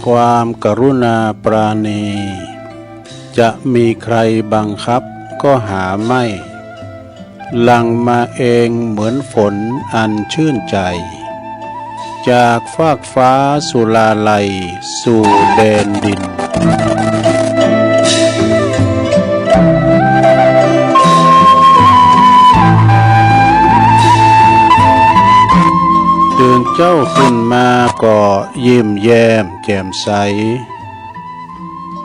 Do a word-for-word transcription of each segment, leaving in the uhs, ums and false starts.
ความกรุณาปราณี จะมีใครบังคับก็หาไม่ หลั่งมาเองเหมือนฝนอันชื่นใจ จากฟากฟ้าสุราลัยสู่แดนดิน ตื่นเจ๊าขึ้นมาก็ยิ้มแย้มแจ่มใส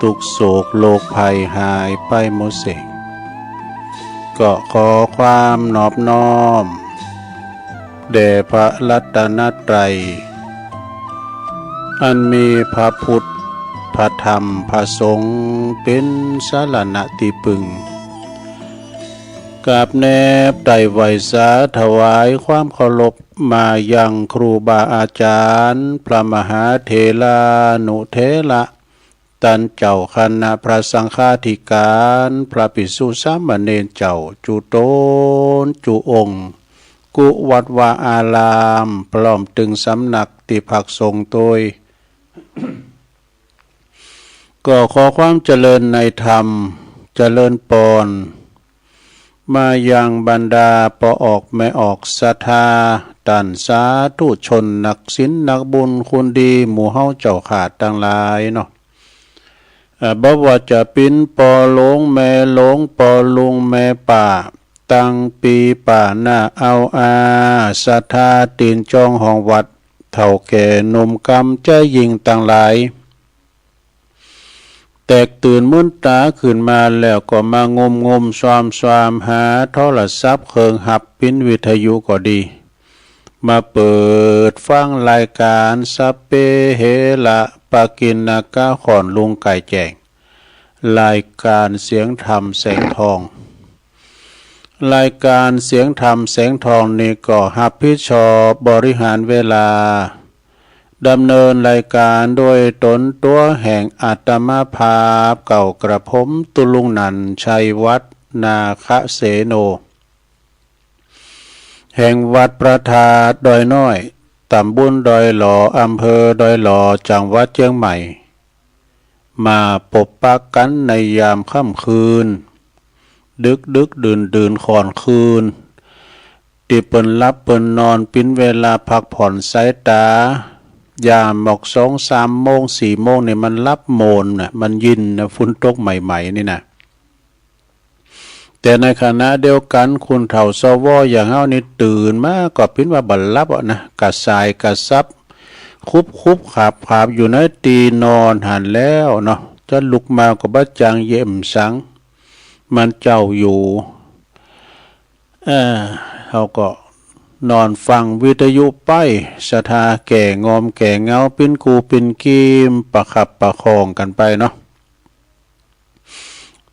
ตุ๊กข์โศกโรคภัยหายไปหมดสิ้น ก็ขอความนอบน้อม แด่พระรัตนตรัย อันมีพระพุทธ พระธรรม พระสงฆ์ เป๋นสรณะตี้ปึง กราบแนบไตร่ไหว้สาถวายความเคารพมายังครูบาอาจารย์ พระมหาเถรานุเถระ ต้านเจ้าคณะพระสังฆาธิการ พระภิกษุสามเณรเจ้า จุ๊ต๋นจุ๊องค์ กู้วัดวาอาราม พร้อมตึงสำนักตี้พักสงฆ์ตวย ก็ขอความเจริญในธรรม เจริญปอน มายังบรรดาป้อออกแม่ออกศรัทธา ต้านสาธุชนนักศีลนักบุญคุณดีหมู่เฮาเจ้าข้าตังหลายเนาะ เอ่อ บ่ว่าจะเป๋นป้อหลวงแม่หลวง ป้อลุงแม่ป้า ตังปี้ป้าน้าอาวอา ศรัทธาตี๋นจองห้องวัด เฒ่าแก่หนุ่มกำใจ๋ยิ่งตังหลาย แตกตื่นมืนต๋าขึ้นมาแล้วก็มางุมงุมซวมซวมหาโทรศัพท์เคิงฮับ เป๋นวิทยุก็ดี มาเปิดฟังรายก๋านสัพเพเหระปกิณณกะ ค่อนลุงไก่แจ้ง รายก๋านเสียงธรรมแสงทอง รายก๋านเสียงธรรมแสงทองนี่ก็ฮับผิดชอบบริหารเวลา ดำเนินรายก๋านโดยต๋นตั๋วแห่งอาตมาภาพเก่ากระผม ตุ๊ลุงนันท์ ชัยวัฒน์ นาคเสโน แห่งวัดพระธาตุดอยน้อย ต๋ำบลดอยหล่อ อำเภอดอยหล่อ จังหวัดเจียงใหม่ มาปบปะกั๋นในยามค่ำคืน ดึกๆ ดื่นๆ ค่อนคืน ตี้เปิ้นหลับเปิ้นนอน เป๋นเวลาพักผ่อนสายต๋า ยามหมอกสองสามโมงสี่โมงนี่มันหลับโมนน่ะ มันยินน่ะ ฝนตกใหม่ๆ นี่น่ะ แต่ในขณะเดียวกั๋น คนเฒ่า สว อย่างเฮานี่ตื่นมาก็เป๋นว่าบ่หลับอะนะ กระส่ายกระสับ คุบๆ ขาบๆ อยู่ในตี้นอนหั้นแล้วเนาะ จะลุกมาก็บ่จังเยียะสัง มันเจ้าอยู่ เออ เฮาก็นอนฟังวิทยุไป ศรัทธาแก่งอมแก่เหงา ปิ้นกูปิ้นกีม ประคับประคองกั๋นไปเนาะ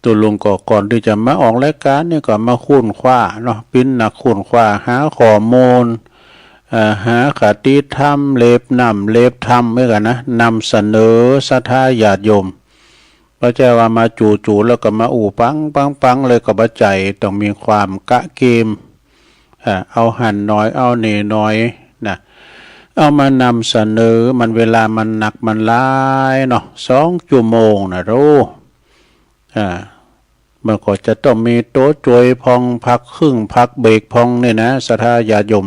ตุ๊ลุงก็ก่อนตี้จะมาออกรายก๋านนี่ก็มาค้นคว้าเนาะ ปิ้นนักค้นคว้า หาข้อมูล เอ่อ หาคติธรรม เหล็บน้ำเหล็บธรรมเหมือนกั๋นนะ นำเสนอศรัทธาญาติโยม บ่ใจ้ว่ามาจู่ๆ แล้วก็มาอู้ปังๆๆ เลยก็บ่ใจ้ ต้องมีความกะเกม อ่า เอาหั้นหน่อย เอานี่หน่อยนะ เอามานำเสนอ มันเวลามันหนักมันหลายเนาะ สองจั่วโมงนะโธ่ อ่า มันก็จะต้องมีตั๋วจวยพ่อง พักครึ่ง พักเบรกพ่องนี่นะ ศรัทธาญาติโยม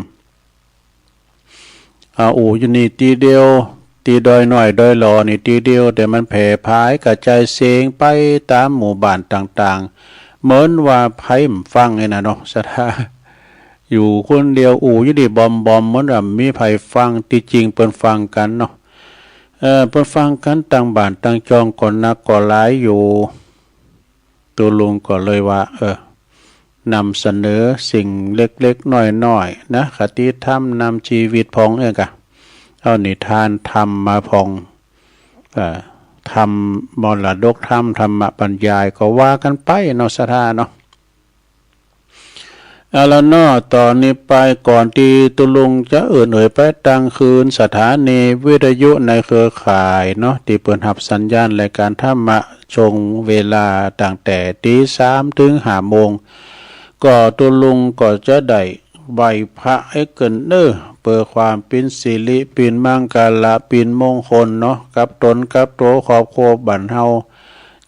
อ่า อู้อยู่นี่ตี้เดียว ตี้ดอยน้อยดอยหล่อนี่ตี้เดียว แต่มันแผ่ผายกระจายเสียงไปต๋ามหมู่บ้านต่างๆ เหมือนว่าใผบ่ฟังนี่นะเนาะ ศรัทธา อยู่คนเดียวอู้อยู่นี่บ่อมๆ เหมือนว่าบ่มีใผฟัง ตี้จริงเปิ้นฟังกั๋นเนาะ เอ่อ เปิ้นฟังกั๋นตางบ้านตางจองก็นักก็หลายอยู่ ตุ๊ลุงก็เลยว่า เออ นำเสนอสิ่งเล็กๆ น้อยๆ นะ คติธรรมนำชีวิตพ่องเองกะ เอานิทานธรรมมาพ่อง เอ่อ ธรรมมรดกธรรม ธรรมบรรยายก็ว่ากั๋นไปเนาะ ศรัทธาเนาะ เอาละเนาะ ต่อนี้ไปก่อนตี้ตุ๊ลุงจะเอิ้นเอ่ยไปตางคืน สถานีวิทยุในเครือข่ายเนาะ ตี้เปิ้นฮับสัญญาณรายก๋านธรรมะช่วงเวลาตั้งแต่ตี๋สามเถิงห้าโมง ก็ตุ๊ลุงก็จะได้ ไหว้พระเอ็กเกินเน้อ เปื้อความเป๋นสิริ เป๋นมังคละ เป๋นมงคลเนาะ กับต๋นกับตั๋วครอบครัวบ้านเฮา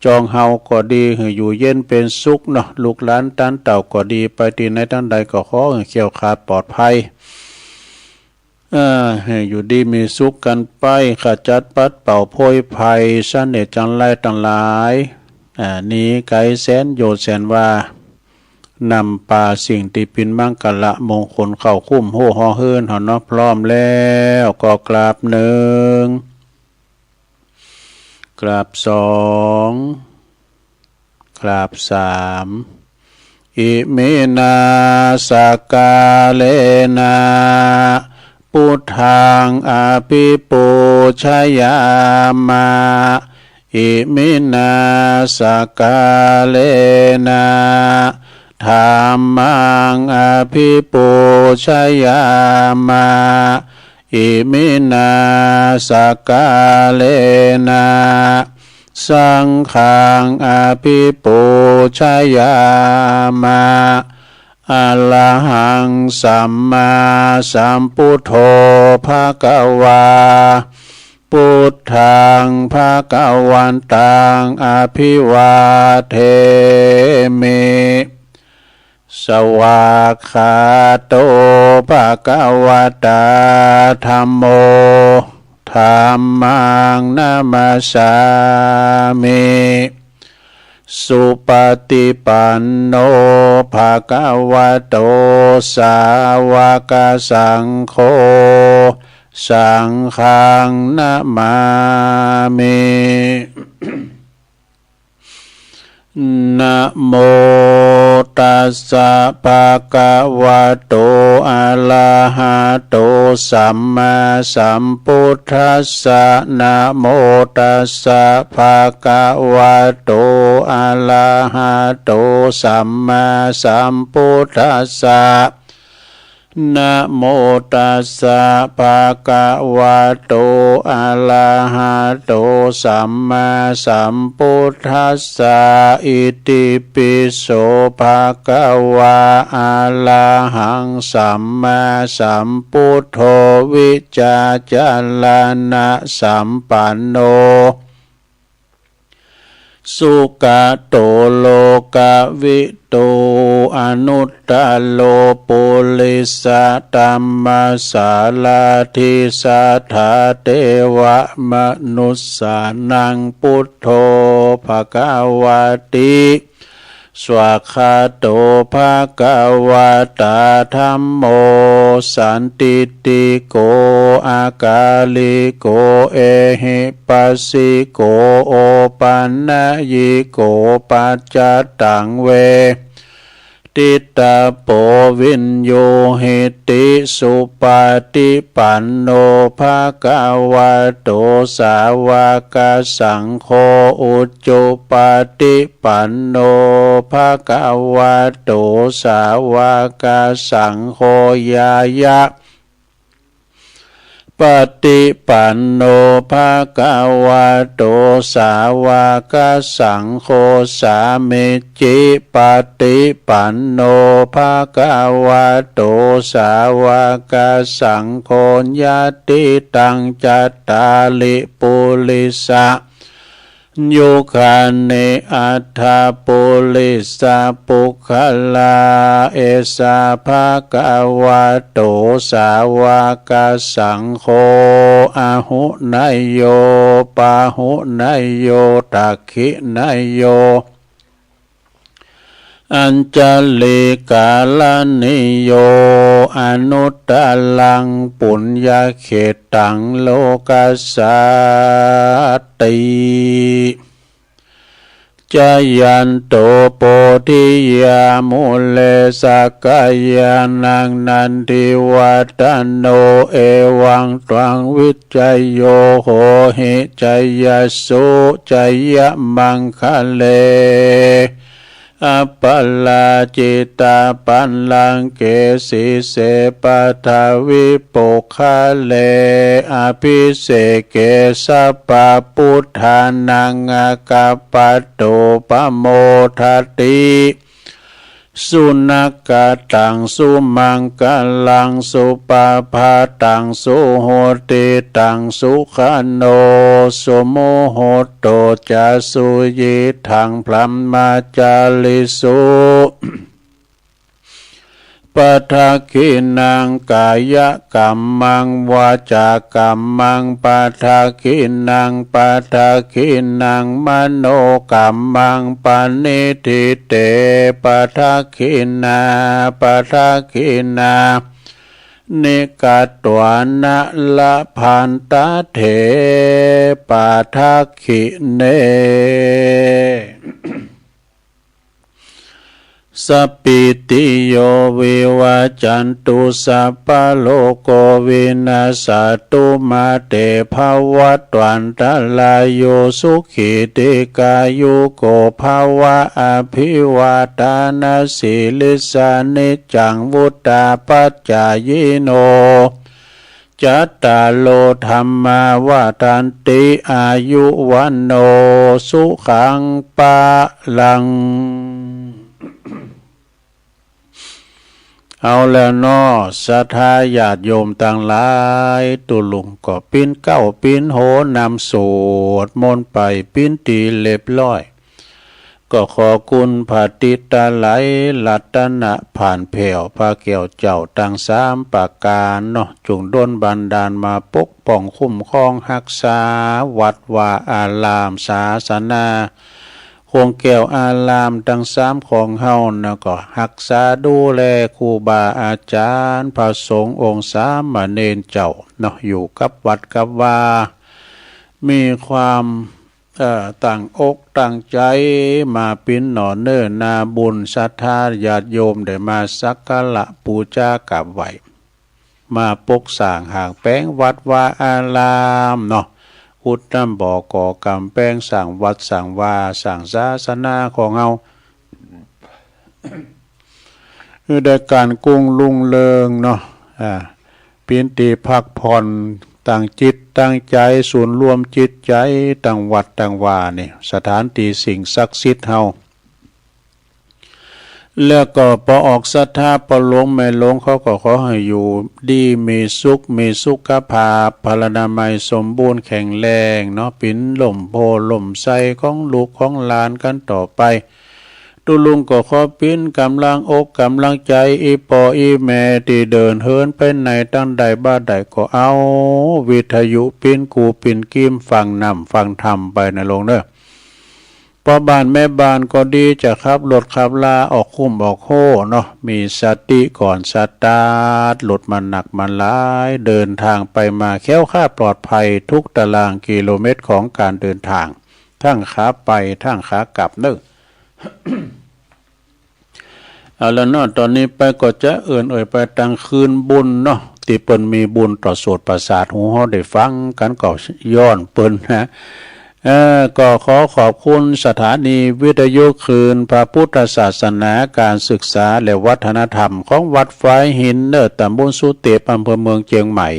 จองเฮาก็ดี หื้ออยู่เย็นเป๋นสุขเนาะ ลูกหลานต้านเต้าก็ดี ไปตี้ไหนตางใดก็ขอหื้อแคล้วคลาดปลอดภัย เออ หื้ออยู่ดีมีสุขกั๋นไป ขจัดปัดเป่าโพยภัย เสน่ห์จังไรตังหลาย อ่า หนีไก๋แสนโยชน์แสนวา นำปาสิ่งตี้เป๋นมังคละมงคลเข้าคุ้มหั้วห่อเฮือนเฮาเนาะ พร้อมแล้วก็กราบหนึ่ง กราบสอง กราบสาม อิมินา สักกาเลนะ ปุทธัง อภิปูชยามะ อิมินา สักกาเลนะ ธัมมัง อภิปูชยามะ อิมินา สักกาเลนะ สังฆัง อภิปูชยามะ อะระหัง สัมมาสัมปุทโธ ภะคะวา ปุทธัง ภะคะวันตัง อะภิวาเทมิ สวากขาโต ภะคะวะตา ธัมโม ธัมมัง นะมัสสามิ สุปะติปันโน ภะคะวะโต สาวะกะสังโฆ สังฆัง นะมามิ นะโมตัสสะ ภะคะวะโต อะระหะโต สัมมาสัมพุทธัสสะ นะโมตัสสะ ภะคะวะโต อะระหะโต สัมมาสัมพุทธัสสะ นะโมตัสสะ ภะคะวะโต อะระหะโต สัมมาสัมพุทธัสสะ อิติปิโส ภะคะวา อะระหัง สัมมาสัมพุทโธ วิจารณะสัมปันโน สุกะโต โลกะวิทู อนุตตะโร ปุริสะธัมมะสาราธิ สัทธาเตวะมนุสสานัง พุทโธ ภะคะวะติ สวากขาโต ภะคะวะตา ธัมโม สันทิฏฐิโก อะกาลิโก เอหิปัสสิโก โอปันนยิโก ปัจจตัง เวทิตาโป วิญญูหิติ สุปะติปันโน ภะคะวะโต สาวะกะสังโฆ อุจุปะติปันโน ภะคะวะโต สาวะกะสังโฆ ญาณะปะติปันโน ภะคะวะโต สาวะกะสังโฆ สามิจฉิปะติปันโน ภะคะวะโต สาวะกะสังโฆ ยะติตัง จัตตาริ ปุริสะ ยุคานิ อัตถะ ปุริสะ ปุคคละ เอสะ ภะคะวะโต สาวะกะสังโฆ อาหุเนยโย ปาหุเนยโย ทักขิเนยโย อัญชะลีกะรณีโย อนุตตะรัง ปุญญะเขตตัง โลกัสสะติ จายันโต โพธิยา มูเล สักกายานัง นันทิวัฏฏะโน เอวังตวัง วิจโย โหหิ จายสสุ จายะมังคะเล อัปปะราจิตะปัลลังเก สีเส ปัทวิปุคคาเล อภิเสเก สัพพะปุทธานัง อะกัปปะโต ปะโมทะติ สุนักขัตตัง สุมังคลัง สุปภาตัง สุหุตติตัง สุขโณ สุมุหุตโตจะ สุยิตถัง บรหมจาริสุ ปะทักขิณัง กายกัมมัง วาจากัมมัง ปะทักขิณัง ปะทักขิณัง มโนกัมมัง ปะณิฏฐิเต ปะทักขิณา ปะทักขิณา นิกัตถวานะ ละพันตะเถ ปะทักขิเณ สัพพีติโย วิวัจจันตุ สัพพะโรโค วินัสสะตุ มา เต ภะวัตวันตะราโย สุขี ทีฆายุโก ภะวะ อะภิวาทานะสีลิสสะ นิจจัง วุฑฒาปัจจายิโน จัตตาโร ธัมมา วัฑฒันติ อายุ วัณโณ สุขัง พะลัง เอาแล้วเนาะ ศรัทธาญาติโยมตังหลาย ตุ๊ลุงก็ปิ๊นเก๊าปิ๊นโหนำสวดมนต์ไปปิ๊นตี๋เรียบร้อย ก็ขอคุณพระติตะไลรัตนะผ่านแผ้วพระแก้วเจ้าตังสามประก๋านเนาะ จุ่งดลบันดาลมาปกป้องคุ้มครองฮักษาวัดวาอารามศาสนา โครงแก้วอารามตังสามของเฮานะ ก็ฮักษาดูแลครูบาอาจ๋ารย์ พระสงฆ์องค์สามเณรเจ้าเนาะ อยู่กับวัดกับวา มีความ เอ่อ ตั้งอกตั้งใจ๋มาปิ๊นหน่อเน่อนาบุญ ศรัทธาญาติโยมได้มาสักการะปู๋จากราบไหว้ มาปกสร้างห้างแป๋งวัดวาอารามเนาะ ขุดน้ำบ่อก่อก๋ำแปง สร้างวัดสร้างวา สร้างศาสนาของเฮา หื้อได้ก๋านกุ้งรุ่งเรืองเนาะ อ่า ปิ๊นตี้พักผ่อน ตั้งจิตตั้งใจ๋ ศูนย์รวมจิตใจ๋ ตังวัดตังวานี่ สถานตี้สิ่งศักดิ์สิทธิ์เฮา แล้วก็ปอออกศรัทธา ปอหลวงแม่หลวงเขาก็ขอหื้ออยู่ดีมีสุข มีสุขภาพพลานามัยสมบูรณ์แข็งแรงเนาะ เป๋นร่มโพธิ์ร่มไทรของลูกของหลานกั๋นต่อไป ตุ๊ลุงก็ขอเป๋นก๋ำลังอกก๋ำลังใจ๋ อี่ป้ออี่แม่ตี้เดินเหินไปไหนตังใดบ่าใดก็เอาวิทยุเป๋นกู่เป๋นกีมฟังน้ำฟังธรรมไปนะหลวงเน่อ ป้อบ้านแม่บ้านก็ดี จะขับรถขับลาออกคุ้มออกโฮ่เนาะ มีสติก่อนสตาร์ทรถ มันหนักมันหลาย เดินตางไปมาแคล้วคลาดปลอดภัยทุกตารางกิโลเมตรของก๋านเดินตาง ตึงขาไปตึงขากลับเน่อ เอาละเนาะ ต๋อนนี้ไปก็จะเอิ้นเอ่ยไปตังคืนบุญเนาะ ตี้เปิ้นมีบุญต่อโสตประสาทหูเฮาได้ฟังกั๋น ก็ย้อนเปิ้นนะ เอ่อ ก็ขอขอบคุณสถานีวิทยุคลื่นพระพุทธศาสนาก๋านศึกษาและวัฒนธรรมของวัดฝายหินเน่อ ตำบลสุเตป อำเภอเมืองเจียงใหม่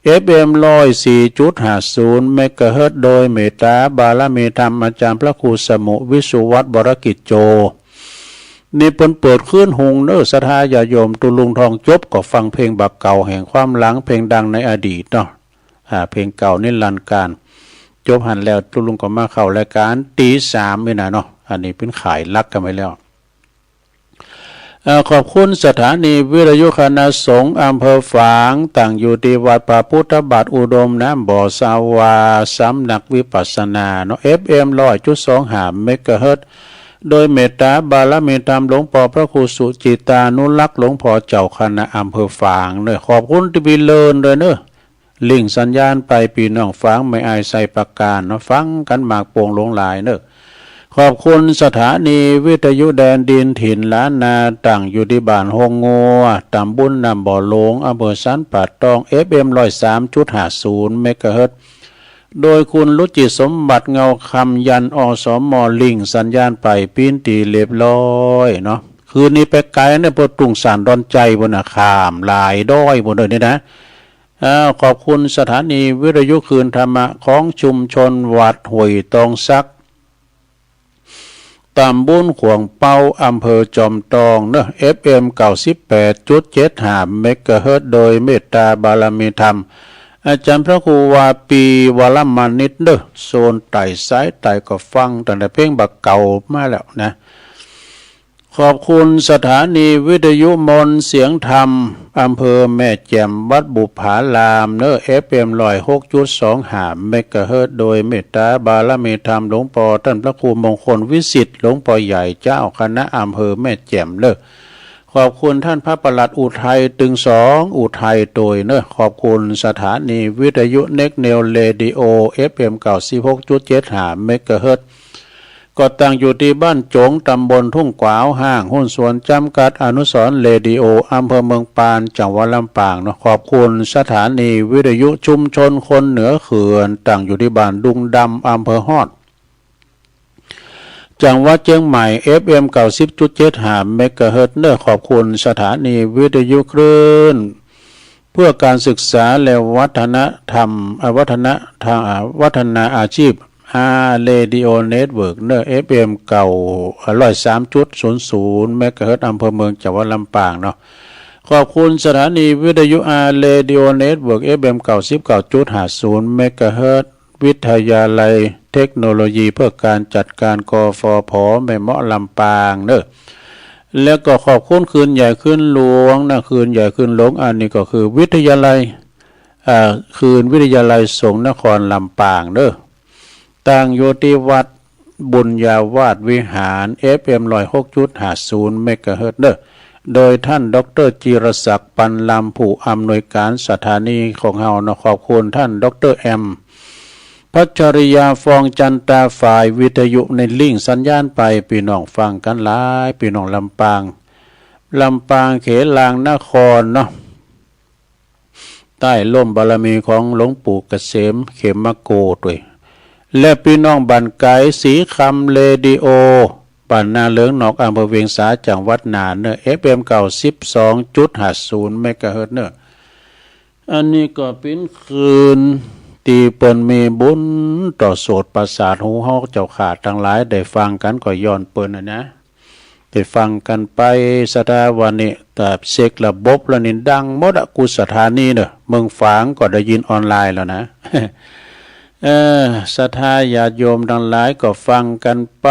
เอฟเอ็ม ร้อยสี่จุดห้าศูนย์ เมกะเฮิรตซ์ โดยเมตตาบารมีธรรมอาจ๋ารย์พระครูสมุห์ วิสุวัฒน์ วรกิจโจ นี่เปิ้นเปิดคลื่นหุงเน่อ ศรัทธาญาติโยม ตุ๊ลุงท่องจบก็ฟังเพลงบ่าเก่าแห่งความหลัง เพลงดังในอดีตเนาะ อ่า เพลงเก่านิรันดร์กาล จบหั้นแล้วตุ๊ลุงก็มาเข้ารายก๋านตี๋สามนี่นะเนาะ อันนี้เป๋นข่ายหลักกั๋นไปแล้ว เอ่อ ขอบคุณสถานีวิทยุคณะสงฆ์อำเภอฝาง ตั้งอยู่ตี้วัดพระพุทธบาทอุดมน้ำบ่อสวา สำนักวิปัสสนาเนาะ เอฟเอ็ม ร้อยจุดสองห้า เมกะเฮิรตซ์ โดยเมตตาบารมีธรรมหลวงป้อพระครูสุจิตตานุรักษ์ หลวงป้อเจ้าคณะอำเภอฝางเน่อ ขอบคุณตี้ปี้เลินด้วยเน่อ ลิงก์สัญญาณไปปี้น้องฝางแม่อายไชยประการเนาะ ฟังกั๋นมากโป่งหลวงหลายเน่อ ขอบคุณสถานีวิทยุแดนดินถิ่นล้านนา ตั้งอยู่ตี้บ้านโฮงงัว ตำบลน้ำบ่อหลวง อำเภอสันป่าตอง เอฟเอ็ม ร้อยสามจุดห้าศูนย์ เมกะเฮิรตซ์ โดยคุณรุจิสมบัติเงาคำ ยัน อสม ลิงก์สัญญาณไปปี้นตี้เรียบร้อยเนาะ คืนนี้ไปไก๋เน่อ ปอดตุ่งสานดอนใจ๋ปู้นน่ะ ข้ามหลายดอยปู้นเน่อนี่นะ อ้าว ขอบคุณสถานีวิทยุคลื่นธรรมะของชุมชนวัดห้วยตองสัก ต๋ำบลขวางเป๊า อำเภอจอมตองเนาะ เอฟเอ็ม เก้าสิบแปดจุดเจ็ดห้า เมกะเฮิรตซ์ โดยเมตตาบารมีธรรม อาจ๋ารย์พระครูวาปี วรมณิตรเนาะ โซนใต้ สายใต้ก็ฟังตั้งแต่เพลงบ่าเก่ามาแล้วนะ ขอบคุณสถานีวิทยุมนต์เสียงธรรม อำเภอแม่แจ่ม วัดบุปผารามเนาะ เอฟเอ็ม ร้อยหกจุดสองห้า เมกะเฮิรตซ์ โดยเมตตาบารมีธรรมหลวงป้อต้านพระครูมงคลวิสิทธิ์ หลวงป้อใหญ่เจ้าคณะอำเภอแม่แจ่มเนาะ ขอบคุณต้านพระปลัดอุทัย ตึงสอง อุทัยโตยเนาะ ขอบคุณสถานีวิทยุ Next Neo Radio เอฟเอ็ม เก้าสิบหกจุดเจ็ดห้า เมกะเฮิรตซ์ ก็ตั้งอยู่ตี้บ้านโจ๋ง ต๋ำบลทุ่งกวาว ห้างหุ้นส่วนจ๋ำกัดอนุสรณ์เรดิโอ อำเภอเมืองปาน จังหวัดลำปางเนาะ ขอบคุณสถานีวิทยุชุมชนคนเหนือเขื่อน ตั้งอยู่ตี้บ้านดุงดำ อำเภอฮอด จังหวัดเจียงใหม่ เอฟเอ็ม เก้าสิบจุดเจ็ดห้า เมกะเฮิรตซ์เนาะ ขอบคุณสถานีวิทยุคลื่นเพื่อการศึกษาและวัฒนธรรม เอ่อ วัฒนธรรม อ่า วัฒนาอาชีพ อา Radio Network เนาะ เอฟเอ็ม เก้า เอ่อ ร้อยสามจุดศูนย์ศูนย์ เมกะเฮิรตซ์ อำเภอเมือง จังหวัดลำปางเนาะ ขอบคุณสถานีวิทยุ อา Radio Network เอฟเอ็ม เก้าสิบเก้าจุดห้าศูนย์ เมกะเฮิรตซ์ วิทยาลัยเทคโนโลยีเพื่อการจัดการ กฟผ แม่เมาะ ลำปางเนาะ แล้วก็ขอบคุณคลื่นใหญ่คลื่นหลวงนะ คลื่นใหญ่คลื่นหลวง อันนี้ก็คือวิทยาลัย เอ่อ คลื่นวิทยาลัยสงฆ์นครลำปางเนาะ ตั้งอยู่ตี้วัดบุญญาวาสวิหาร เอฟเอ็ม ร้อยหกจุดห้าศูนย์ เมกะเฮิรตซ์เนาะ โดยต้านด็อกเตอร์จิรศักดิ์ ปันลำ ผู้อำนวยการสถานีของเฮาเนาะ ขอบคุณต้านด็อกเตอร์แอม พัชริยา ฟองจันตา ฝ่ายวิทยุ ในลิงก์สัญญาณไป ปี้น้องฟังกั๋นหลาย ปี้น้องลำปาง ลำปางเขลางนครเนาะ ใต้ร่มบารมีของหลวงปู่เกษม เขมโก ตวย และปี้น้องบ้านไก๋ สีคำเรดิโอ บ้านนาเหลืองนอก อำเภอเวียงสา จังหวัดน่านเนาะ เอฟเอ็ม เก้าสิบสองจุดห้าศูนย์ เมกะเฮิรตซ์เนาะ อันนี้ก็เป๋นคลื่นตี้เปิ้นมีบุญต่อโสตประสาทหูเฮา เจ้าข้าตังหลายได้ฟังกั๋นก็ย้อนเปิ้นน่ะนะ ได้ฟังกั๋นไป ศรัทธาว่านี่ แต่เช็คระบบแล้วนี่ดังหมดอะ กู้สถานีเนาะ เมืองฝางก็ได้ยินออนไลน์แล้วนะ เออ ศรัทธาญาติโยมตังหลายก็ฟังกั๋นไป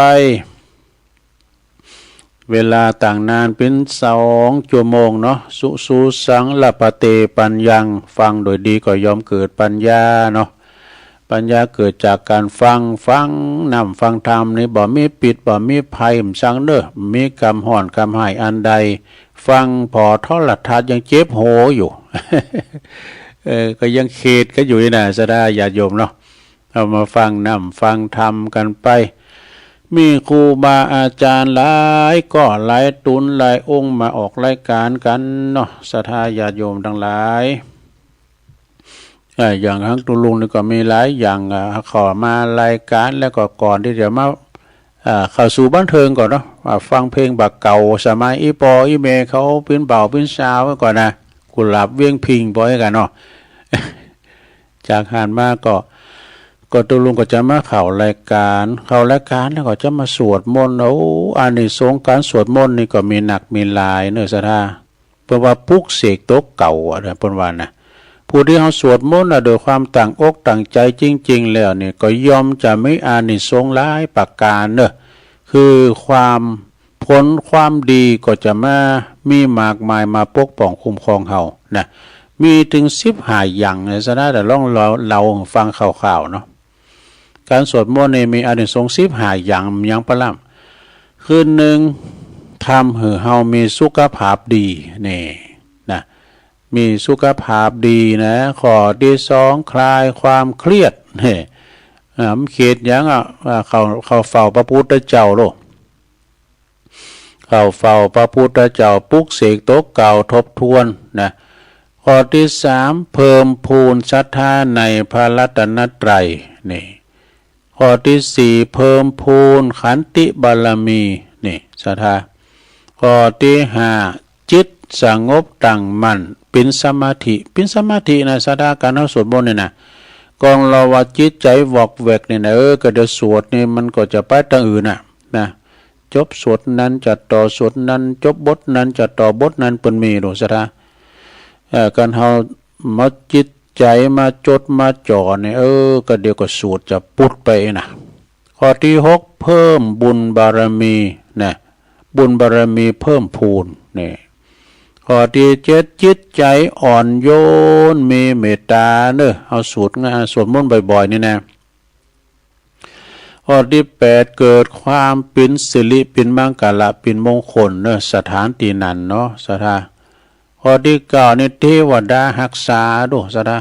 เวลาตั้งนานเป๋นสองจั่วโมงเนาะ สุ สุ สัง ละพะเต ปัญญัง ฟังโดยดีก็ย่อมเกิดปัญญาเนาะ ปัญญาเกิดจากก๋านฟัง ฟังน้ำฟังธรรมนี่บ่มีปิดบ่มีภัย บ่ซังเนาะ มีกำฮ้อนกำฮ้ายอันใด ฟังผ่อโทรทัศน์ยังเจ็บหัวอยู่ เออ ก็ยังเขตกั๋นอยู่นี่นะ ศรัทธาญาติโยมเนาะ เอามาฟังน้ำฟังธรรมกั๋นไป มีครูบาอาจ๋ารย์หลายก้อหลายต๋นหลายองค์มาออกรายก๋านกั๋นเนาะ ศรัทธาญาติโยมตังหลาย อ่า อย่างฮังตุลุงนี่ก็มีหลายอย่าง อ่า เข้ามารายก๋านแล้วก็ก่อนตี้จะมา อ่า เข้าสู่บันเทิงก่อนเนาะ อ่า ฟังเพลงบ่าเก่า สมัยอี่ป้ออี่แม่เขาเป๋นบ่าวเป๋นสาวก่อนนะ กุหลาบเวียงพิงค์ ปอยกั๋นเนาะ จากหั้นมาก็ ก็ตุลุงก็จะมาเข้ารายก๋าน เข้ารายก๋านแล้วก็จะมาสวดมนต์ โอ้ อานิสงส์ก๋านสวดมนต์นี่ก็มีนักมีหลายเนาะ ศรัทธา เปิ้นว่าปลุกเสกตั๋วเก่าอะนะ เปิ้นว่านะ ผู้ตี้เฮาสวดมนต์นะ โดยความตั้งอกตั้งใจ๋จริงๆ แล้วนี่ ก็ย่อมจะมีอานิสงส์หลายประก๋านเนาะ คือความ ผลความดีก็จะมามีมากมาย มาปกป้องคุ้มครองเฮานะ มีเถิงสิบห้าอย่างนะ ศรัทธา เดี๋ยวลองเล่า เล่าหื้อฟังคร่าวๆ เนาะ ก๋านสวดมนต์นี่มีอานิสงส์สิบห้าอย่าง หยังปะล่ำ คือหนึ่ง ทำหื้อเฮามีสุขภาพดี นี่นะ มีสุขภาพดีนะ ข้อตี้สอง คลายความเครียด นี่ อ่า มันเครียดหยังอะ อ่า เข้า เข้าเฝ้าพระพุทธเจ้าโลด เข้าเฝ้าพระพุทธเจ้า ปลุกเสกตั๋วเก่าทบทวนนะ ข้อตี้สาม เพิ่มพูนศรัทธาในพระรัตนตรัย นี่ ข้อตี้สี่ เพิ่มพูนขันติบารมี นี่ ศรัทธา ข้อตี้ห้า จิตสงบตั้งมั่น เป๋นสมาธิ เป๋นสมาธินะ ศรัทธา ก๋านเฮาสวดมนต์นี่นะ ก่อนเฮาว่าจิตใจ๋วอกแวกนี่นะ เออ ก็เดี๋ยวสวดนี่มันก็จะไปตางอื่นน่ะ นะ จบสูตรนั้นจะต่อสูตรนั้น จบบทนั้นจะต่อบทนั้น เปิ้นมีดูศรัทธา เอ่อ คันเฮามาจิตใจ๋มาจดมาจ่อนี่ เออ ก็เดี๋ยวก็สูตรจะปุดไปนะ ข้อตี้หก เพิ่มบุญบารมีนะ บุญบารมีเพิ่มพูนนี่ ข้อตี้เจ็ด จิตใจ๋อ่อนโยน มีเมตตาเน่อ เฮาสูตรงาน สวดมนต์บ่อยๆ นี่นะ ข้อตี้แปด เกิดความเป๋นสิริ เป๋นมังคละ เป๋นมงคลเน่อ สถานตี้นั้นเนาะศรัทธา ข้อตี้เก้านี่ เตวดาฮักษาดูศรัทธา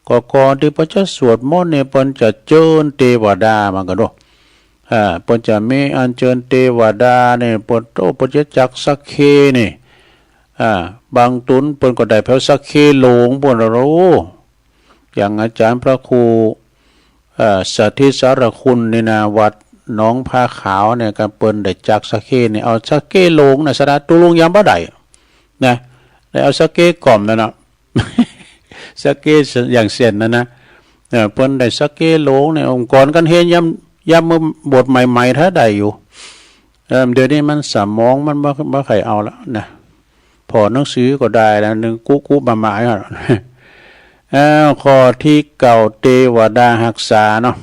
ก็ก่อนตี้เปิ้นจะสวดมนต์นี่ เปิ้นจะเจิญเตวดามาก่อดู อ่า เปิ้นจะมีอัญเจิญเตวดานี่ เปิ้น โอ้ เปิ้นจะจักสักเคนี่ อ่า บางต๋นเปิ้นก็ได้แผวสักเคหลงปู้น โอ้ อย่างอาจ๋ารย์พระครู เอ่อ สถิตสารคุณนี่นะ วัดหนองผาขาวเนี่ย ก็เปิ้นได้จักสักเคนี่ เอาสักเคหลงนะศรัทธา ตุ๊ลุงยังบ่ได้นะ ได้เอาสักเคก่อมนั่นนะ สักเคอย่างเส้นนั่นนะ เออ เปิ้นได้สักเคหลงเนี่ย องค์กรกันเฮงยาม ยามเมื่อบวชใหม่ๆ ถ้าได้อยู่ เออ เดี๋ยวนี้มันสมองมันบ่ บ่ใค่เอาละนะ ผ่อหนังสือก็ได้แล้ว นึ่งกุกุมามาอ่ะ เอ้า ข้อตี้เก้า เตวดาฮักษาเนาะ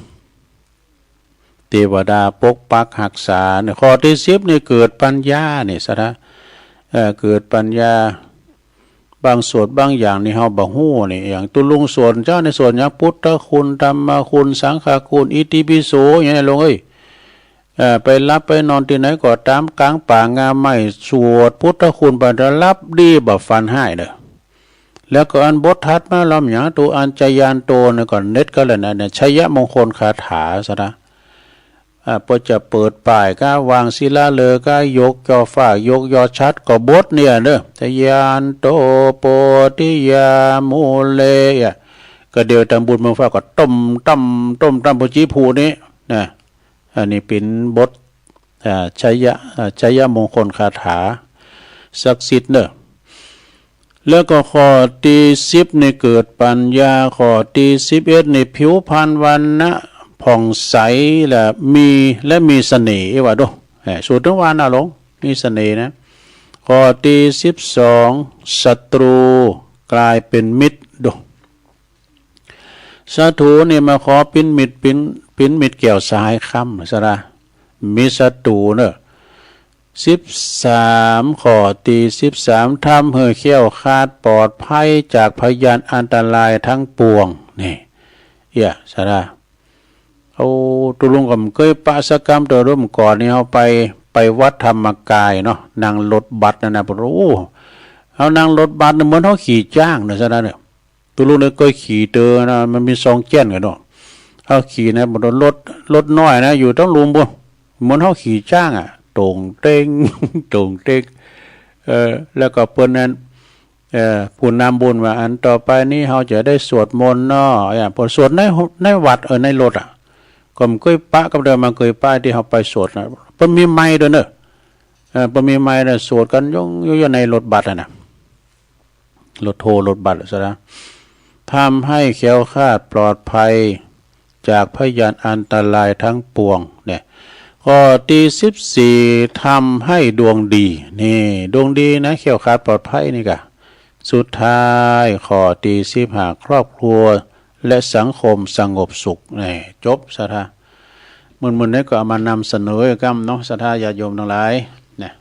เตวดาปกปักฮักษาเนี่ย ข้อตี้สิบนี่ เกิดปัญญานี่ศรัทธา เอ่อ เกิดปัญญา บางสวดบางอย่างนี่เฮาบ่ฮู้นี่ อย่างตุ๊ลุงสวดเจ้านี่ สวดหยัง พุทธคุณ ธรรมคุณ สังฆคุณ อิติปิโส อย่างนี้ลุงเอ้ย เอ่อ ไปหลับไปนอนตี้ไหนก็ต๋าม ก๋างป่างาไม้ สวดพุทธคุณไป หลับดีบ่ฝันฮ้ายเน่อ แล้วก็อันบทถัดมาลำหยัง ตั๋วอัญชยานโตเนี่ย ก็เน็ตก็แล้วนะเนี่ย ชยมงคลคาถาศรัทธา อ่า เปิ้นจะเปิดป้ายก้า วางศิลาฤกษ์ก้า ยกจ่อฟ้า ยกยอดฉัตร ก็บทเนี่ยเน่อ ชยานโตโพธิยามูเล อ่ะ ก็เดี๋ยวต๋ามบุญเมืองฟ้าก็ต้มต้มต้มต้ม ปุจิภูนี้นะ อันนี้เป๋นบท อ่า ชยะ อ่า ชยมงคลคาถา ศักดิ์สิทธิ์เน่อ แล้วก็ข้อตี้สิบนี่เกิดปัญญา ข้อตี้สิบเอ็ดนี่ผิวพรรณวรรณะผ่องใสและมี และมีเสน่ห์ ว่าดู เอ้ย สูตรถึงวรรณะหลง มีเสน่ห์นะ ข้อตี้สิบสอง ศัตรูกลายเป๋นมิตร ดู ศัตรูนี่มาขอเป๋นมิตร เป๋น เป๋นมิตรแก้วสหายคำ ศรัทธา มีศัตรูเน่อ สิบสาม ข้อตี้สิบสาม ทำหื้อแคล้วคลาดปลอดภัยจากพยานอันตรายทั้งปวง นี่ เอี้ย ศรัทธา โอ้ ตุ๊ลุงก็บ่เกยปะสักกำ แต่รุ่นก่อนนี่เฮาไป ไปวัดธรรมกายเนาะ นั่งรถบัสนั่นนะ โอ้ เฮานั่งรถบัสเนี่ยเหมือนเฮาขี่จ๊างเน่อ ศรัทธาเน่อ ตุ๊ลุงเนี่ยเกยขี่เต๋อนะ มันมีซองแจ้นกั๋นเนาะ เฮาขี่นะ บ่โดนรถ รถน้อยนะ อยู่ตังลุ่มปู้น เหมือนเฮาขี่จ๊างอะ โต่งเต็ง โต่งเต็ง เออ แล้วก็เปิ้นนั้น เออ ผู้นำบุญว่า อันต่อไปนี้เฮาจะได้สวดมนต์เนาะ อย่าง เปิ้นสวดใน ในวัด เออ ในรถอะ ก็บ่เกยปะกับเดิม บ่เกยปะตี้เฮาไปสวดนะ เปิ้นมีไมค์ตวยเน่อ เออ เปิ้นมีไมค์นะ สวดกั๋นยง ยง อยู่ในรถบัสอะนะ รถทัวร์รถบัสซะนะ ทำให้แคล้วคลาดปลอดภัยจากพยานอันตรายทั้งปวงเนี่ย ข้อตี้สิบสี่ ทำให้ดวงดี นี่ ดวงดีนะ แคล้วคลาดปลอดภัยนี่กะ สุดท้ายข้อตี้สิบห้า ครอบครัวและสังคมสงบสุข นี่ จบ ศรัทธา มื้อๆ นี้ก็เอามานำเสนออีกกำเนาะ ศรัทธาญาติโยมตังหลาย นะ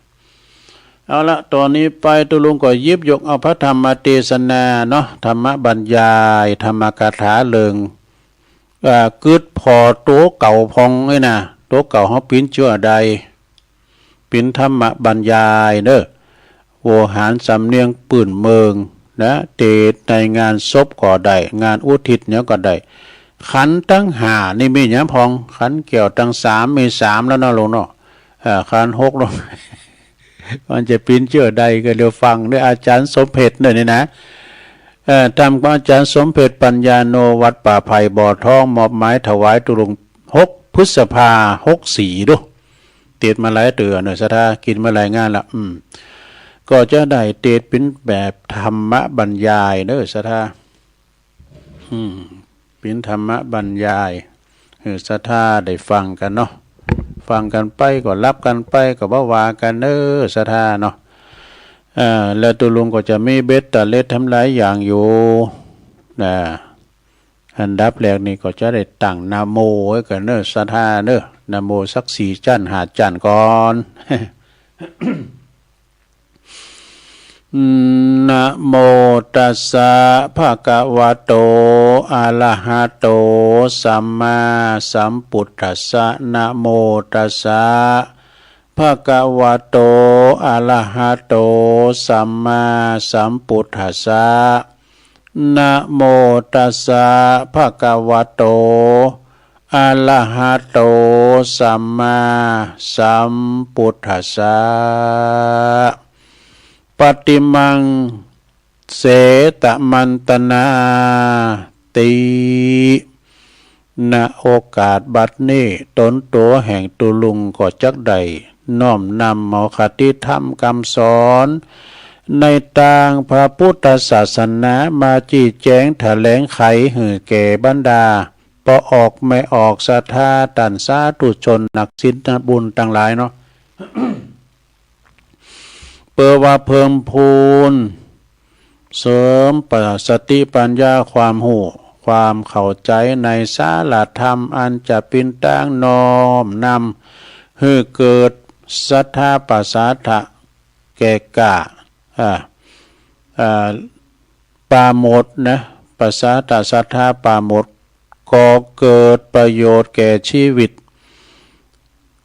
เอาละ ต่อนี้ไปตุ๊ลุงก็หยิบยกเอาพระธรรมเตสนาเนาะ ธรรมบรรยาย ธรรมกถาเรื่อง อ่า กึ๊ดผ่อตั๋วเก่าพ่องนี่นะ ตั๋วเก่าเฮาปิ๋นเจื้อใด ปิ๋นธรรมบรรยายเน่อ โวหารสำเนียงปื้นเมืองนะ เตสน์ในงานศพก็ได้ งานอุทิศหยังก็ได้ ขันธ์ตังห้านี่มีหยังพ่อง ขันธ์แก้วตังสามมีสามแล้วเนาะลุงเนาะ อ่า ขันธ์หกแล้ว มันจะปิ๋นเจื้อใดก็เดี๋ยวฟังเน่อ อาจ๋ารย์สมเพ็ชเน่อนี่นะ เอ่อ ธรรมของอาจ๋ารย์สมเพ็ช ปัญญาโน วัดป่าไผ่บ่อทอง มอบหมายถวายตุ๊ลุง หกพฤษภา หกสี่ ดู เตสน์มาหลายเตื้อเน่อ ศรัทธา กิ๋นมาหลายงานละ อืม ก็จะได้เตสน์เป๋นแบบธรรมบรรยายเน่อ ศรัทธา อืม เป๋นธรรมบรรยาย หื้อศรัทธาได้ฟังกั๋นเนาะ ไฟ ฟังกั๋นไปก็หลับกั๋นไปก็บ่ว่ากั๋นเน่อ ศรัทธาเนาะ เอ่อ แล้วตุ๊ลุงก็จะมีเบ็ดเตล็ดทำหลายอย่างอยู่นะ อันดับแรกนี่ก็จะได้ตั้งนะโมไว้กั๋นเน่อ ศรัทธาเน่อ นะโมสักสี่จั้นห้าจั้นก่อน นะโมตัสสะ ภะคะวะโต อะระหะโต สัมมาสัมพุทธัสสะ นะโมตัสสะ ภะคะวะโต อะระหะโต สัมมาสัมพุทธัสสะ นะโมตัสสะ ภะคะวะโต อะระหะโต สัมมาสัมพุทธัสสะ ปัตติมัง เสตมันตนาติ ณ โอกาสบัดนี้ ต๋นตั๋วแห่งตุ๊ลุงก็จักได้น้อมนำเอาคติธรรมกำสอน ในตางพระพุทธศาสนามาจี้แจ๋งแถลงไขหื้อแก่บรรดาป้อออกแม่ออกศรัทธาต้านสาธุชนนักศีลนักบุญตังหลายเนาะ เปื้อว่าเพิ่มพูน เสริมปะสติปัญญาความฮู้ ความเข้าใจ๋ในสาระธรรม อันจะเป๋นตางน้อมนำหื้อเกิดศรัทธาปสาทะแก่กล้า อ่า อ่า ปราโมทย์นะ ปสาทะศรัทธาปราโมทย์ ก่อเกิดประโยชน์แก่ชีวิต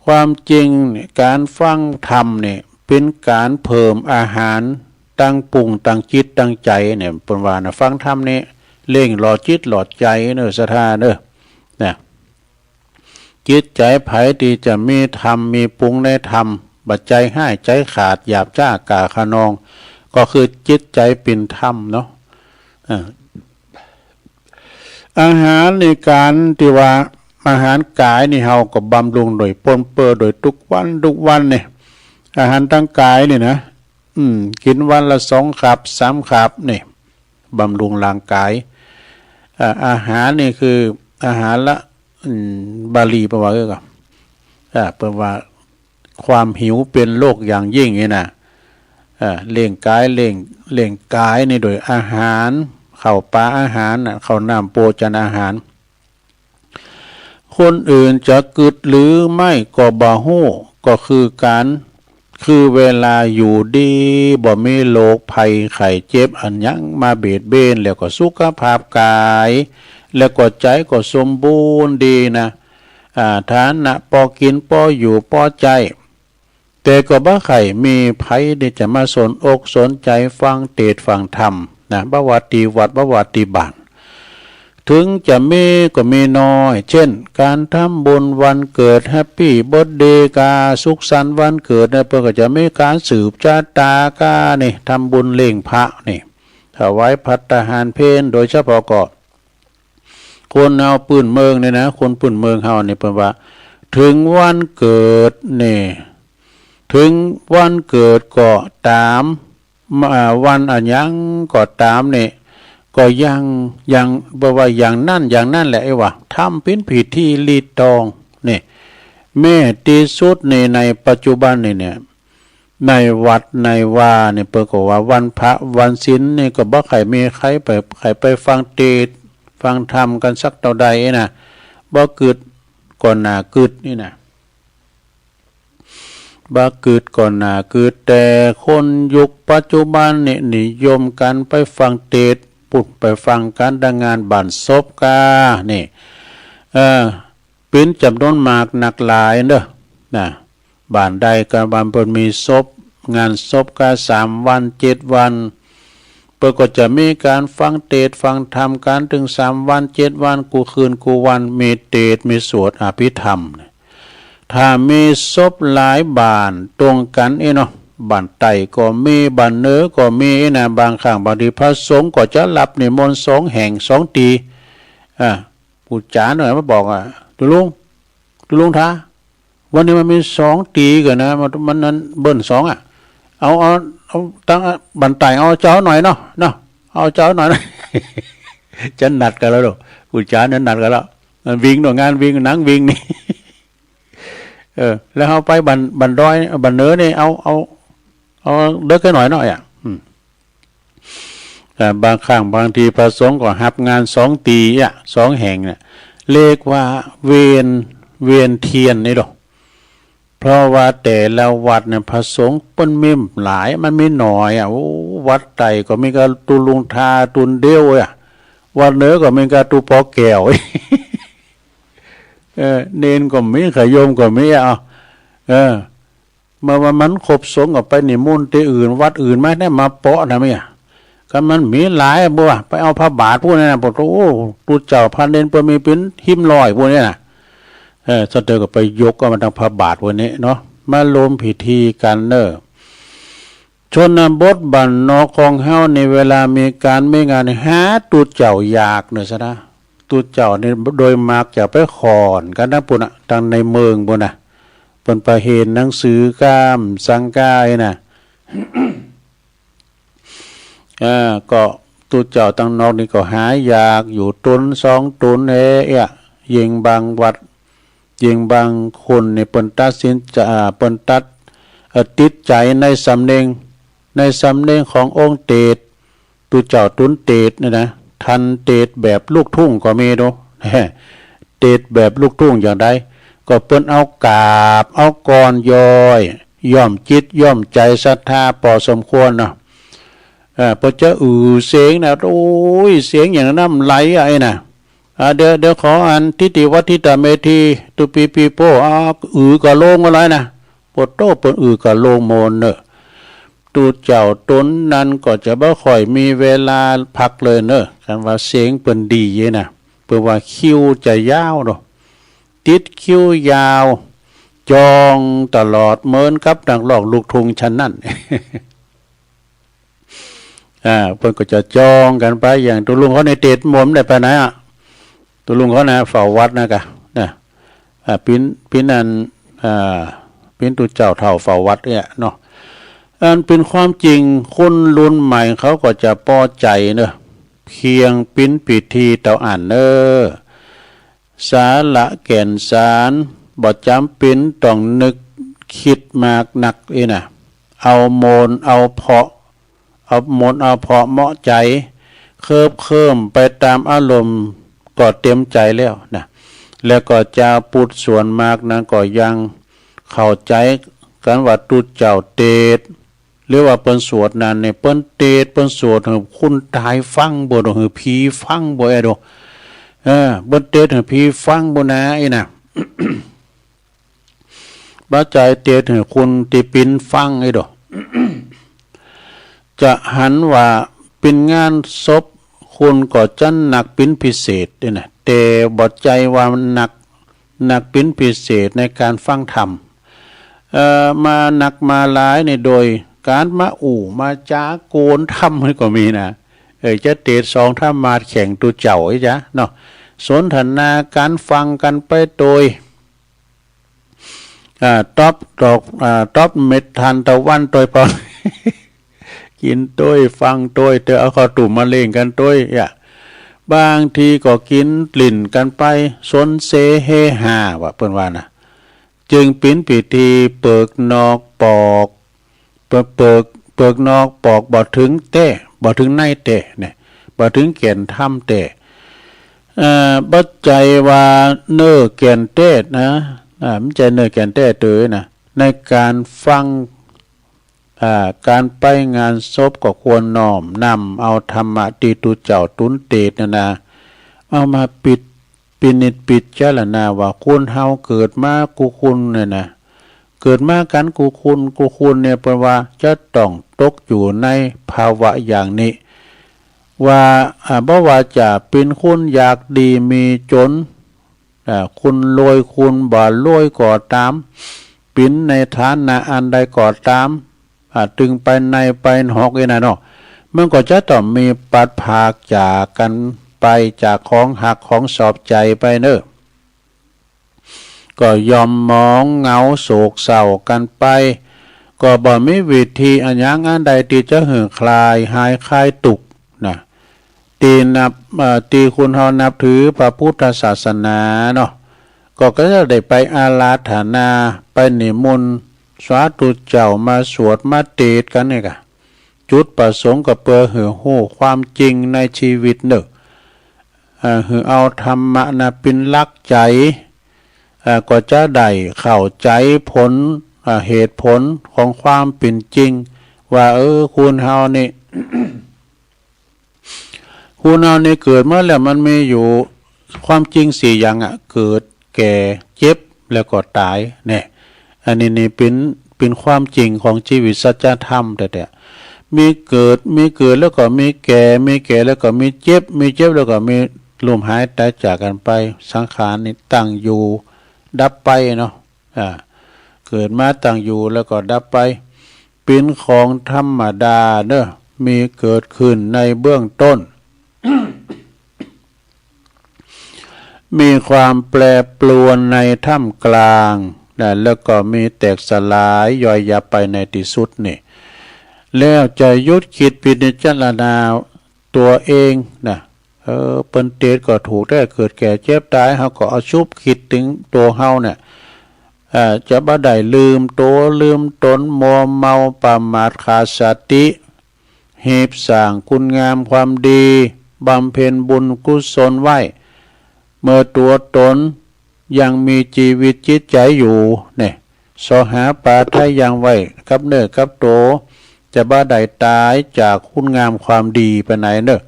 ความจริงเนี่ย ก๋านฟังธรรมเนี่ย เป๋นก๋านเพิ่มอาหารตังปรุงตังจิตตังใจ๋เนี่ย เปิ้นว่านะ ฟังธรรมเนี่ย เล่งหล่อจิตหล่อใจ๋เน่อ ศรัทธาเน่อ นะ จิตใจ๋ใผตี้จะมีธรรม มีปรุงในธรรม บ่ใจ๋ฮ้ายใจ๋ขาด หยาบจ๊า ก้าคะนอง ก็คือจิตใจ๋เป๋นธรรมเนาะ อ่า อาหารในก๋านตี้ว่า อาหารก๋ายนี่เฮาก็บำรุงโดยป้นเปื้อโดยตุ๊กวันตุ๊กวันเนี่ย อาหารตางก๋ายนี่นะ อืม กิ๋นวันละสองขับสามขับนี่ บำรุงร่างก๋าย อ่า อาหารนี่คืออาหารละ อืม บาลีเปิ้นว่า เออ ก็ อ่า เปิ้นว่า ความหิวเป๋นโรคอย่างยิ่งนี่นะ อ่า เลี้ยงก๋าย เลี้ยง เลี้ยงก๋ายนี่โดยอาหาร ข้าวป๋าอาหารน่ะ ข้าวน้ำโภชนาหาร คนอื่นจะกึ๊ดหรือไม่ก็บ่ฮู้ ก็คือก๋าน คือเวลาอยู่ดี บ่มีโรคภัยไข้เจ็บอันหยังมาเบียดเบียน แล้วก็สุขภาพก๋าย แล้วก็ใจ๋ก็สมบูรณ์ดีนะ อ่า ฐานะปอกิ๋นปออยู่ปอใจ๊ แต่ก็บ่ใค่มีใผตี้จะมาสนอกสนใจ๋ฟังเตสน์ฟังธรรมนะ บ่ว่าตี้วัด บ่ว่าตี้บ้าน ถึงจะมีก็มีน้อย เช่น ก๋านทำบุญวันเกิด แฮปปี้เบิร์ธเดย์กา สุขสันต์วันเกิดเนี่ย เปิ้นก็จะมีก๋านสืบจะตากานี่ ทำบุญเลี้ยงพระนี่ ถวายภัตตาหารเพล โดยเฉพาะก็ คนเฮาปื้นเมืองเนี่ยนะ คนปื้นเมืองเฮาเนี่ยเปิ้นว่า ถึงวันเกิดนี่ ถึงวันเกิดก็ต๋าม อ่า วันอะหยังก็ต๋ามนี่ ก็อย่าง อย่าง บ่ว่าอย่างนั้นอย่างนั้นแหละ ไอ้ว่า ทำเป๋นพิธีรีดตองนี่ แม้ตี้สุดนี่ ในปัจจุบันนี่เนี่ย ในวัดในวานี่ เปิ้นก็ว่าวันพระวันศีลนี่ก็บ่ใค่มีใผไป ใผไปฟังเตสน์ฟังธรรมกั๋นสักเต้าใดนะ บ่กึ๊ดก็น่ากึ๊ดนี่นะ บ่กึ๊ดก็น่ากึ๊ด แต่คนยุคปัจจุบันนี่นิยมกั๋นไปฟังเตสน์ ปุ้นไปฟังก๋านตางานบ้านศพกานี่ เออ เป๋นจ๋ำนวนมากนักหลายเน่อ นะ บ้านใดก็บ้านเปิ้นมีศพ งานศพกาสามวันเจ็ดวัน เปิ้นก็จะมีก๋านฟังเตสน์ฟังธรรมกั๋นเถิงสามวันเจ็ดวัน กู้คืนกู้วัน มีเตสน์ มีสวดอภิธรรม ถ้ามีศพหลายบ้านตรงกั๋นอี้เนาะ บ้านใต้ก็มี บ้านเหนือก็มีอี้นะ บางครั้งบางทีพระสงฆ์ก็จะรับนิมนต์สองแห่งสองตี้ อ่า ปู่จ๋าหน้อยมาบอกอ่ะ ตุ๊ลุง ตุ๊ลุงทา วันนี้มันมีสองตี้ก่อนะ มัน มันนั้นเบิ้ลสองอ่ะ เอา เอา เอาตั้งบ้านใต้ เอาเจ้าหน้อยเนาะ เนาะ เอาเจ้าหน้อยเนาะ จะนัดกั๋นแล้วลูก ปู่จ๋าเนี่ยนัดกั๋นแล้ว มันวิ่งเนาะ งานวิ่ง หนังวิ่งนี่ เออ แล้วเฮาไปบัน บันดอย บันเหนือนี่ เอา เอา เอาเดิกแค่หน้อยเนาะ อ่ะ อืม อ่า บางครั้งบางทีพระสงฆ์ก็ฮับงานสองตี้ อ่ะ สองแห่งเนี่ย เรียกว่าเวียน เวียนเทียนนี่ดอก เพราะว่าแต่ละวัดเนี่ยพระสงฆ์เปิ้นมีหลาย มันมีหน้อย อ่ะ โอ้ วัดใต้ก็มีกาตุ๊ลุงทาตุ๊นเดียว อ่ะ วัดเหนือก็มีกาตุ๊ปอแก้ว เออ เณรก็มี ขะโยมก็มี อ่ะ เออ เมื่อว่ามันครบสงฆ์ก็ไปนิมนต์ตี้อื่น วัดอื่นมาเนี่ย มาเปาะนะเมีย ก็มันมีหลาย บ่ว่าไปเอาพระบาทปู้นนะ ปะโธ่ ตุ๊เจ้าพระเณรเปิ้นมีเป๋นหิ้มร้อยปู้นเนี่ยนะ เออ สะเตอก็ไปยกเอามาตังพระบาทปู้นนี้เนาะ มาร่วมพิธีกั๋นเน่อ ชนบทบ้านนอกของเฮาในเวลามีก๋านมีงานนี่ หาตุ๊เจ้าอยากเน่อซะนะ ตุ๊เจ้านี่โดยมากจะไปขอนกั๋นตังปู้นน่ะ ตังในเมืองปู้นน่ะ เปิ้นไปเฮนหนังสือก้ามสังกายน่ะ อ่า ก็ตุ๊เจ้าตังนอกนี่ก็หายากอยู่ตุ๊นสองตุ๊นเออะ ยิ่งบางวัด ยิ่งบางคนนี่เปิ้นตัดสินจะ อ่า เปิ้นตัด เอ่อ ติดใจ๋ในสำเณง ในสำเณงขององค์เตสน์ ตุ๊เจ้าตุ๊นเตสน์เนี่ยนะ ท่านเตสน์แบบลูกทุ่งก็มีดู เตสน์แบบลูกทุ่งอย่างใด ก็เปิ้นเอากาบ เอาก้อนย้อย ย้อมจิตย้อมใจ๋ศรัทธาปอสมควรเนาะ เออ เปิ้นจะอือเสียงนะ โอ้ย เสียงอย่างน้ำไหลอะ ไอ้น่ะ อ่า เดี๋ยว เดี๋ยวขออันทิฏฐิวัฏฐิตาเมธี ตุปีปีโป้ อ่า อือกะโลงมาเลยนะ ปะโธ่ เปิ้นอือกะโลงโมนเน่อ ตุ๊เจ้าตุ๊นนั้นก็จะบ่ค่อยมีเวลาพักเลยเน่อ คันว่าเสียงเปิ้นดีเย้ยนะ เปิ้นว่าคิวจะยาวเนาะ ติดคิวยาว จองตลอดเหมือนกับนักร้องลูกทุ่งฉันนั้น อ่า เปิ้นก็จะจองกั๋นไป อย่างตุ๊ลุงเขาในเตสน์หม่ำได้ไปไหนอะ ตุ๊ลุงเขานะ เฝ้าวัดนะกะ นะ อ่า เป๋น เป๋นอัน อ่า เป๋นตุ๊เจ้าเฒ่าเฝ้าวัดเนี่ยเนาะ อันเป๋นความจริง คนรุ่นใหม่เขาก็จะปอใจ๋เน่อ เพียงเป๋นพิธีเต้าอั้นเน่อ สาระแก่นสาร บ่จ๋ำเป๋นต้องนึกกึ๊ดมากนักเอ้ยนะ เอาโมนเอาเพาะ เอาโมนเอาเพาะเหมาะใจ๋ เคิบเคิ้มไปต๋ามอารมณ์ก็เต๋มใจ๋แล้วนะ แล้วก็จาวปุทธส่วนมากนั้นก็ยังเข้าใจ๋กั๋นว่าตุ๊เจ้าเตสน์ หรือว่าเปิ้นสวดนั้นเนี่ย เปิ้นเตสน์ เปิ้นสวดหื้อคนต๋ายฟังบ่ หื้อผีฟังบ่ ไอ้โด เออ เปิ้นเตสน์หื้อผีฟังบ่นะ ไอ้น่ะ บ่ใจ้เตสน์หื้อคนตี้ปิ๊นฟัง ไอ้โด จะหันว่าเป๋นงานศพ คนก็จะนักเป๋นพิเศษเด้อนะ แต่บ่ใจ้ว่านัก นักเป๋นพิเศษในก๋านฟังธรรม เอ่อ มานักมาหลายนี่โดยก๋านมาอู้มาจ๋าโกนธรรมนี่ก็มีนะ เออ จะเตสน์สองธรรมาสน์แข่งตุ๊เจ้าไอ้จ๊ะเนาะ สนทนากั๋นฟังกั๋นไปโตย อ่า ต๊อบดอก อ่า ต๊อบเม็ดทานตะวันโตยพอ กิ๋นโตยฟังโตย เตอเอาข้าวตุ้มมาเล่งกั๋นโตยอะ บางทีก็กิ๋นหลิ้นกั๋นไป สนเสเฮฮาว่า เปิ้นว่านะ จึงเป๋นพิธีเปิกนอกปอก เปิก เปิก เปิกนอกปอกบ่เถิงแต๊ บ่เถิงในแต๊เนี่ย บ่เถิงแก่นธรรมแต๊ เอ่อ บ่ใจ้ว่าเน่อแก่นแต๊นะ อ่า บ่ใจ้เน่อแก่นแต๊เตยนะ ในก๋านฟัง อ่า ก๋านไปงานศพก็ควรน้อมนำเอาธรรมะตี้ตุ๊เจ้าตุ๊นเตสน์นั่นนะ เอามาปิด พินิจพิจารณาว่าคนเฮาเกิดมากู้คนเนี่ยนะ เกิดมากั๋นกู้คนกู้คนเนี่ย เปิ้นว่าจะต้องตกอยู่ในภาวะอย่างนี้ ว่า อ่า บ่ว่าจะเป๋นคนยากดีมีจ๋น อ่า คนรวยคนบ่รวยก็ต๋าม เป๋นในฐานะอันใดก็ต๋าม อ่า ตึงไปในไปนอกเอ้ยนะเนาะ มันก็จะต้องมีพลัดพรากจากกั๋นไป จากของฮักของชอบใจ๋ไปเน่อ ก็ย่อมหมองเหงาโศกเศร้ากั๋นไป ก็บ่มีวิธีอะหยังอันใดตี้จะหื้อคลายหายคลายตุ๊กข์นะ ตี้นับ เอ่อ ตี้คนเฮานับถือพระพุทธศาสนาเนาะ ก็ ก็จะได้ไปอาราธนา ไปนิมนต์สาธุเจ้ามาสวดมาเตสน์กั๋นนี่ก่ะ จุดประสงค์ก็เปื้อหื้อฮู้ความจริงในชีวิตเน่อ อ่า หื้อเอาธรรมะน่ะเป๋นหลักใจ๋ อ่า ก็จะได้เข้าใจ๋ผล อ่า เหตุผลของความเป๋นจริง ว่า เออ คนเฮานี่ คนเฮานี่เกิดมาแล้วมันมีอยู่ความจริงสี่อย่างอะ เกิด แก่ เจ็บ แล้วก็ต๋าย เนี่ย อันนี้นี่เป๋น เป๋นความจริงของชีวิตสัจธรรมแต๊ๆ มีเกิด มีเกิดแล้วก็มีแก่ มีแก่แล้วก็มีเจ็บ มีเจ็บแล้วก็มีล้มหายต๋ายจากกั๋นไป สังขารนี่ตั้งอยู่ดับไปเนาะ อ่า เกิดมาตั้งอยู่แล้วก็ดับไป เป๋นของธรรมดาเน่อ มีเกิดขึ้นในเบื้องต้น มีความแปรปรวนในท่ามกลางนะ แล้วก็มีแตกสลายย่อยยับไปในตี้สุดนี่ แล้วจะหยุดคิดพิจารณาตั๋วเองนะ เออ เปิ้นเตสน์ก็ถูกแต๊ เกิดแก่เจ็บต๋าย เฮาก็เอาชุบคิดเถิงตั๋วเฮาเนี่ย เอ่อ จะบ่ได้ลืมตั๋วลืมต๋น มัวเมาประมาทขาดสติ ฮีบสร้างคุณงามความดี บำเพ็ญบุญกุศลไว้ เมื่อตั๋วต๋นยังมีจีวิตจิตใจ๋อยู่เนี่ย เสาะหาปาไถ่ยังไว้กับเนื้อกับตั๋ว จะบ่ได้ต๋ายจากคุณงามความดีไปไหนเน่อ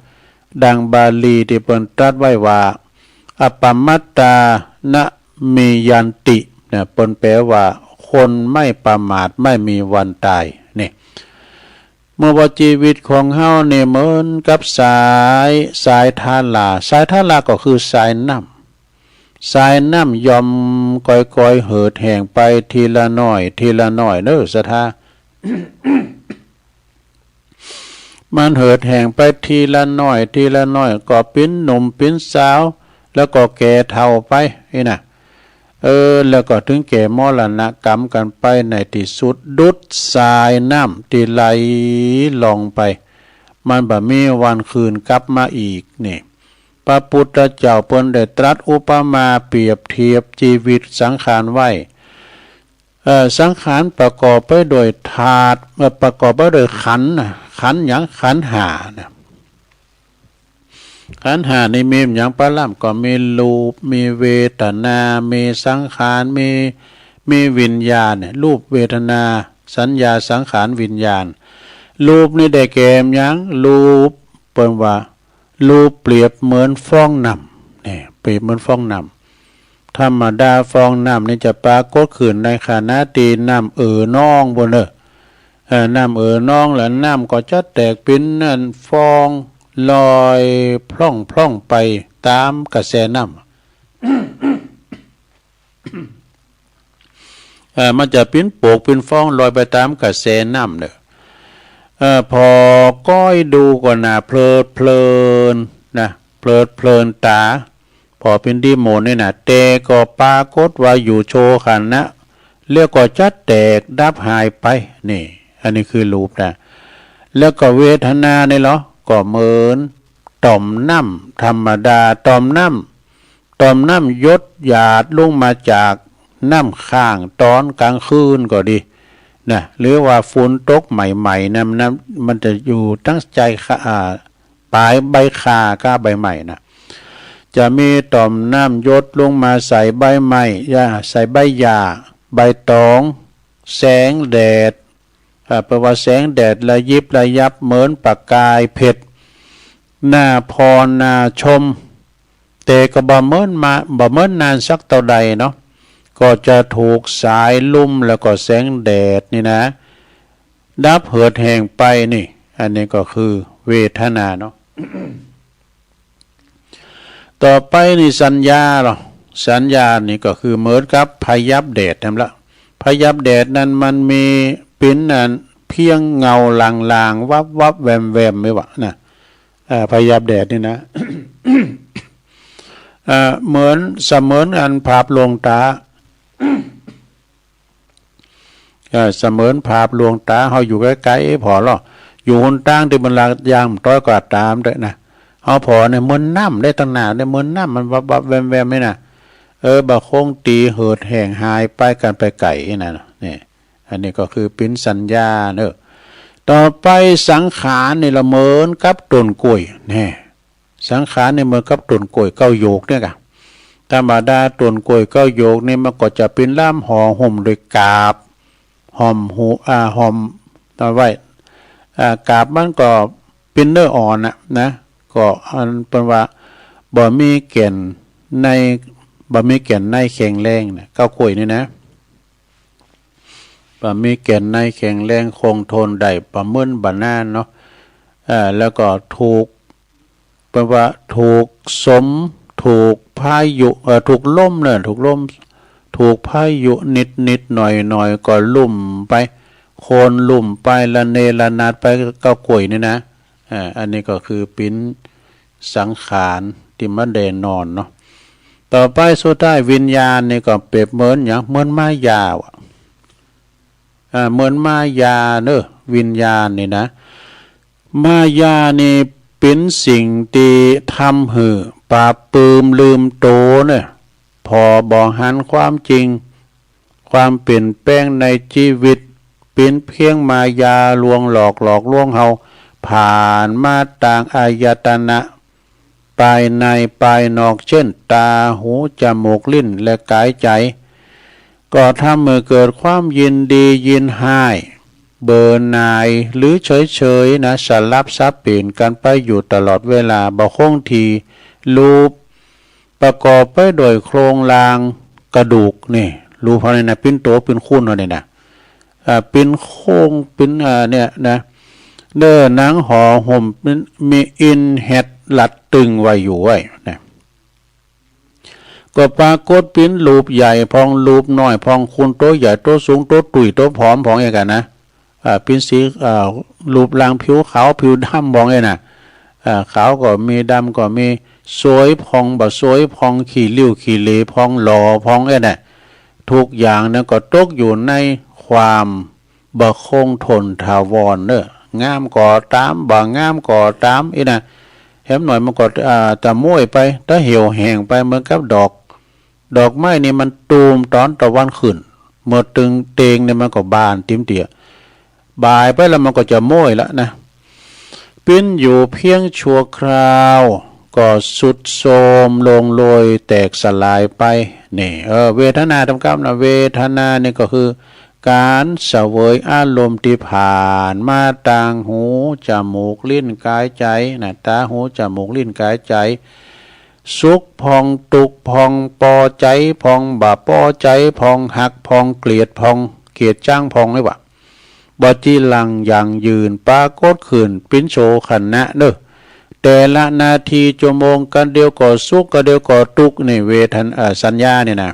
ดังบาลีตี้เปิ้นตรัสไว้ว่า อัปปมัตตา นะ มิยันติ เนี่ย เปิ้นแปลว่า คนไม่ประมาทไม่มีวันต๋าย นี่ เมื่อว่าจีวิตของเฮาเนี่ยเหมือนกับสาย สายทารา สายทาราก็คือสายน้ำ สายน้ำย่อมก่อยๆ เหือดแห้งไปทีละน้อย ทีละน้อยเน่อศรัทธา มันเหือดแห้งไปทีละน้อย ทีละน้อย ก็เป๋นหนุ่มเป๋นสาว แล้วก็แก่เฒ่าไป นี่นะ เออ แล้วก็เถิงแก่มรณะกรรมกั๋นไปในตี้สุด ดุจสายน้ำตี้ไหลล่องไป มันบ่มีวันคืนกลับมาอีก นี่ พระปุทธเจ้าเปิ้นได้ตรัสอุปมาเปรียบเทียบจีวิตสังขารไว้ เอ่อ สังขารประกอบไปด้วยธาตุ เอ่อ ประกอบไปด้วยขันธ์นะ ขันธ์หยัง ขันธ์ห้านะ ขันธ์ห้านี่มีหยังปะล่ำ ก็มีรูป มีเวทนา มีสังขาร มี มีวิญญาณเนี่ย รูป เวทนา สัญญา สังขาร วิญญาณ รูปนี่ได้แก่หยัง รูป เปิ้นว่า รูปเปรียบเหมือนฟองน้ำ เนี่ย เปรียบเหมือนฟองน้ำ ธรรมดาฟองน้ำนี่จะปรากฏขึ้นในขณะตี้น้ำเอ่อนองปู้นเน่อ เอ่อ น้ำเอ่อนอง แล้วน้ำก็จะแตกเป๋นอันฟองลอยพล่องๆ ไปต๋ามกระแสน้ำ เอ่อ มันจะเป๋นโปกเป๋นฟองลอยไปต๋ามกระแสน้ำเน่อ เอ่อ ผ่อก้อยดูก็น่าเพลิดเพลินนะ เพลิดเพลินต๋า ผ่อเป๋นดีหมดนี่นะ แต่ก็ปรากฏว่าอยู่ชั่วขณะ แล้วก็จะแตกดับหายไป นี่ อันนี้คือรูปนะ แล้วก็เวทนานี่เหรอ ก็เหมือนต่อมน้ำธรรมดา ต่อมน้ำ ต่อมน้ำหยดหยาดลงมาจากน้ำข้างต๋อนกลางคืนก็ดีนะ หรือว่าฝนตกใหม่ๆ น้ำ น้ำ มันจะอยู่ตังใจ๋ข่า อ่า ป๋ายใบข่ากับใบไม้นะ จะมีต่อมน้ำหยดลงมาใส่ใบไม้ หญ้า ใส่ใบหญ้า ใบตอง แสงแดด อ่า แปลว่าแสงแดดระยิบระยับเหมือนประกายเพชร น่าพอหน้าชม แต่ก็บ่เหมินมา บ่เหมินนานสักเต้าใดเนาะ ก็จะถูกสายลมแล้วก็แสงแดดนี่นะ ดับเหือดแห้งไปนี่ อันนี้ก็คือเวทนาเนาะ ต่อไปนี่สัญญาเหรอ สัญญานี่ก็คือเหมือนกับพยับแดดนั่นละ พยับแดดนั้นมันมีเป๋นอันเพียงเงาลางๆ วับๆ แวมๆ ไม่วะนะ เอ่อ พยับแดดนี่นะ เอ่อ เหมือน เสมือนอันภาพลวงต๋า เอ่อ เสมือนภาพลวงต๋า เฮาอยู่ใก้ๆ ผ่อลอ อยู่หนตางตี้มันลาดยางต้อยกว่าต๋ามด้วยนะ เฮาผ่อเนี่ยเหมือนน้ำได้ตังหน้าเนี่ย เหมือนน้ำมันวับๆ แวมๆ นี่นะ เออ บ่คงตี้ เหิดแห้งหายไปกั๋นไปไก๋ นั่นน่ะ นี่ อันนี้ก็คือเป๋นสัญญาเนาะ ต่อไปสังขารนี่ละเหมือนกับต้นกล้วย แน่ สังขารนี่เหมือนกับต้นกล้วยเก๊าหยวกเนี่ยก่ะ ธรรมดาต้นกล้วยเก๊าหยวกนี่มันก็จะเป๋นล่ามห่อหุ้มโดยกาบ ห่อมหู อ่า ห่อมเอาไว้ อ่า กาบมันก็เป๋นเนื้ออ่อนน่ะนะ ก็อันเปิ้นว่าบ่มีแก่นใน บ่มีแก่นในแข็งแรงน่ะ เก๊ากล้วยนี่นะ บ่มีแก่นในแข็งแรงคงทนได้ บ่มึนบ่นานเนาะ เอ่อ แล้วก็ถูก เปิ้นว่าถูกสม ถูกพายุ เอ่อ ถูกลมเนาะ ถูกลม ถูกพายุนิดๆ หน่อยๆ ก็ลุ่มไป โค่นลุ่มไป ระเนระนาดไป เก๊ากล้วยนี่นะ อ่า อันนี้ก็คือเป๋นสังขารตี้บ่แน่นอนเนาะ ต่อไปสุดท้ายวิญญาณนี่ก็เปรียบเหมือนหยัง เหมือนมายาว่ะ อ่า เหมือนมายาเนาะ วิญญาณนี่นะ มายานี่เป๋นสิ่งตี้ทำหื้อปราบปรื้มลืมโตเนาะ ผ่อบ่หันความจริง ความเปลี่ยนแปลงในจีวิต เป๋นเพียงมายาลวงหลอก หลอกลวงเฮา ผ่านมาตางอายตนะ ภายในภายนอก เจ้น ต๋า หู จมูก ลิ้น และก๋ายใจ๋ ก็ทำหื้อเกิดความยินดียินฮ้าย เบื่อหน่าย หรือเฉยๆ นะ สลับสับเปลี่ยนกั๋นไปอยู่ตลอดเวลา บ่คงตี้ รูปประกอบไปด้วยโครงร่างกระดูกนี่ รูปเฮานี่นะ เป๋นตั๋วเป๋นคนเฮานี่นะ อ่า เป๋นโครง เป๋น อ่า เนี่ยนะ เนื้อหนังห่อหุ้ม เป๋น มีอินเห็ดรัดตึงไว้อยู่ไว้นะ ก็ปรากฏเป๋นรูปใหญ่พ่อง รูปน้อยพ่อง คนตั๋วใหญ่ตั๋วสูง ตั๋วตุ้ยตั๋วผอมพ่อง อย่างกั๋นนะ อ่า เป๋นสี อ่า รูปร่างผิวขาวผิวดำพ่องเนี่ยนะ อ่า ขาวก็มี ดำก็มี สวยพ่อง บ่สวยพ่อง ขี้ริ้วขี้เหร่พ่อง หล่อพ่องเนี่ยนะ ทุกอย่างนั้นก็ตกอยู่ในความบ่คงทนถาวรเนาะ งามก็ต๋าม บ่งามก็ต๋าม อี้นะ แหมหน่อยมันก็ อ่า จะม้วยไป ตะเหี่ยวแห้งไป เหมือนกับดอก ดอกไม้นี่มันตูมต๋อนตะวันขึ้น เมื่อตึงเต็งเนี่ยมันก็บานติ่มเตี้ย บ่ายไปแล้วมันก็จะม้วยละนะ เป๋นอยู่เพียงชั่วคราว ก็ทรุดโทรมลงโดยแตกสลายไป นี่ เออ เวทนาต๋ามกำนะ เวทนานี่ก็คือก๋านเสวยอารมณ์ตี้ผ่านมาตางหู จมูก ลิ้น ก๋าย ใจ๋ นะ ต๋า หู จมูก ลิ้น ก๋าย ใจ๋ สุขพ่อง ตุ๊กข์พ่อง ปอใจ๋พ่อง บ่ปอใจ๋พ่อง ฮักพ่อง เกลียดพ่อง เกลียดจั๊งพ่อง นี่หว่า บ่จีรังยั่งยืน ปรากฏขึ้นเป๋นชั่วขณะเนาะ แต่ละนาที ชั่วโมง กั๋นเดียวก็สุข กั๋นเดียวก็ตุ๊กข์ นี่เวทนา เอ่อ สัญญานี่นะ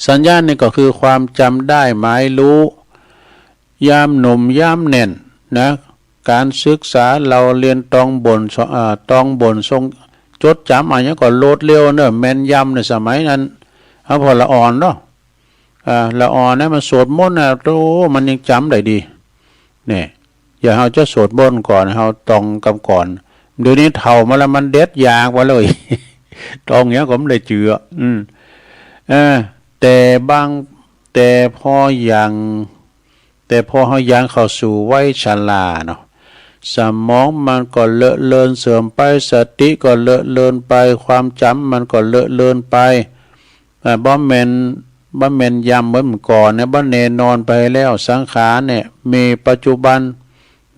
สัญญานี่ก็คือความจ๋ำได้หมายฮู้ ยามหนุ่มยามแน่นนะ ก๋านศึกษาเล่าเรียนต้องบ่น เอ่อ ต้องบ่นทรง จดจ๋ำอะหยังก็โลดเร็วเนาะ แม่นยำในสมัยนั้น เอาผ่อละอ่อนเนาะ อ่า ละอ่อนนะ มันสวดมนต์นะ โอ้ มันยังจ๋ำได้ดี เนี่ย อย่างเฮาจะสวดมนต์ก่อน เฮาต้องกำก่อน เดี๋ยวนี้เฒ่ามาแล้ว มันเด็ดยากว่าเลย ต้องหยังก็บ่ได้เจื้อ อืม เออ แต่บาง แต่พอยัง แต่พอเฮายังเข้าสู่วัยชราเนาะ สมองมันก็เลอะเลือนเสื่อมไป สติก็เลอะเลือนไป ความจ๋ำมันก็เลอะเลือนไป อ่า บ่แม่น บ่แม่นยำเหมือนก่อนเนี่ย บ่แน่นอนไปแล้ว สังขารเนี่ย มีปัจจุบัน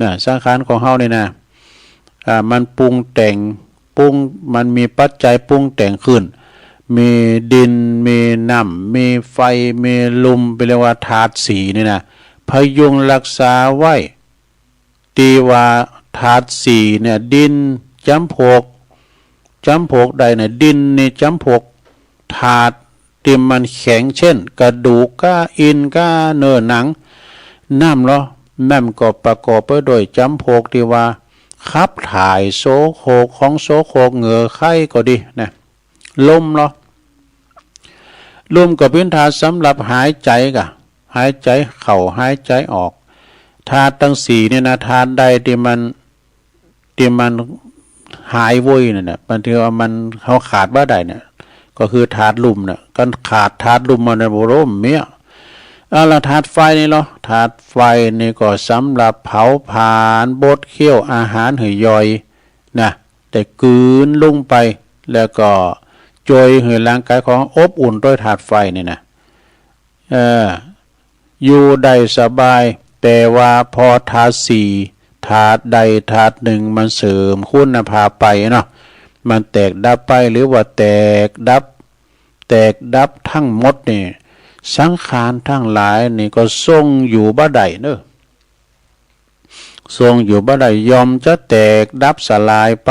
นะ สังขารของเฮานี่นะ อ่า มันปรุงแต่ง ปรุง มันมีปัจจัยปรุงแต่งขึ้น มีดิน มีน้ำ มีไฟ มีลม เปิ้นเรียกว่าธาตุสี่นี่นะ พยุงรักษาไว้ ตี้ว่าธาตุสี่เนี่ย ดินจ๋ำพวก จ๋ำพวกใดเนี่ย ดินนี่จ๋ำพวกธาตุตี้มันแข็ง เจ้น กระดูกก้า อินทร์ก้า เนื้อหนัง น้ำลอ น้ำก็ประกอบไปด้วยจ๋ำพวกตี้ว่า ขับถ่าย โสโครก ของโสโครก เหงื่อไข้ก็ดีนะ ลมลอ ลมก็เป๋นธาตุสำหรับหายใจ๋ก่ะ หายใจ๋เข้า หายใจ๋ออก ธาตุตังสี่เนี่ยนะ ธาตุใดตี้มัน ตี้มันหายโว้ยนั่นน่ะ บางทีว่ามัน เฮาขาดบ่ได้เนี่ย เข ก็คือธาตุลุ่มน่ะ กันขาดธาตุลุ่มมาเนี่ย บ่ฮู้เมีย เอาละ ธาตุไฟนี่ลอ ธาตุไฟนี่ก็สำหรับเผาผลาญ บดเคี้ยวอาหารหื้อย่อยนะ ได้กลืนลงไป แล้วก็จ้วยหื้อร่างก๋ายของอบอุ่นตวยธาตุไฟนี่นะ เออ อยู่ได้สบาย แต่ว่าพอธาตุสี่ ธาตุใดธาตุนึ่งมันเสื่อมคุณภาพไปเนาะ มันแตกดับไป หรือว่าแตกดับ แตกดับทั้งหมดนี่ สังขารตังหลายนี่ก็ทรงอยู่บ่ได้เนาะ ทรงอยู่บ่ได้ ย่อมจะแตกดับสลายไป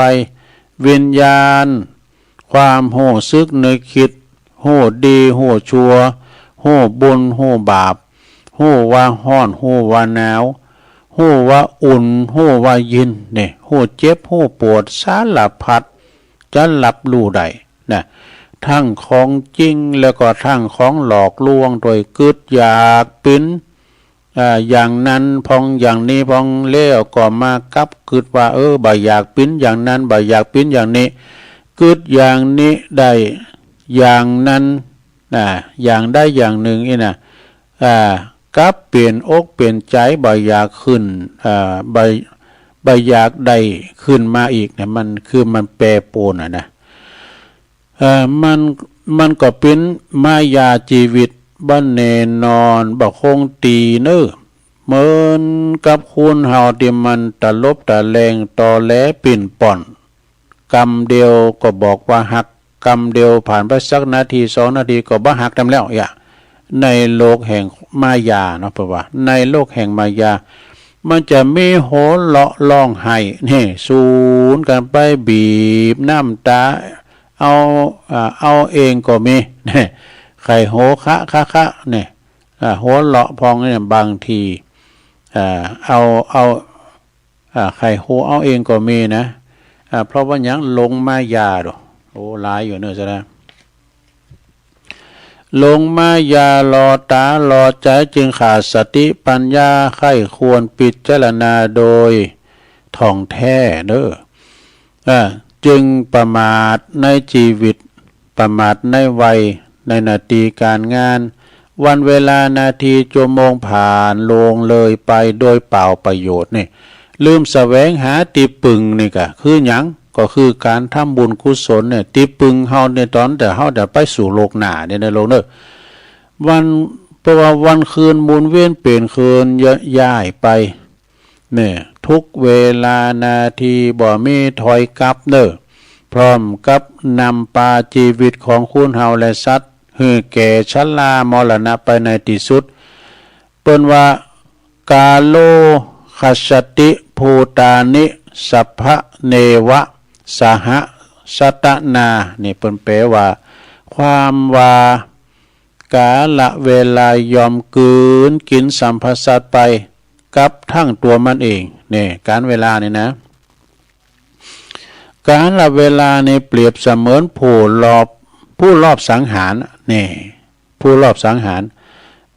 วิญญาณ ความฮู้สึกนึกคิด ฮู้ดีฮู้ชั่ว ฮู้บุญฮู้บาป ฮู้ว่าฮ้อนฮู้ว่าหนาว ฮู้ว่าอุ่นฮู้ว่าเย็น นี่ ฮู้เจ็บฮู้ปวด สารพัด จะรับรู้ได้นะ ทั้งของจริงแล้วก็ทั้งของหลอกลวง โดยกึ๊ดอยากเป๋น อ่า อย่างนั้นพ่องอย่างนี้พ่อง แล้วก็มากับกึ๊ดว่า เออ บ่อยากเป๋นอย่างนั้น บ่อยากเป๋นอย่างนี้ กึ๊ดอย่างนี้ได้อย่างนั้น นะ อย่างใดอย่างนึ่งอี้นะ อ่า กลับเป๋นอกเป๋นใจ๋ บ่อยากขึ้น อ่า บ่ บ่อยากได้ขึ้นมาอีกนะ มันคือมันแปรปรวนอะนะ เอ่อ มัน มันก็เป๋นมายาจีวิต บ่แน่นอน บ่คงตี้เนาะ เหมือนกับคนเฮาตี้มันตะหลบตะแหลง ตอแหลปิ้นป้อน กำเดียวก็บอกว่าฮัก กำเดียวผ่านไปสักนาทีสองนาทีก็บ่ฮักแต้มแล้วอะ ในโลกแห่งมายาเนาะ เปิ้นว่า ในโลกแห่งมายา มันจะมีหัวเราะฮ้องไห้ นี่ สูนกั๋นไป บีบน้ำต๋า เอา อ่า เอาเองก็มี นี่ ใค่หัวคะคะคะ นี่ อ่า หัวเราะพ่องเนี่ย บางที อ่า เอา เอา อ่า ใค่หัวเอาเองก็มีนะ อ่า เพราะว่าหยัง หลงมายาโด โอ้ หลายอยู่เนาะ ซะนะ หลงมายาหลอกต๋าหลอกใจ๋ จึงขาดสติปัญญา ใค่ควรพิจารณาโดยถ่องแท้เนาะ อ่า จึงประมาทในจีวิต ประมาทในวัย ในหน้าตี้ก๋านงาน วันเวลานาทีจั่วโมงผ่านล่วงเลยไปโดยเปล่าประโยชน์นี่ ลืมแสวงหาตี้ปึงนี่ก็คือหยัง ก็คือก๋านทำบุญกุศลเนี่ย ตี้ปึงเฮาเนี่ย ต๋อนแต่เฮาจะไปสู่โลกหน้าเนี่ยนะลูกเนาะ วัน เพราะว่าวันคืนหมุนเวียนเปลี่ยนคืนย้ายไป เนี่ย ทุกเวลานาทีบ่มีถอยกลับเนาะ พร้อมกับนำปาจีวิตของคนเฮาและสัตว์ หื้อแก่ชรามรณะไปในตี้สุด เปิ้นว่า กาโล คัสสติ ภูตานิ สัพพะ เนวะ สหะ สัตตนา นี่เปิ้นแปลว่า ความว่า กาลเวลาย่อมกลืนกิ๋นสรรพสัตว์ไปกับทั้งตั๋วมันเอง นี่ กาลเวลานี่นะ กาลเวลานี่เปรียบเสมือนผู้ลอบ ผู้ลอบสังหาร นี่ ผู้ลอบสังหาร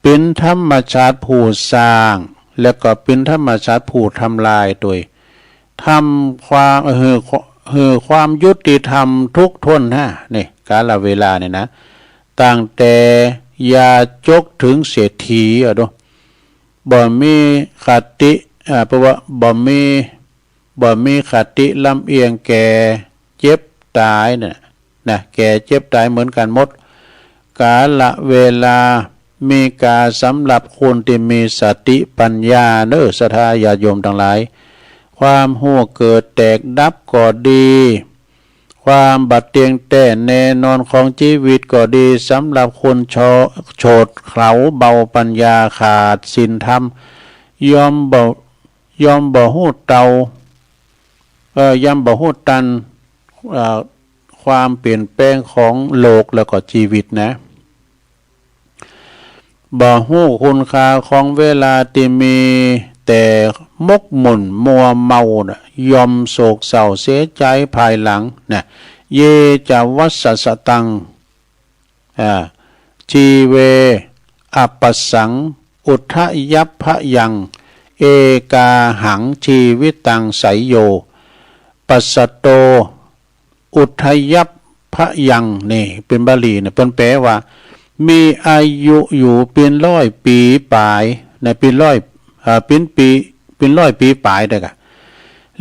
เป๋นธรรมชาติผู้สร้าง แล้วก็เป๋นธรรมชาติผู้ทำลายโดย ทำความ หื้อ หื้อความยุติธรรมทุกข์ถ้วนหน้า นี่ กาลเวลานี่นะ ตั้งแต่ยาจกเถิงเศรษฐีอะโด บ่มีคติ อ่า เพราะว่าบ่มี บ่มีคติลำเอียงแก่เจ็บต๋ายน่ะ นะ แก่เจ็บต๋ายเหมือนกั๋นหมด กาลเวลามีกาสำหรับคนตี้มีสติปัญญาเนาะ ศรัทธาญาติโยมตังหลาย ความฮู้เกิดแตกดับก็ดี ความบ่เตี้ยงแต๊แน่นอนของจีวิตก็ดี สำหรับคนโฉดเขลาเบาปัญญาขาดศีลธรรม ย่อมบ่ ย่อมบ่ฮู้เต้า เอ่อ ย่อมบ่ฮู้ตัน เอ่อ ความเปลี่ยนแปลงของโลกแล้วก็จีวิตนะ บ่ฮู้คุณค่าของเวลาตี้มีแต่หมกหมุ่นมัวเมาน่ะ ย่อมโศกเศร้าเสียใจ๋ภายหลังน่ะ เย จะ วัสสะสะตัง อ่า จีเว อัปปะสัง อุททยัพพยัง เอกาหัง จีวิตัง ไสยโย ปัสสะโต อุทยัพ พยังค์ นี่เป๋นบาลีเนี่ย เปิ้นแปลว่า มีอายุอยู่เป๋นร้อยปี๋ป๋ายนะ เป๋นร้อย เอ่อ เป๋นปี๋ เป๋นร้อยปี๋ป๋ายเต๊อะ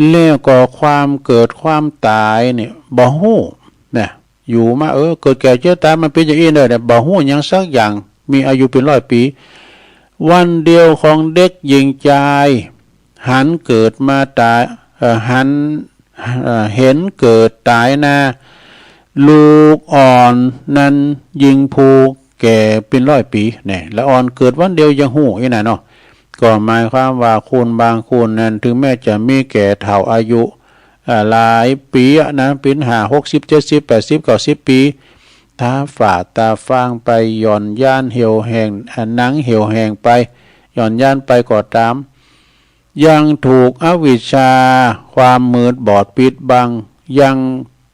แล้วก็ความเกิดความต๋ายเนี่ยบ่ฮู้นะ อยู่มา เออ เกิดแก่เจ็บต๋าย มันเป๋นอย่างอี้เน่อเนี่ย บ่ฮู้หยังสักอย่าง มีอายุเป๋นร้อยปี๋ วันเดียวของเด็กหญิงจาย หันเกิดมาต๋าย เอ่อ หัน เอ่อ เห็นเกิดต๋ายนา ลูกอ่อนนั้นยิ่งผู้แก่เป๋นร้อยปี๋ เนี่ย ละอ่อนเกิดวันเดียวยังฮู้อี้นะเนาะ ก็หมายความว่าคนบางคนนั้น เถิงแม้จะมีแก่เฒ่าอายุ อ่า หลายปี๋อะนะ เป๋นห้า หกสิบ เจ็ดสิบ แปดสิบ เก้าสิบปี๋ ต๋าฝ้าต๋าฟางไป หย่อนยานเหี่ยวแห้ง อ่า หนังเหี่ยวแห้งไป หย่อนยานไปก็ต๋าม ยังถูกอวิชชา ความมืดบอดปิดบัง ยัง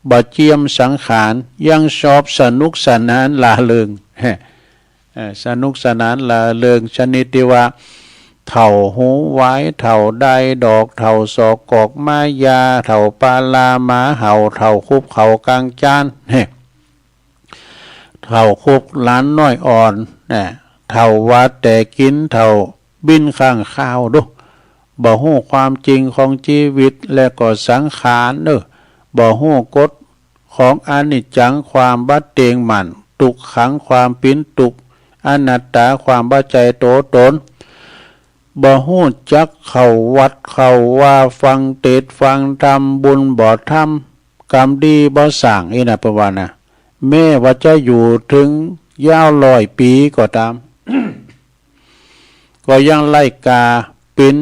บ่เจียมสังขาร ยังชอบสนุกสนานร่าเริง เอ่อ สนุกสนานร่าเริง ชนิดตี้ว่า เฒ่าหูหวาย เฒ่าไดดอก เฒ่าสอกกอกหมายา เฒ่าปาลาหมาเห่า เฒ่าคุบเข่ากลางจาน เฮ้ เฒ่าคุบหลานน้อยอ่อน นะ เฒ่าหวาดแต่กิ๋น เฒ่าบินข้างคาว ดู บ่ฮู้ความจริงของจีวิต และก็สังขารเน่อ บ่ฮู้กฎของอนิจจัง ความบ่เต็งมั่น ตุ๊กขัง ความเป๋นตุ๊กข์ อนัตตา ความบ่ใจ้ตั๋วต๋น บ่ฮู้จักเข้าวัดเข้าวา ฟังเตสน์ฟังธรรม บุญบ่ทำ กรรมดีบ่สร้าง อี้นะ เปิ้นว่านะ แม้ว่าจะอยู่เถิงยาวร้อยปี๋ก็ต๋าม ก็ยังไร้ค่า เป๋น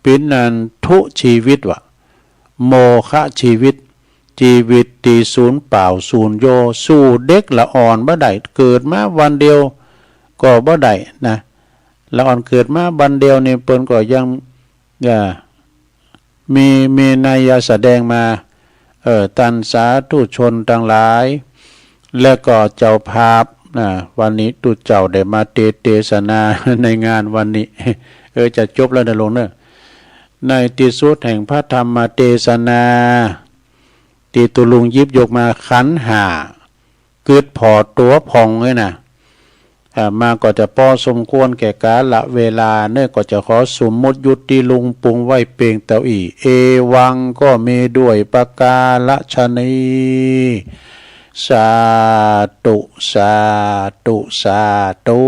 เป๋นอันทุชีวิตว่ะ โมฆะชีวิต จีวิตตี้สูญเปล่าสูญโย สู้เด็กละอ่อนบ่ได้ เกิดมาวันเดียวก็บ่ได้นะ ละอ่อนเกิดมาวันเดียวนี่เปิ้นก็ยัง เอ่อ มี มีนัยยะแสดงมา เอ่อ ต้านสาธุชนตังหลาย และก็เจ้าภาพนะ วันนี้ตุ๊เจ้าได้มาเตสน์เตสนาในงานวันนี้ เออ จะจบแล้วนะโลงเน่อ ในตี้สุดแห่งพระธรรมเตสนา ตี้ตุ๊ลุงหยิบยกมา ขันธ์ห้า กึ๊ดผ่อตั๋วผ่องเลยนะ อ่า มาก็จะปอสมควรแก่กาละเวลาเน่อ ก็จะขอสมมุติหยุดตี้ลุงปรุงไว้เปียงเต้าอี้ เอวังก็มีด้วยประการฉะนี้ สาธุ สาธุ สาธุ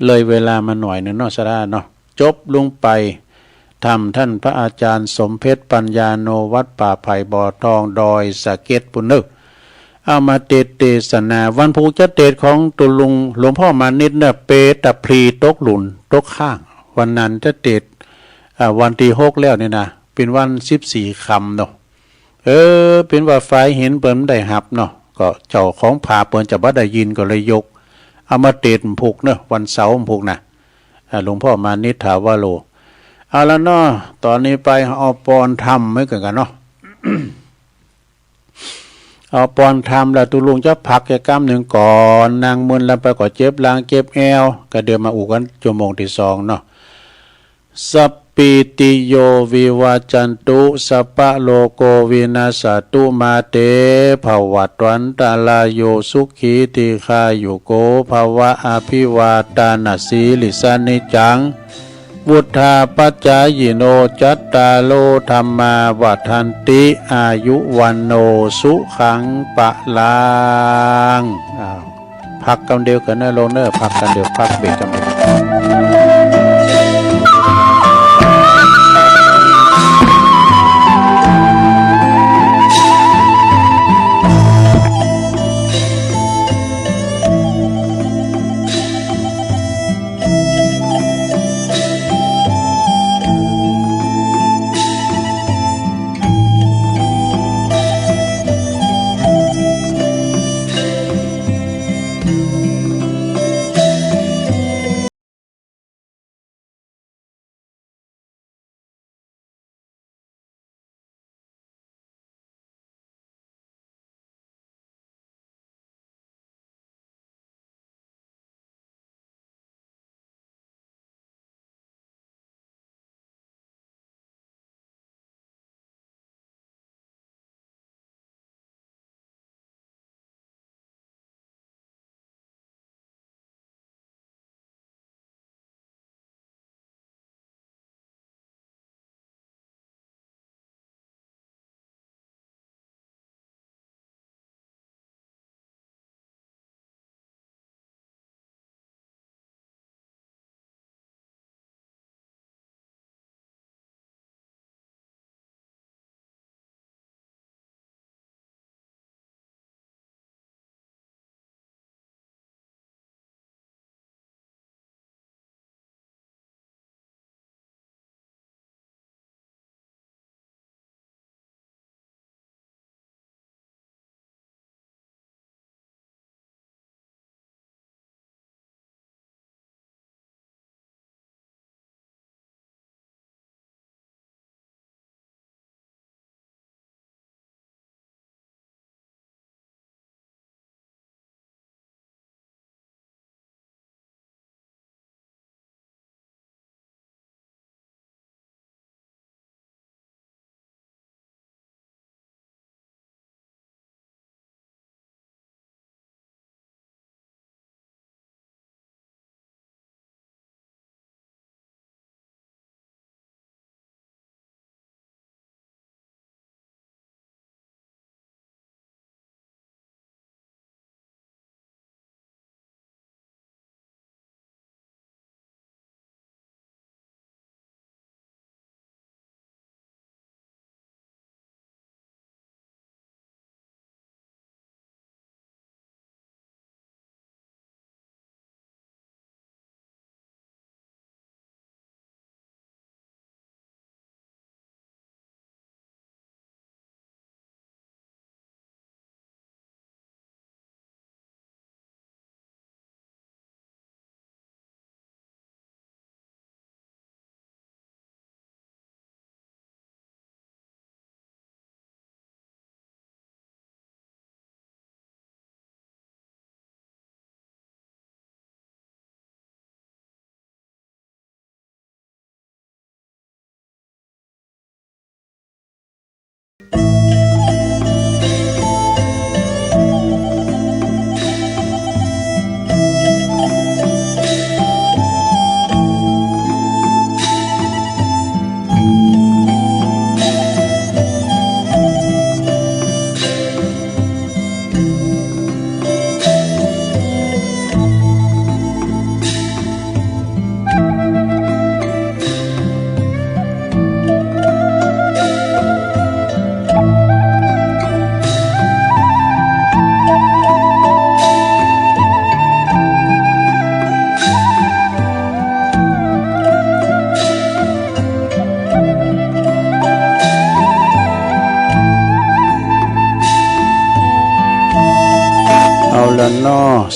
เลยเวลามาหน่อยนึ่งเนาะ สาระเนาะ จบลงไป ธรรมต้านพระอาจารย์สมเพชรปัญญาโน วัดป่าไผ่บ่อทอง ดอยสะเก็ดปู้นเน่อ เอามาเตสน์เตสนา วันพูกจะเตสน์ของตุ๊ลุงหลวงพ่อมานิตเน่อ เปตาพลีตกหลุมตกข้าง วันนั้นจะเตสน์ อ่า วันตี้หกแล้วนี่นะ เป๋นวันสิบสี่ค่ำเนาะ เออ เป๋นว่าฝ่ายหินเปิ้นได้ฮับเนาะ ก็เจ้าของผาเปิ้นจะบ่ได้ยินก็เลยยก เอามาเตสน์พูกเนาะ วันเสาร์พูกนะ อ่า หลวงพ่อมานิตถาวโร เอาละเนาะ ต๋อนนี้ไปเอาปอนธรรมไว้ก่อนกั๋นเนาะ เอาปอนธรรมแล้วตุ๊ลุงจะพักแค่กำนึ่งก่อน นั่งมึนแล้วไปก็เจ็บหลังเจ็บแอว ก็เดี๋ยวมาอู้กั๋นชั่วโมงตี้สองเนาะ สัพพีติโยวิวัจจันตุ สัพพะโรโควินัสสะตุ มาเตภวัตวันตะราโย สุขีทีฆายุโกภะวะ อภิวาทานะสีลิสสะนิจจัง วุฑฒาปะจายิโน จัตตาโรธัมมาวัฑฒันติ อายุวัณโณ สุขังพะลัง อ้าว พักกำเดียวกั๋นเน่อโลงเน่อ พักกำเดียว พักเบรกกำเดียว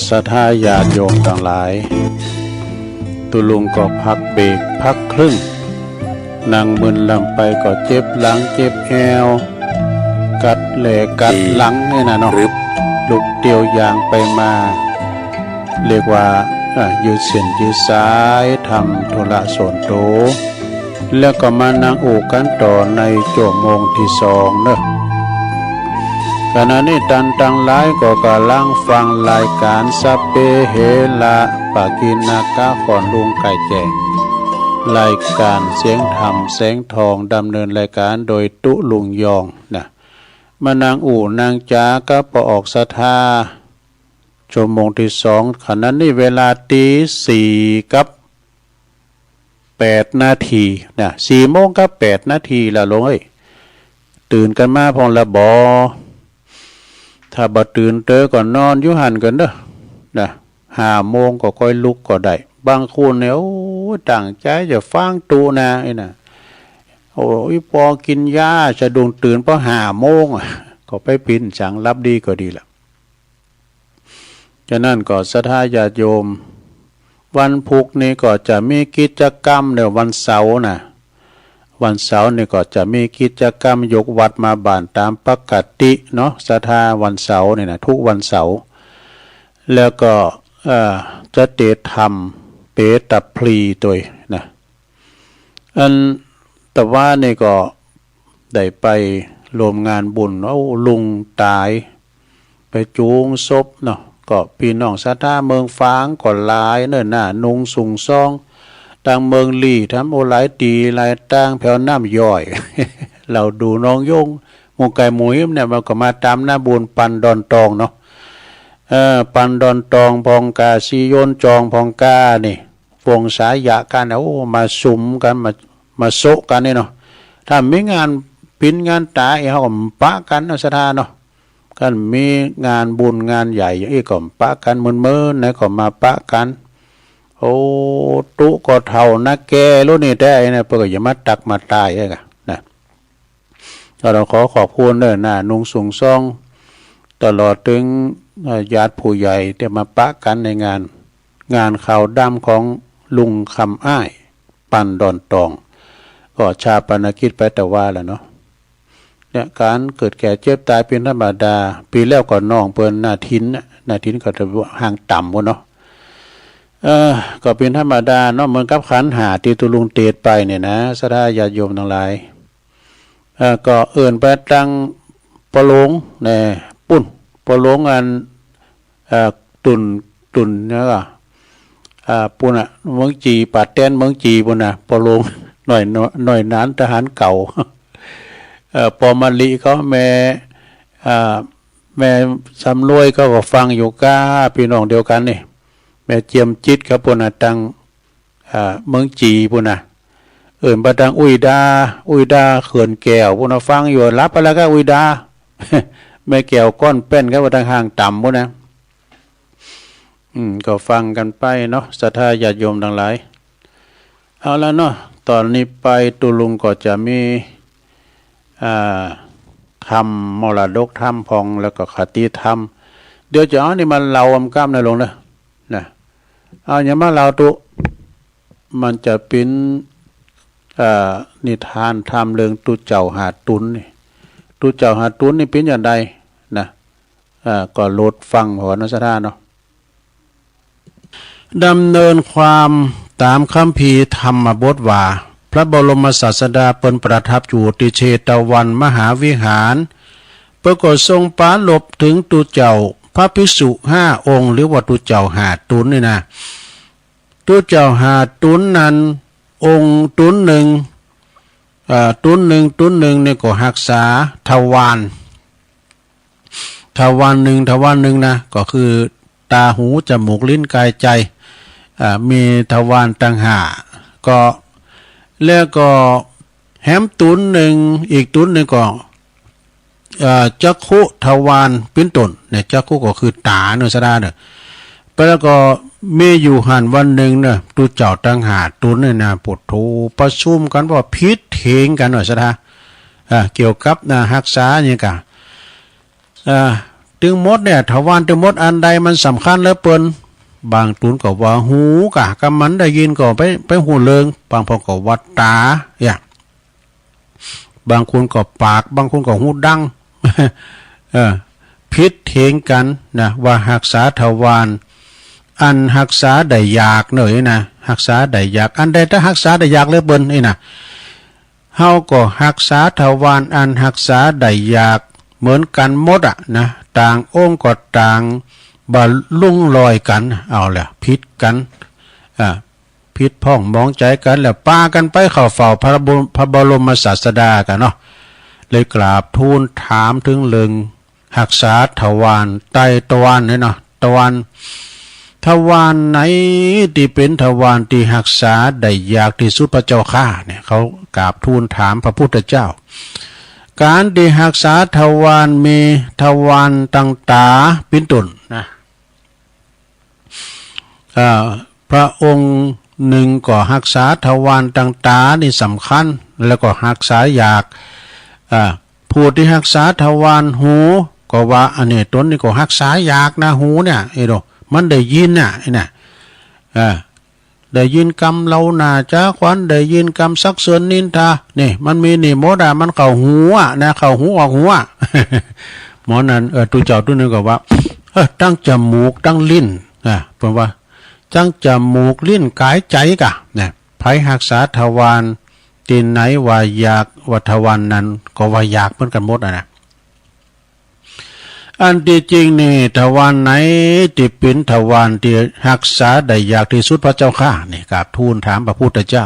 ศรัทธาญาติโยมตังหลาย ตุ๊ลุงก็พักเบรกพักครึ่ง นั่งมึนลำไปก็เจ็บหลังเจ็บแอว กัดแหล่กัดหลังนี่นะเนาะ ลุกเตียวย่างไปมา เรียกว่า อ่ะ ยืดเส้นยืดสาย ทำธุระส่วนตั๋ว แล้วก็มานั่งอู้กั๋นต่อในจั่วโมงตี้สองเนาะ ขณะนี้ต้านตังหลายก็ก่ำลังฟังรายก๋านสัพเพเหระ ปะกิณณกะ ของลุงไก่แจ้ง รายก๋านเสียงธรรมแสงทอง ดำเนินรายก๋านโดยตุ๊ลุงยองนะ มานั่งอู้นั่งจ๋ากับป้อออกศรัทธา จั่วโมงตี้สอง ขณะนี้เวลาตีสี่กับแปดนาทีนะ สี่โมงกับแปดนาทีละลุงเอ้ย ตื่นกั๋นมาพ่องละบ่ ถ้าบ่ตื่นเต๊อะก็นอนอยู่หั้นก่อนเนาะ นะ ห้าโมงก็ค่อยลุกก็ได้ บางคนเนี่ย โอ้ ตั้งใจ๋จะฟังตุ๊นะ ไอ้นะ โอ้ อีปอกิ๋นยาสะดุ้งตื่นพอห้าโมงอะ ก็ไปปินสัง หลับดีก็ดีละ ฉะนั้นก็ศรัทธาญาติโยม วันพุธนี่ก็จะมีกิจกรรมเนาะ วันเสาร์นะ วันเสาร์นี่ก็จะมีกิจกรรมยกวัตรมาบ้านต๋ามปกติเนาะ ศรัทธา วันเสาร์นี่นะ ทุกวันเสาร์ แล้วก็ เอ่อ จะเตรียมทำเป๋ตะพลีตวยนะ อันตะวานี่ก็ได้ไปร่วมงานบุญ เอ้า ลุงต๋าย ไปจูงศพเนาะ ก็ปี้น้องศรัทธาเมืองฝางก็หลายเนาะ หน้าหนุงสุงซอง ตังเมืองลี้ ทำโอ้หลายตี้หลายตาง แผวน้ำย้อย เฮาดูหนองยง หมู่ไก่หมู่หิมเนี่ย มันก็มาต๋ามหน้าบุญปันดอนตองเนาะ เออ ปันดอนตองพ่องก้า สีโยนจองพ่องก้านี่ วงสายะกั๋นนะ โอ้ มาสุมกั๋น มา มาโซะกั๋นนี่เนาะ ถ้ามีงานปิ๋นงานต๋ายเฮาก็ปะกั๋นเนาะ ศรัทธาเนาะ คันมีงานบุญงานใหญ่อย่างอี้ก็ปะกั๋น เมินๆ นะก็มาปะกั๋น โอ้ ตุ๊ก็เฒ่านักแก่แล้วนี่แต๊นะ เปิ้นก็อย่ามาตักมาตายเอ้ยกะนะ ก็ต้องขอขอบคุณเนาะ หน้าหนุงสุงซอง ตลอดเถิง เอ่อ ญาติผู้ใหญ่ตี้มาปะกั๋นในงาน งานขาวดำของลุงคำอ้าย ปันดอนตอง ก็ฌาปนกิจไปตะวาแล้วเนาะ เนี่ยก๋านเกิดแก่เจ็บต๋ายเป๋นธรรมดา ปี๋แล้วก็น้องเปิ้นหน้าถิ่นน่ะ หน้าถิ่นก็จะห่างต่ำพุ้นเนาะ เออ ก็เป๋นธรรมดาเนาะ เหมือนกับขันธ์ห้าตี้ตุ๊ลุงเตสน์ไปเนี่ยนะ ศรัทธาญาติโยมตังหลาย เอ่อ ก็เอิ้นไปตังป้อหลวงแน่ ปุ้น ป้อหลวงอัน เอ่อ ตุ่น ตุ่นนะก็ อ่า ปุ้นน่ะ เมืองจี ป่าแตนเมืองจีปุ้นน่ะ ป้อหลวง หน้อย หน้อย หน้อยหนานทหารเก่า เอ่อ ป้อมะลิเขา แม่ อ่า แม่สำรวยเขาก็ฟังอยู่ก้า ปี้น้องเดียวกั๋นนี่ แม่เจียมจิตเขาปุ้นน่ะ ตัง อ่า เมืองจีปุ้นน่ะ เอิ้นไปตังอุ้ยดา อุ้ยดาเขื่อนแก้วปุ้นน่ะ ฟังอยู่ หลับไปแล้วก้าอุ้ยดา แม่แก้วก้อนแป้นเขาไปตังห่างต่ำปุ้นน่ะ อืม ก็ฟังกั๋นไปเนาะ ศรัทธาญาติโยมตังหลาย เอาละเนาะ ต๋อนนี้ไปตุ๊ลุงก็จะมี อ่า ธรรม มรดกธรรมพ่อง แล้วก็คติธรรม เดี๋ยวจะเอานี่มาเล่าอำกำนะลุงเนาะ นะ เอาหยังมาเล่าตุ๊ มันจะเป๋น เอ่อ นิทานธรรมเรื่องตุ๊เจ้าห้าตุ๊นนี่ ตุ๊เจ้าห้าตุ๊นนี่เป๋นอย่างใดนะ เอ่อ ก็โหลดฟังผ่อเนาะ ศรัทธาเนาะ ดำเนินความต๋ามคัมภีร์ธรรมบทว่า พระบรมศาสดาเปิ้นประทับอยู่ตี้เชตวันมหาวิหาร เปิ้นก็ทรงปรารภเถิงตุ๊เจ้าพระภิกษุห้าองค์ หรือว่าตุ๊เจ้าห้าตุ๊นนี่นะ ตุ๊เจ้าห้าตุ๊นนั้น องค์ตุ๊นนึ่ง เอ่อ ตุ๊นนึ่ง ตุ๊นนึ่งนี่ก็ฮักษาทวาร ทวารนึ่ง ทวารนึ่งนะ ก็คือต๋า หู จมูก ลิ้น กาย ใจ๋ อ่า มีทวารตังห้า ก็ แล้วก็แหมตุ๊นนึ่ง อีกตุ๊นนึ่งก็ เอ่อ จักขุทวารเป๋นต้นเนี่ย จักขุก็คือต๋าเนาะ ศรัทธาเนาะ แล้วก็มีอยู่หั้นวันนึ่งเนาะ ตุ๊เจ้าตังห้าตุ๊นเนี่ยนะ โผดโธ ประชุมกั๋นว่าผิดเถียงกั๋นเนาะ ศรัทธา อ่า เกี่ยวกับนะ ฮักษาหยังก่า อ่า ตึงหมดเนี่ย ทวารตึงหมดอันใดมันสำคัญเหลือเปิน บางตูนก็ว่าหูก่ะ กำมันได้ยินก็ไป ไปฮู้เรื่อง บางพ่องก็ว่าตา เนี่ย บางคนก็ปาก บางคนก็ฮูดัง เออ ผิดเถียงกั๋นนะ ว่าฮักษาทวารอันฮักษาได้ยากเน่อนะ ฮักษาได้ยาก อันใดถ้าฮักษาได้ยากเหลือเปินนี่นะ เฮาก็ฮักษาทวารอันฮักษาได้ยากเหมือนกั๋นหมดอะนะ ต่างองค์ก็ต่างบ่ลุ่งลอยกั๋น เอาละ ผิดกั๋น อ่า ผิดพ่องหมองใจ๋กั๋นแล้ว ปากั๋นไปเข้าเฝ้าพระบรม พระบรมศาสดากั๋นเนาะ เลยกราบทูลถามเถิงเรื่องฮักษาทวาร ไต่ตวารเนี่ยเนาะ ตวาร ทวารไหนตี้เป๋นทวารตี้ฮักษาได้ยากตี้สุดพระเจ้าข้า เนี่ย เขากราบทูลถามพระพุทธเจ้า ก๋านตี้ฮักษาทวารมีทวารตังต๋าเป๋นต้นนะ อ่า พระองค์นึ่งก็ฮักษาทวารตังต๋านี่สำคัญ แล้วก็ฮักษายาก อ่า ผู้ตี้ฮักษาทวารหู ก็ว่าอันนี้ต๋นนี่ก็ฮักษายากนะ หูเนี่ย ไอ้โด มันได้ยินน่ะ ไอ้น่ะ อ่า ได้ยินกำเลาหน่าจ๋าขวัญ ได้ยินกำสรรเสริญนินทา นี่ มันมีนี่หมดอะ มันเข้าหูอะนะ เข้าหูออกหูอะ หมอนั้น เออ ตุ๊เจ้าตุ๊นึ่งก็ว่า เออ ตังจมูก ตังลิ้น อ่ะ เปิ้นว่า ตังจมูก ลิ้น ก๋าย ใจ๋ก่ะ เนี่ย ใผฮักษาทวารตี้ไหนว่ายาก ว่าทวารนั้นก็ว่ายากเหมือนกั๋นหมดอะนะ อันตี้จริงนี่ ทวารไหนตี้เป๋นทวารตี้ฮักษาได้ยากตี้สุดพระเจ้าข้า นี่กราบทูลถามพระพุทธเจ้า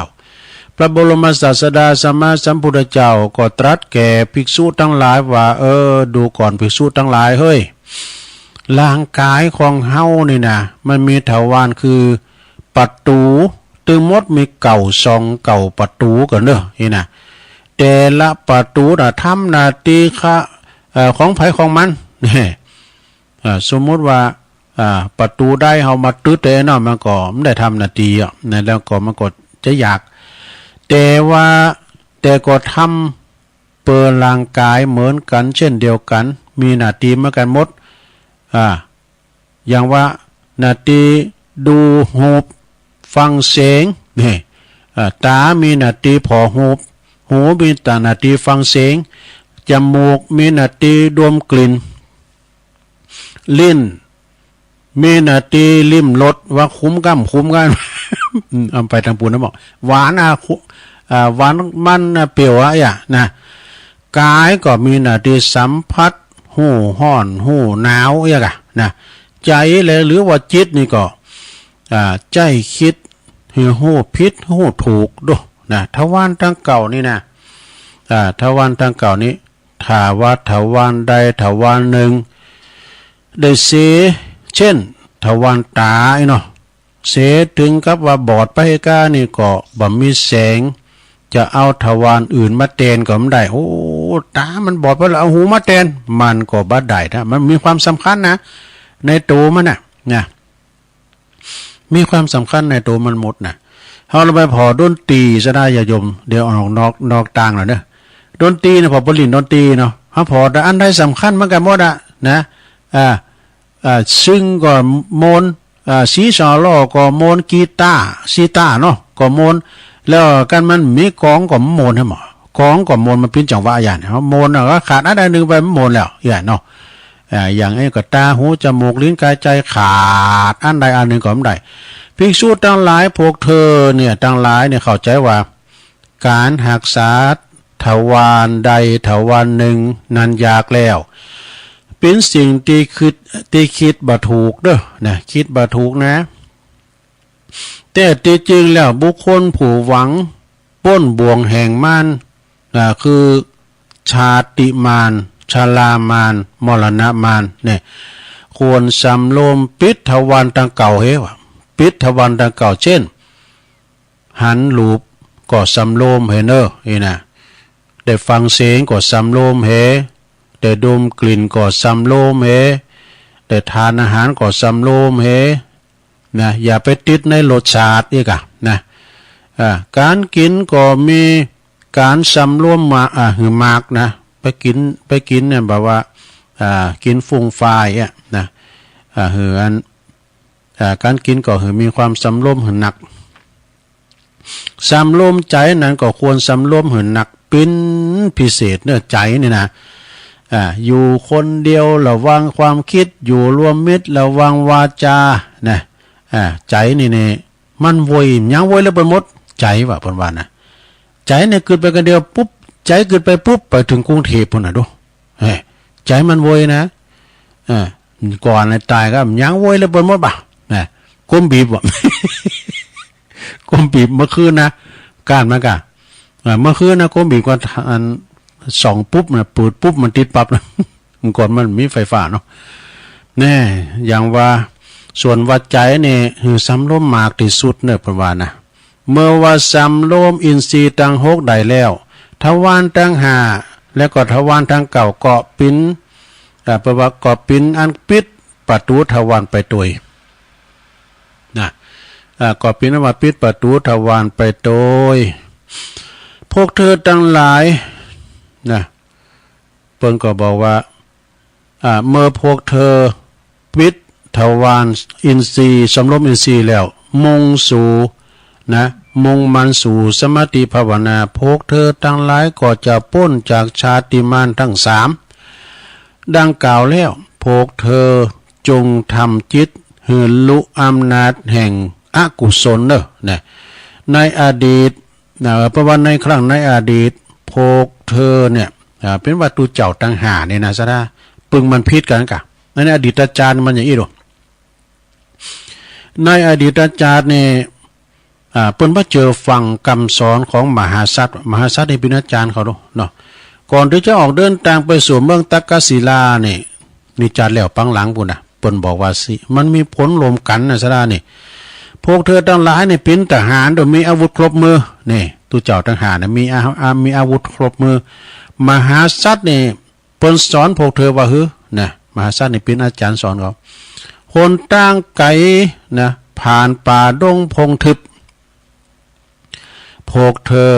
พระบรมศาสดาสัมมาสัมพุทธเจ้าก็ตรัสแก่ภิกษุตังหลายว่า เออ ดูก่อนภิกษุตังหลายเฮ้ย ร่างก๋ายของเฮานี่นะ มันมีทวารคือประตู๋ ตึงหมดมีเก้าซองเก้าประตู๋ก่อเน่อ นี่นะ แต่ละประตู๋น่ะทำหน้าตี้ข้า เอ่อ ของใผของมัน นี่ อ่า สมมุติว่า อ่า ประตู๋ใดเฮามาตึ๊ดไว้เนาะ มันก็บ่ได้ทำหน้าตี้อะนะ แล้วก็มันก็จะยาก แต่ว่า แต่ก็ทำเปื้อร่างก๋ายเหมือนกั๋นเช่นเดียวกั๋น มีหน้าตี้เหมือนกั๋นหมด อ่า อย่างว่าหน้าตี้ดูฮูป ฟังเสียง นี่ อ่า ต๋ามีหน้าตี้ผ่อฮูป หูมีต๋าหน้าตี้ฟังเสียง จมูกมีหน้าตี้ดมกลิ่น ลิ้นมีหน้าตี้ลิ้มรสว่าขมก้ำขมก้ำ อืม เอาไปตางปูนนะบอก หวานอะ คุ อ่า หวานมันอะ เปรี้ยวอะ อะนะ ก๋ายก็มีหน้าตี้สัมผัส ฮู้ฮ้อน ฮู้หนาว อะกะนะ ใจ๋เลย หรือว่าจิตนี่ก็ อ่า ใจ๊กึ๊ดหื้อฮู้ผิดฮู้ถูกดูนะ ทวารตังเก้านี่นะ อ่า ทวารตังเก้านี้ ถ้าว่าทวารใดทวารนึ่ง ได้เสีย เช่น ทวารต๋าอี้เนาะ เสียเถิงกับว่าบอดไปก้านี่ก็บ่มีแสง จะเอาทวารอื่นมาแตนก็บ่ได้ โอ้ ต๋ามันบอดไปแล้ว เอาหูมาแตน มันก็บ่ได้นะ มันมีความสำคัญนะ ในตั๋วมันน่ะ นะ มีความสำคัญในตั๋วมันหมดนะ เฮาลองไปผ่อดนตรีซะได้ ญาติโยม เดี๋ยวออกนอก นอกตางแล้วเนาะ ดนตรีนะ ผ่อบ่เล่นดนตรีเนาะ เฮาผ่อแต่อันใดสำคัญมันก็หมดอะนะ อ่า อ่า ซึ่งก็มนต์ อ่า ซีซอลอก็มนต์ กีตาร์ ซีตาร์เนาะ ก็มนต์ แล้วกันมันมีกลองก็มนต์ใช่หมอ กลองก็มนต์ มันเป๋นจังหวะอย่างเนาะ มนต์อะ ก็ขาดอันใดนึ่งไปมันมนต์แล้ว อย่างเนาะ อ่า อย่างนี้ก็ต๋า หู จมูก ลิ้น ก๋าย ใจ๋ ขาดอันใดอันนึ่งก็บ่ได้ ภิกษุตังหลาย พวกเธอเนี่ย ตังหลายเนี่ยเข้าใจ๋ว่า ก๋านฮักษาทวารใดทวารนึ่งนั้นยากแล้ว เป๋นสิ่งตี้กึ๊ด ตี้กึ๊ดบ่ถูกเด้อ นะ กึ๊ดบ่ถูกนะ แต่ตี้จริงแล้วบุคคลผู้หวังป๊นบ่วงแห่งมาร อ่า คือชาติมาร ชรามาร มรณะมารเนี่ย ควรสำรวมปิดทวารตังเก้าเฮวะ ปิดทวารตังเก้า เจ้น หันรูปก็สำรวมเฮเน่อ นี่นะ ได้ฟังเสียงก็สำรวมเฮ ได้ดมกลิ่นก็สำรวมเฮ ได้ทานอาหารก็สำรวมเฮ นะ อย่าไปติดในรสชาติอีกอะนะ อ่า ก๋านกิ๋นก็มีก๋านสำรวมมา อ่า หื้อมากนะ ไปกิ๋น ไปกิ๋นเนี่ยแบบว่า อ่า กิ๋นฟู่งฟายอะนะ อ่า หื้ออัน อ่า ก๋านกิ๋นก็หื้อมีความสำรวมหื้อหนัก สำรวมใจ๋นั้นก็ควรสำรวมหื้อหนักเป๋นพิเศษเน่อ ใจ๋นี่นะ อ่า อยู่คนเดียวระวังความกึ๊ด อยู่รวมมิตรระวังวาจานะ อ่า ใจ๋นี่เนี่ย มันโวย หยังโวยแล้วไปหมด ใจ๋ว่ะ เปิ้นว่านะ ใจ๋เนี่ยกึ๊ดไปก๋านเดียวปุ๊บ ใจ๋กึ๊ดไปปุ๊บ ไปเถิงกรุงเทพฯ ปู้นน่ะดู เฮ้ย ใจ๋มันโวยนะ เออ ก่อนจะต๋ายก็หยังโวยแล้วไปหมดบ่ะ นะ ก้มบีบบ่ะ ก้มบีบเมื่อคืนนะ ก้านมันก่ะ เออ เมื่อคืนนะ ก้มบีบก็อันส่องปุ๊บนะ เปิดปุ๊บมันติดปั๊บนะ เมื่อก่อนมันบ่มีไฟฟ้าเนาะ แน่ อย่างว่า ส่วนว่าใจ๋เนี่ย หื้อสำรวมมากตี้สุดเน่อ เปิ้นว่านะ เมื่อว่าสำรวมอินทรีย์ตังหกได้แล้ว ทวารตังห้า และก็ทวารตังเก้าก็เป๋น อ่า เปิ้นว่าก็เป๋นอันปิดประตู๋ทวารไปโตย นะ อ่า ก็เป๋นอันว่าปิดประตู๋ทวารไปโตย พวกเธอตังหลาย นะ เปิ้นก็บอกว่า อ่า เมื่อพวกเธอปิดทวารอินทรีย์ สำรวมอินทรีย์แล้ว มุ่งสู่ นะ มุ่งมั่นสู่สมาธิภาวนา พวกเธอตังหลายก็จะป๊นจากชาติมารตังสาม ดังกล่าวแล้ว พวกเธอจงทำจิตหื้อลุอำนาจแห่งอกุศลเน่อ นะ ในอดีต นะ เปิ้นว่าในครั้งในอดีต พวกเธอเนี่ย อ่า เป๋นว่าตุ๊เจ้าตังห้าเนี่ยนะ สะดา ปึงมันผิดกั๋นก่ะ ในอดีตจาติมันอย่างอี้ดู ในอดีตจาติเนี่ย อ่า เปิ้นบ่เจอฟังกำสอนของมหาสัตว์ มหาสัตว์นี่เป๋นอาจ๋ารย์เขาดูเนาะ ก่อนตี้จะออกเดินตางไปสู่เมืองตักกศิลาเนี่ย นี่จาติแล้วปางหลังปู้นน่ะ เปิ้นบอกว่าสิ มันมีผลร่วมกั๋นนะ สะดานี่ พวกเธอตังหลายนี่เป๋นทหารโดยมีอาวุธครบมือ นี่ ตุ๊เจ้าตังห้านี่มีอา อา มีอาวุธครบมือ มหาสัตว์นี่ เปิ้นสอนพวกเธอว่าหื้อ นะ มหาสัตว์นี่เป๋นอาจ๋ารย์สอนเขา หนตางไก๋ นะ ผ่านป่าดงพงทึบ พวกเธอ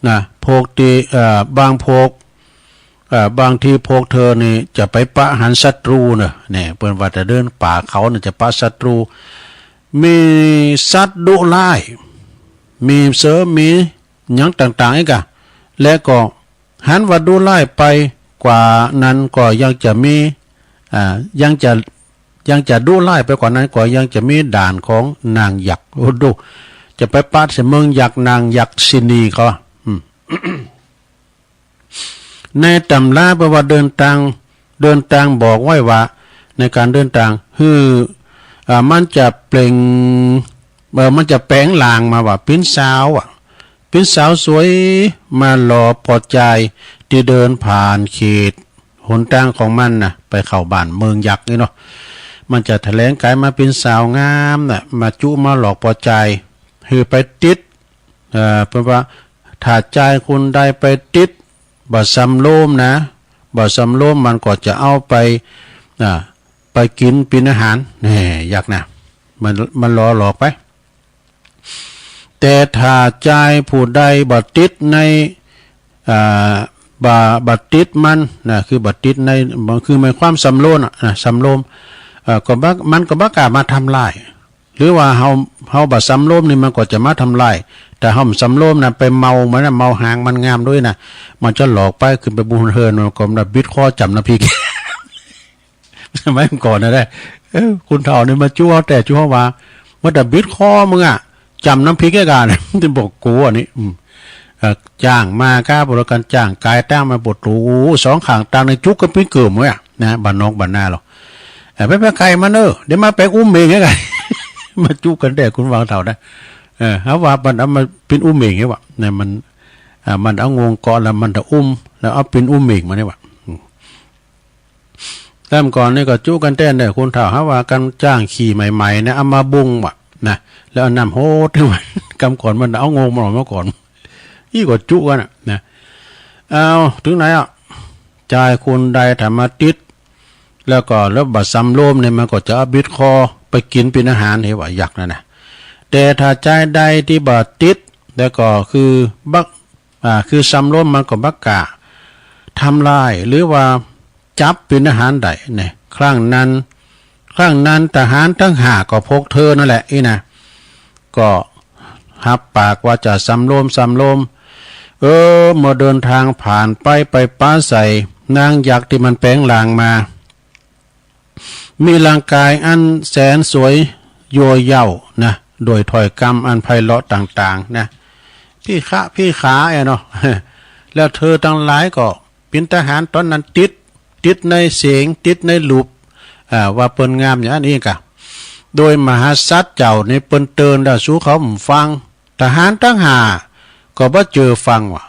นะ พวกตี้ เอ่อ บางพวก เอ่อ บางทีพวกเธอนี่จะไปปะหันศัตรูเน่อ เนี่ย เปิ้นว่าจะเดินป่าเขาเนี่ยจะปะศัตรู มีสัตว์ดุร้าย มีเสือ มีหยังต่างๆ อีกอะ และก็ หันว่าดุร้ายไปกว่านั้นก็ยังจะมี อ่า ยังจะ ยังจะดุร้ายไปกว่านั้นก็ยังจะมีด่านของนางยักษ์ โอ้ ดู จะไปปะใส่เมืองยักษ์ นางยักษิณีเขา อืม ในตำราเปิ้นว่าเดินตาง เดินตางบอกไว้ว่า ในก๋านเดินตาง หื้อ อ่า มันจะเปล่ง เอ่อ มันจะแป๋งร่างมาว่าเป๋นสาวอะ เป๋นสาวสวย มาหล่อปอจาย ตี้เดินผ่านเขตหนตางของมันน่ะ ไปเข้าบ้านเมืองยักษ์นี่เนาะ มันจะแถลงก๋ายมาเป๋นสาวงามน่ะ มาจุมาหลอกปอจาย หื้อไปติด เอ่อ เปิ้นว่า ถ้าจายคนใดไปติด บ่สำรวมนะ บ่สำรวมมันก็จะเอาไป อ่า ไปกิ๋นเป๋นอาหาร แน่ ยักษ์นะ มัน มันหล่อหลอกไป แต่ถ้าจายผู้ใดบ่ติดใน อ่า บ่ บ่ติดมันนะ คือบ่ติดใน คือหมายความสำรวมอะนะ สำรวม เอ่อ ก็บ่ มันก็บ่กล้ามาทำร้าย หรือว่าเฮา เฮาบ่สำรวมนี่มันก็จะมาทำร้าย แต่เฮาบ่สำรวมนะ ไปเมามันนะ เมาหางมันงามด้วยนะ มันจะหลอกไป ขึ้นไปบนเฮือน มันก็มาบิดคอจ๋ำน้ำพริก สมัยก่อนนะได้ เออ คนเฒ่านี่มาจุ๊เฮาแต๊จุ๊เฮาว่า มันจะบิดคอมึงอะ จ๋ำน้ำพริกให้กั๋น จะบอกกูอันนี้ อืม เอ่อ จ้างมาก้าบริการจ้างก๋ายตางมาปวดตู สองข้างตางในจุ๊กั๋นปิ๊งเกิ่มไว้อะนะ บ้านนอกบ้านนาเฮา เอ่อ ไป ไปไก่มันเออ เดี๋ยวมาแป๋งอู้เหม่งให้กั๋น มาจุ๊กั๋นแต๊คนฟังเฒ่านะ เออ เฮาว่ามันเอามาเป๋นอู้เหม่งไงวะ เนี่ยมัน อ่า มันเอางวงเกาะแล้วมันจะอุ้ม แล้วเอาเป๋นอู้เหม่งมานี่วะ อืม แต่ก่อนนี่ก็จุ๊กั๋นแต๊เน่อ คนเฒ่าเฮาว่ากั๋นจ้างขี้ใหม่ๆ นะ เอามาบุงวะ นะ แล้วเอาน้ำโหดให้มัน กำก่อนมันเอางวงมันออกมาก่อน อี้ก็จุ๊กั๋นน่ะ นะ เอา เถิงไหนอะ จายคนใดถ้ามาติด แล้วก็ แล้วบ่สำรวมเนี่ย มันก็จะเอาบิดคอไปกิ๋นเป๋นอาหาร เฮาว่ายักษ์นั่นนะ แต่ถ้าจายใดตี้บ่ติด แล้วก็คือบ่ อ่า คือสำรวมมันก็บ่กล้าทำร้าย หรือว่า จับเป๋นทหารได้เนี่ย ครั้งนั้น ครั้งนั้นทหารตังห้าก็พวกเธอนั่นแหละอี้นะ ก็ฮับปากว่าจะสำรวม สำรวม เออ เมื่อเดินตางผ่านไป ไปปะใส่นางยักษ์ตี้มันแป๋งร่างมา มีร่างก๋ายอันแสนสวยยั่วเย้านะ โดยถ้อยกำอันไพเราะต่างๆ นะ พี่คะ พี่ขา แอะเนาะ แล้วเธอตังหลายก็เป๋นทหารต๋อนนั้นติด ติดในเสง ติดในรูป อ่า ว่าเปิ้นงามอย่างอั้นอี้กะ โดยมหาสัตว์เจ้านี่เปิ้นเตื๋อนแล้ว สูเขาบ่ฟัง ทหารตังห้าก็บ่เจื้อฟังว่า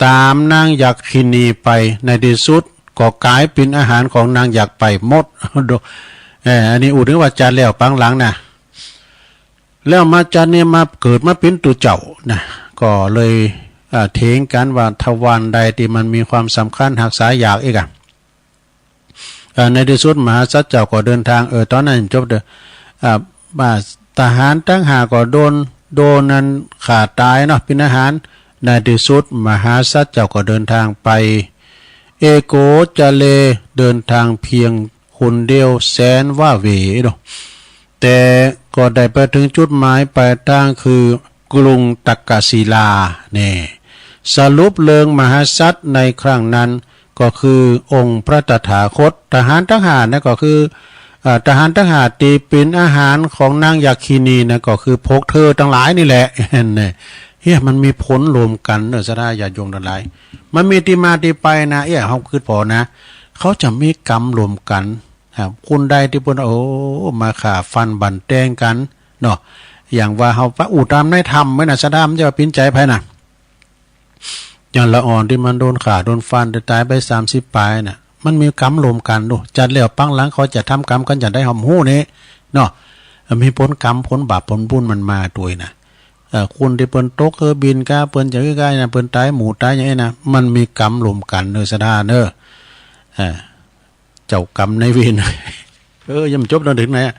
ต๋ามนางยักขินีไป ในตี้สุดก็ก๋ายเป๋นอาหารของนางยักษ์ไปหมด โด เอ่อ อันนี้อู้เถิงว่าจัดแล้วปังหลังนะ แล้วมาจัดเนี่ยมาเกิดมาเป๋นตั๋วเจ้านะ ก็เลย อ่า เถียงกั๋นว่าทวารใดตี้มันมีความสำคัญฮักษายากอี้กะ อ่า ในตี้สุดมหาสัตว์เจ้าก็เดินตาง เออ ต๋อนนั้นจบเต๊อะ อ่า ว่าทหารตังห้าก็โดน โดนอันฆ่าต๋ายเนาะ เป๋นอาหาร ในตี้สุดมหาสัตว์เจ้าก็เดินตางไป เอโกจเล เดินตางเพียงคนเดียวแสนว้าเหวเนาะ แต่ก็ได้ไปเถิงจุดหมายปลายตางคือกรุงตักกศิลาแน่ สรุปเรื่องมหาสัตว์ในครั้งนั้นก็คือองค์พระตถาคต ทหารตังห้านั้นก็คือ เอ่อ ทหารตังห้าตี้เป๋นอาหารของนางยักขินีนั้นก็คือพวกเธอตังหลายนี่แหละ เนี่ย เฮ้ย มันมีผลรวมกั๋นเนาะ ศรัทธาญาติโยมตังหลาย มันมีตี้มาตี้ไปนะ เอ้ย เฮาคิดผ่อนะ เขาจะมีกรรมรวมกั๋น อ่า คนใดตี้เปิ้น โอ้ มาฆ่าฟันบั่นแต้งกั๋นเนาะ อย่างว่าเฮาปะอู้ต๋ามในธรรมไว้นะ ศรัทธา มันจะว่าปิ๋นใจ๋ใผนะ อย่างละอ่อนตี้มันโดนฆ่าโดนฟันต๋ายไปสามสิบปายน่ะ มันมีกรรมรวมกั๋นดู จัดแล้วปังหลังเขาจะทำกรรมกั๋นจะใดหอมฮู้นี่เนาะ มีผลกรรมผลบาปผลบุญมันมาตวยนะ เอ่อ คนตี้เปิ้นตกเครื่องบินก้า เปิ้นจะใก้ๆ นะ เปิ้นต๋ายหมู่ต๋ายอย่างนี้นะ มันมีกรรมรวมกั๋นเนาะ ศรัทธาเนาะ เอ่อ เจ้ากรรมนายเวร เออ ยังบ่จบเถิงไหนอะ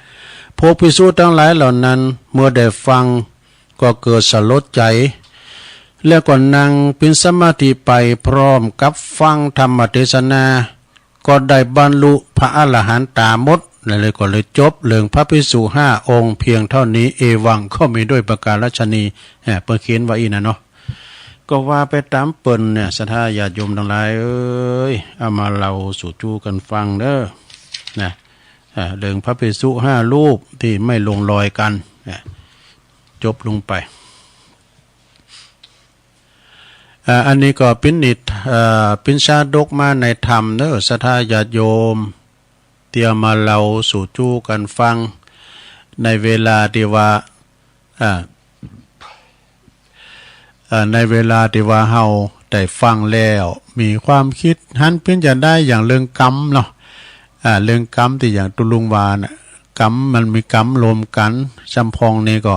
พวกภิกษุตังหลายเหล่านั้นเมื่อได้ฟังก็เกิดสลดใจ๋ แล้วก็นั่งเป๋นสมาธิไปพร้อมกับฟังธรรมเตสนา ก็ได้บรรลุพระอรหันตาหมด แล้วก็เลยจบเรื่องพระภิกษุห้าองค์เพียงเต้านี้ เอวัง ก็มีด้วยประการฉะนี้ อ่า เปิ้นเขียนไว้อี้นะเนาะ ก็ว่าไปต๋ามเปิ้นเนี่ย ศรัทธาญาติโยมตังหลายเอ้ย เอามาเล่าสู่จู้กั๋นฟังเนาะ นะ อ่า เรื่องพระภิกษุห้ารูปตี้ไม่ลงรอยกั๋น นะ จบลงไป อ่า อันนี้ก็เป๋นนิท- เอ่อ เป๋นชาดกมาในธรรมเนาะ ศรัทธาญาติโยม ตี้เอามาเล่าสู่จู้กั๋นฟัง ในเวลาตี้ว่า อ่า อ่า ในเวลาตี้ว่าเฮาได้ฟังแล้ว มีความกึ๊ดหันเป๋นจะใดอย่างเรื่องกรรมเนาะ อ่า เรื่องกรรมตี้อย่างตุ๊ลุงว่าน่ะ กรรมมันมีกรรมรวมกั๋น จำพ่องนี่ก็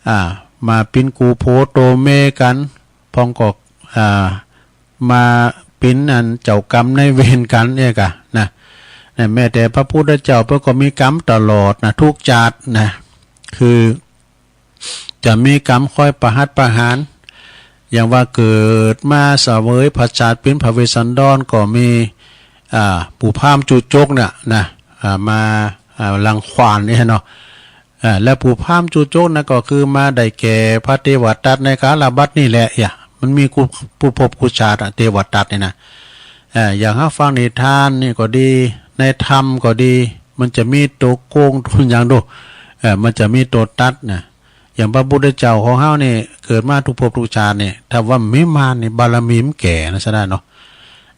อ่า มาเป๋นกู่ผัวตั๋วเมียกั๋น พ่องก็ อ่า มาเป๋นอันเจ้ากรรมนายเวรกั๋นเนี่ยกะนะ นะ แม้แต่พระพุทธเจ้าเปิ้นก็มีกรรมตลอดนะ ทุกชาตินะ คือ จะมีกรรมคอยประหัตประหาร อย่างว่าเกิดมาเสวยพระชาติเป๋นพระเวสสันดรก็มี อ่า ปู่พราหมณ์จุจกเนี่ยนะ อ่า มา อ่า รังควานเนี่ยเนาะ อ่า แล้วปู่พราหมณ์จุจกนะก็คือมาได้แก่พระเทวทัตในกาลบัดนี้แหละ อย่า มันมีกู้ กู้ภพกู้ชาติอะ เทวทัตนี่นะ อ่า อย่างเฮาฟังนิทานนี่ก็ดี ในธรรมก็ดี มันจะมีตั๋วโกงตั๋วหยังดู เอ่อ มันจะมีตั๋วตัดนะ อย่างพระพุทธเจ้าของเฮานี่เกิดมากู้ภพกู้ชาตินี่ ถ้าว่าบ่มีมารนี่บารมีมันแก่นะ ศรัทธาเนาะ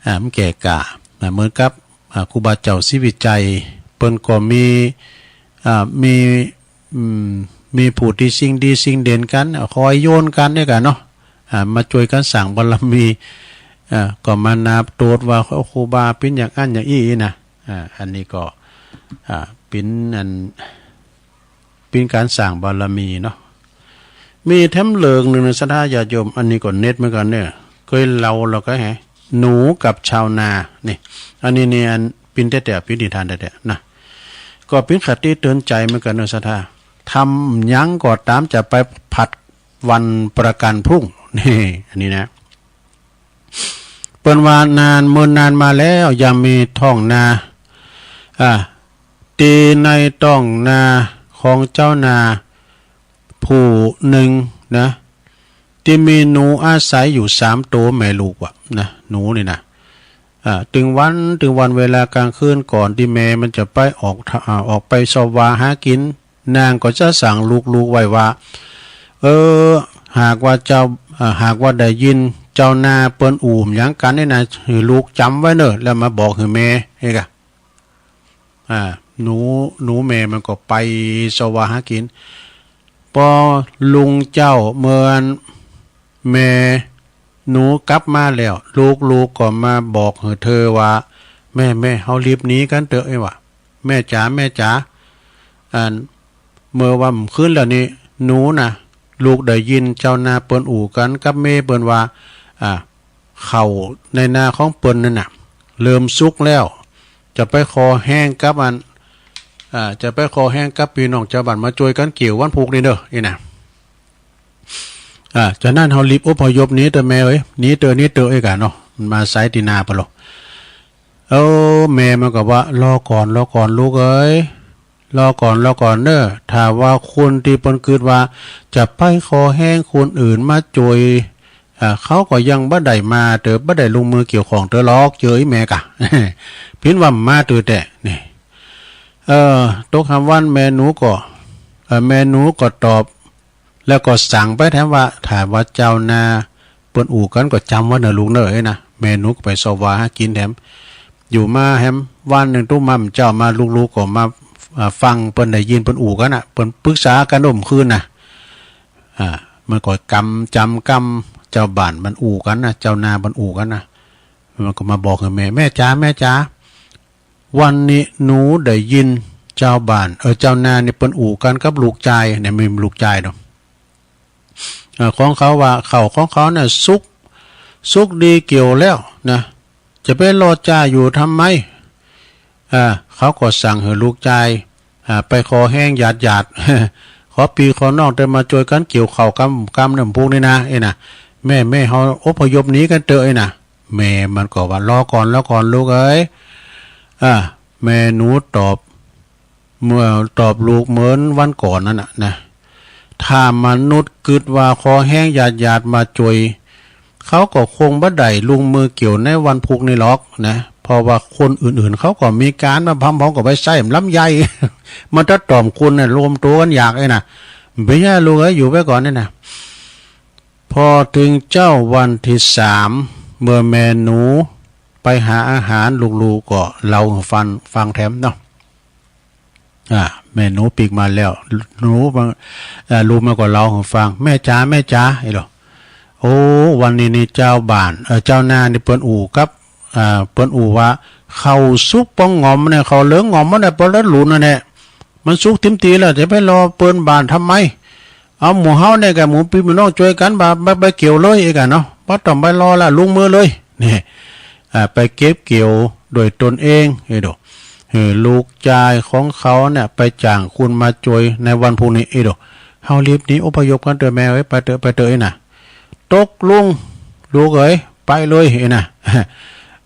อ่า มันแก่กล้านะ เหมือนกับ อ่า ครูบาเจ้าศรีวิชัย เปิ้นก็มี อ่า มี อืม มีผู้ตี้สิ่งดีสิ่งเด่นกั๋น อ่า คอยโยนกั๋นเนี่ยกะเนาะ อ่า มาจ้วยกั๋นสร้างบารมี อ่า ก็มานับโตษว่า โอ้ ครูบาเป๋นอย่างอั้นอย่างอี้นะ อ่า อันนี้ก็ อ่า เป๋นอัน เป๋นก๋านสร้างบารมีเนาะ มีแถมเรื่องนึ่งนะ ศรัทธาญาติโยม อันนี้ก็เน็ตเหมือนกั๋นเนี่ย เกยเล่าแล้วก็แห หนูกับชาวนา นี่ อันนี้นี่อันเป๋นแต๊ๆ เป๋นนิทานแต๊ๆ นะ ก็เป๋นคติเตือนใจ๋เหมือนกั๋นเนาะ ศรัทธา ทำหยังก็ต๋ามจะไปผัดวันประกั๋นพรุ่ง นี่ อันนี้นะ ปิ้นว่านานเมินนานมาแล้ว ยังมีท้องนา อ่า ตี้ในท้องนาของเจ้านาผู้นึ่งนะ ตี้มีหนูอาศัยอยู่สามโต๋แม่ลูกว่ะนะ หนูนี่นะ อ่า ตึงวัน ตึงวันเวลากลางคืนก่อนตี้แม่มันจะไปออก อ่า ออกไปเซาะหว่าหากิ๋น นางก็จะสั่งลูกๆ ไว้ว่า เออ หากว่าเจ้า อ่า หากว่าได้ยินเจ้านาเปิ้นอู้หยังกั๋นนี่นะ หื้อลูกจ๋ำไว้เน่อ แล้วมาบอกหื้อแม่ เฮ้ยกะ อ่า หนู หนูแม่มันก็ไปเซาะหว่าหากิ๋น ปอรุ่งเจ๊าเมื่ออันแม่หนูกลับมาแล้ว ลูกๆ ก็มาบอกหื้อเธอว่า แม่ แม่ เฮารีบหนีกั๋นเต๊อะ เอ้ยว่ะ แม่จ๋า แม่จ๋า อัน เมื่อวันคืนแล้วนี่ หนูนะ ลูกได้ยินเจ้านาเปิ้นอู้กั๋นกับแม่เปิ้นว่า อ่า ข้าวในนาของเปิ้นนั่นน่ะ เริ่มสุกแล้ว จะไปขอแฮงกับอัน อ่า จะไปขอแฮงกับปี้น้องจาวบ้านมาจ้วยกั๋นเกี่ยววันพูกนี่เน่อ เอ้ยนะ อ่า จานั้นเฮารีบอพยพหนีเต๊อะแม่เอ้ย หนีเต๊อะ หนีเต๊อะ เอ้ยกะเนาะ มันมาใส่ตี้นาปะลอ เออ แม่มันก็ว่า รอก่อน รอก่อนลูกเอ้ย รอก่อน รอก่อนเน่อ ถ้าว่าคนตี้เปิ้นกึ๊ดว่าจะไปขอแฮงคนอื่นมาจ้วย อ่า เขาก็ยังบ่ได้มาเต๊อะ บ่ได้ลงมือเกี่ยวข้องเต๊อะหรอก เจ้ออี้แม่กะ ผินว่ามาเต๊อะแต๊ นี่ เออ ตกค่ำวันแม่หนูก็ เออ แม่หนูก็ตอบ แล้วก็สั่งไปแถมว่า ถ้าว่าเจ้านาเปิ้นอู้กั๋นก็จ๋ำไว้เน่อลูกเน่อ เอ้ยนะ แม่หนูก็ไปเซาะหว่าหากิ๋นแถม อยู่มาแถมวันนึ่งตุ๊กมาเจ้ามา ลูกๆ ก็มา อ่า ฟังเปิ้นได้ยินเปิ้นอู้กั๋นน่ะ เปิ้นปึกษากั๋นร่วมคืนน่ะ อ่า มันก็จ๋ำ จ๋ำกำเจ้าบ้านมันอู้กั๋นน่ะ เจ้านามันอู้กั๋นน่ะ มันก็มาบอกหื้อแม่ แม่จ๋า แม่จ๋า วันนี้หนูได้ยินเจ้าบ้าน เออ เจ้านานี่เปิ้นอู้กั๋นกับลูกจาย เนี่ย มีลูกจายเนาะ เอ่อ ของเขาว่า ข้าวของเขาเนี่ยสุก สุกดีเกี่ยวแล้วนะ จะไปรอจ้าอยู่ทำไม อ่า เขาก็สั่งหื้อลูกจาย อ่า ไปขอแฮงญาติๆ ขอปี้ขอน้องเต๊อะมาจ้วยกั๋นเกี่ยวข้าวกำ กำเนี่ยพูกนี่นะ เอ้ยนะ แม่ แม่ เฮาอพยพหนีกั๋นเต๊อะ เอ้ยนะ แม่มันก็ว่า รอก่อน รอก่อนลูกเอ้ย อ่า แม่หนูตอบ เมื่อตอบลูกเหมือนวันก่อนนั่นน่ะนะ ถ้ามนุษย์กึ๊ดว่าขอแฮงญาติๆ มาจ้วย เขาก็คงบ่ได้ลงมือเกี่ยวในวันพูกนี่หรอกนะ เพราะว่าคนอื่นๆ เขาก็มีก๋านมาพร้อมๆ กับไปใส่ลำไย มันจะต่อมคนน่ะรวมตั๋วกั๋นอยาก เอ้ยนะ เป๋นหยังลูกเอ้ย อยู่ไปก่อนนี่นะ พอเถิงเจ๊าวันตี้สาม เมื่อแม่หนูไปหาอาหาร ลูกๆ ก็เล่าหื้อฟัง ฟังแถมเนาะ อ่า แม่หนูปิ๊กมาแล้ว หนูมัน เอ่อ ลูกมันก็เล่าหื้อฟัง แม่จ๋า แม่จ๋า เอ้ยหรอ โอ้ วันนี้นี่เจ้าบ้าน เอ่อ เจ้านานี่เปิ้นอู้กับ อ่า เปิ้นอู้ว่า ข้าวสุกปองหงอมเนี่ย ข้าวเหลืองหงอมมันเนี่ย เปิ้นละหลุนนั่นแหละ มันสุกเต็มตี้แล้ว จะไปรอเปิ้นบ้านทำไม เอาหมู่เฮาเนี่ยกับหมู่ปี้หมู่น้องจ้วยกั๋นบ่า ไป ไปเกี่ยวเลย เอ้ยกะเนาะ บ่ต้องไปรอละ ลงมือเลย เนี่ย อ่า ไปเก็บเกี่ยวโดยตนเอง เอ้ยโด หื้อลูกจายของเขาเนี่ยไปจ้างคนมาจ้วยในวันพูกนี้ เอ้ยโด เฮารีบหนีอพยพกั๋นเต๊อะแม่เอ้ย ไปเต๊อะ ไปเต๊อะ เอ้ยนะ ตกลงลูกเอ้ย ไปเลย เอ้ยนะ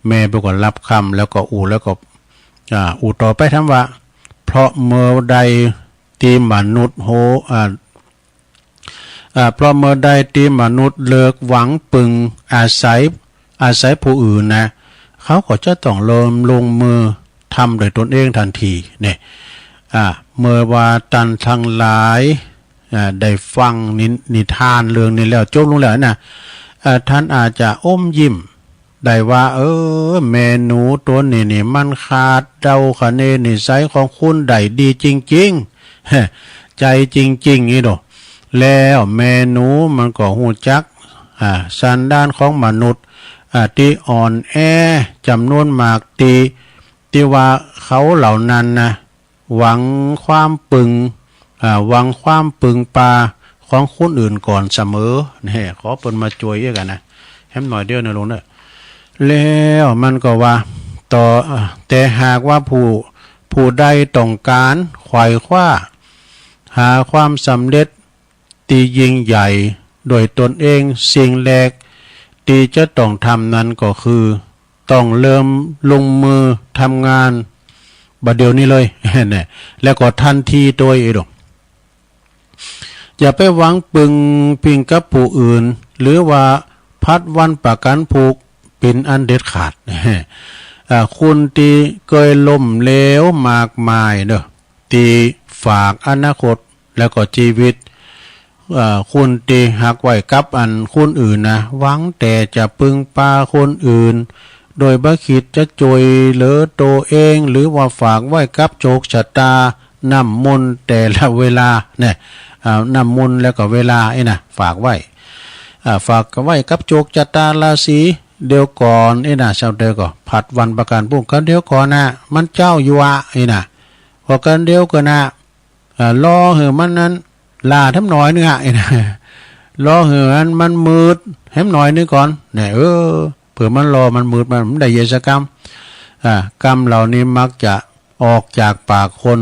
แม่เปิ้นก็ฮับกำแล้วก็อู้ แล้วก็ อ่า อู้ต่อไปแถมว่า เพราะเมื่อใดตี้มนุษย์โห อ่า อ่า เพราะเมื่อใดตี้มนุษย์เลิกหวังปึงอาศัย อาศัยผู้อื่นนะ เขาก็จะต้องเริ่มลงมือทำโดยตนเองทันที เนี่ย อ่า เมื่อว่าต้านตังหลาย อ่า ได้ฟังนิ นิทานเรื่องนี้แล้ว จบลงแล้วนะ อ่า ต้านอาจจะอมยิ้ม ได้ว่า เออ แม่หนูตั๋วนี้นี่มันคาดเดาคะเนนิสัยของคนได้ดีจริงๆ ใจจริงๆ นี่โด แล้วแม่หนูมันก็ฮู้จัก อ่า สันดานของมนุษย์ อ่า ตี้อ่อนแอจ๋ำนวนมาก ตี้ ตี้ว่าเขาเหล่านั้นนะ หวังความปึง อ่า หวังความปึงปาของคนอื่นก่อนเสมอ เนี่ย ขอเปิ้นมาจ้วยเอี้ยกะนะ แหมหน่อยเดียวเน่อลุงเน่อ แล้วมันก็ว่าต่อ อ่า แต่หากว่าผู้ ผู้ใดต้องก๋านไขว่คว้า หาความสำเร็จตี้ยิ่งใหญ่โดยตนเอง สิ่งแรก ตี้จะต้องทำนั้นก็คือ ต้องเริ่มลงมือทำงานบัดเดี๋ยวนี้เลย เนี่ย แล้วก็ทันทีโตย เออ อย่าไปหวังปึงพิงกับผู้อื่น หรือว่าผัดวันประกันพรุ่ง เป๋นอันเด็ดขาด อ่า คนตี้เกยล้มเหลวมากมายเนาะ ตี้ฝากอนาคตแล้วก็จีวิต อ่า คนตี้หักไว้กับอันคนอื่นนะ หวังแต่จะปึงปาคนอื่น โดยบ่คิดจะจ้วยเหลือโตเอง หรือว่าฝากไว้กับโจกชะตา น้ำมนต์แต่ละเวลา เนี่ย อ่า น้ำมนต์แล้วก็เวลา ไอ้นะ ฝากไว้ อ่า ฝากไว้กับโจกชะตาราศี เดี๋ยวก่อน ไอ้นะ ชาวเดียวก็ผัดวันประกันพรุ่ง กันเดี๋ยวก่อนนะ มันเจ๊าอยู่อะ ไอ้นะ พอกันเดี๋ยวก่อนนะ อ่า รอหื้อมันนั้น ลาแถมหน้อยนึ่งอะ ไอ้นะ รอหื้อมัน มันมืดแถมหน้อยนึ่งก่อน เนี่ย เออ เผื่อมันรอ มันมืด มันได้เยียะสักกำ อ่า กำเหล่านี้มักจะออกจากปากคน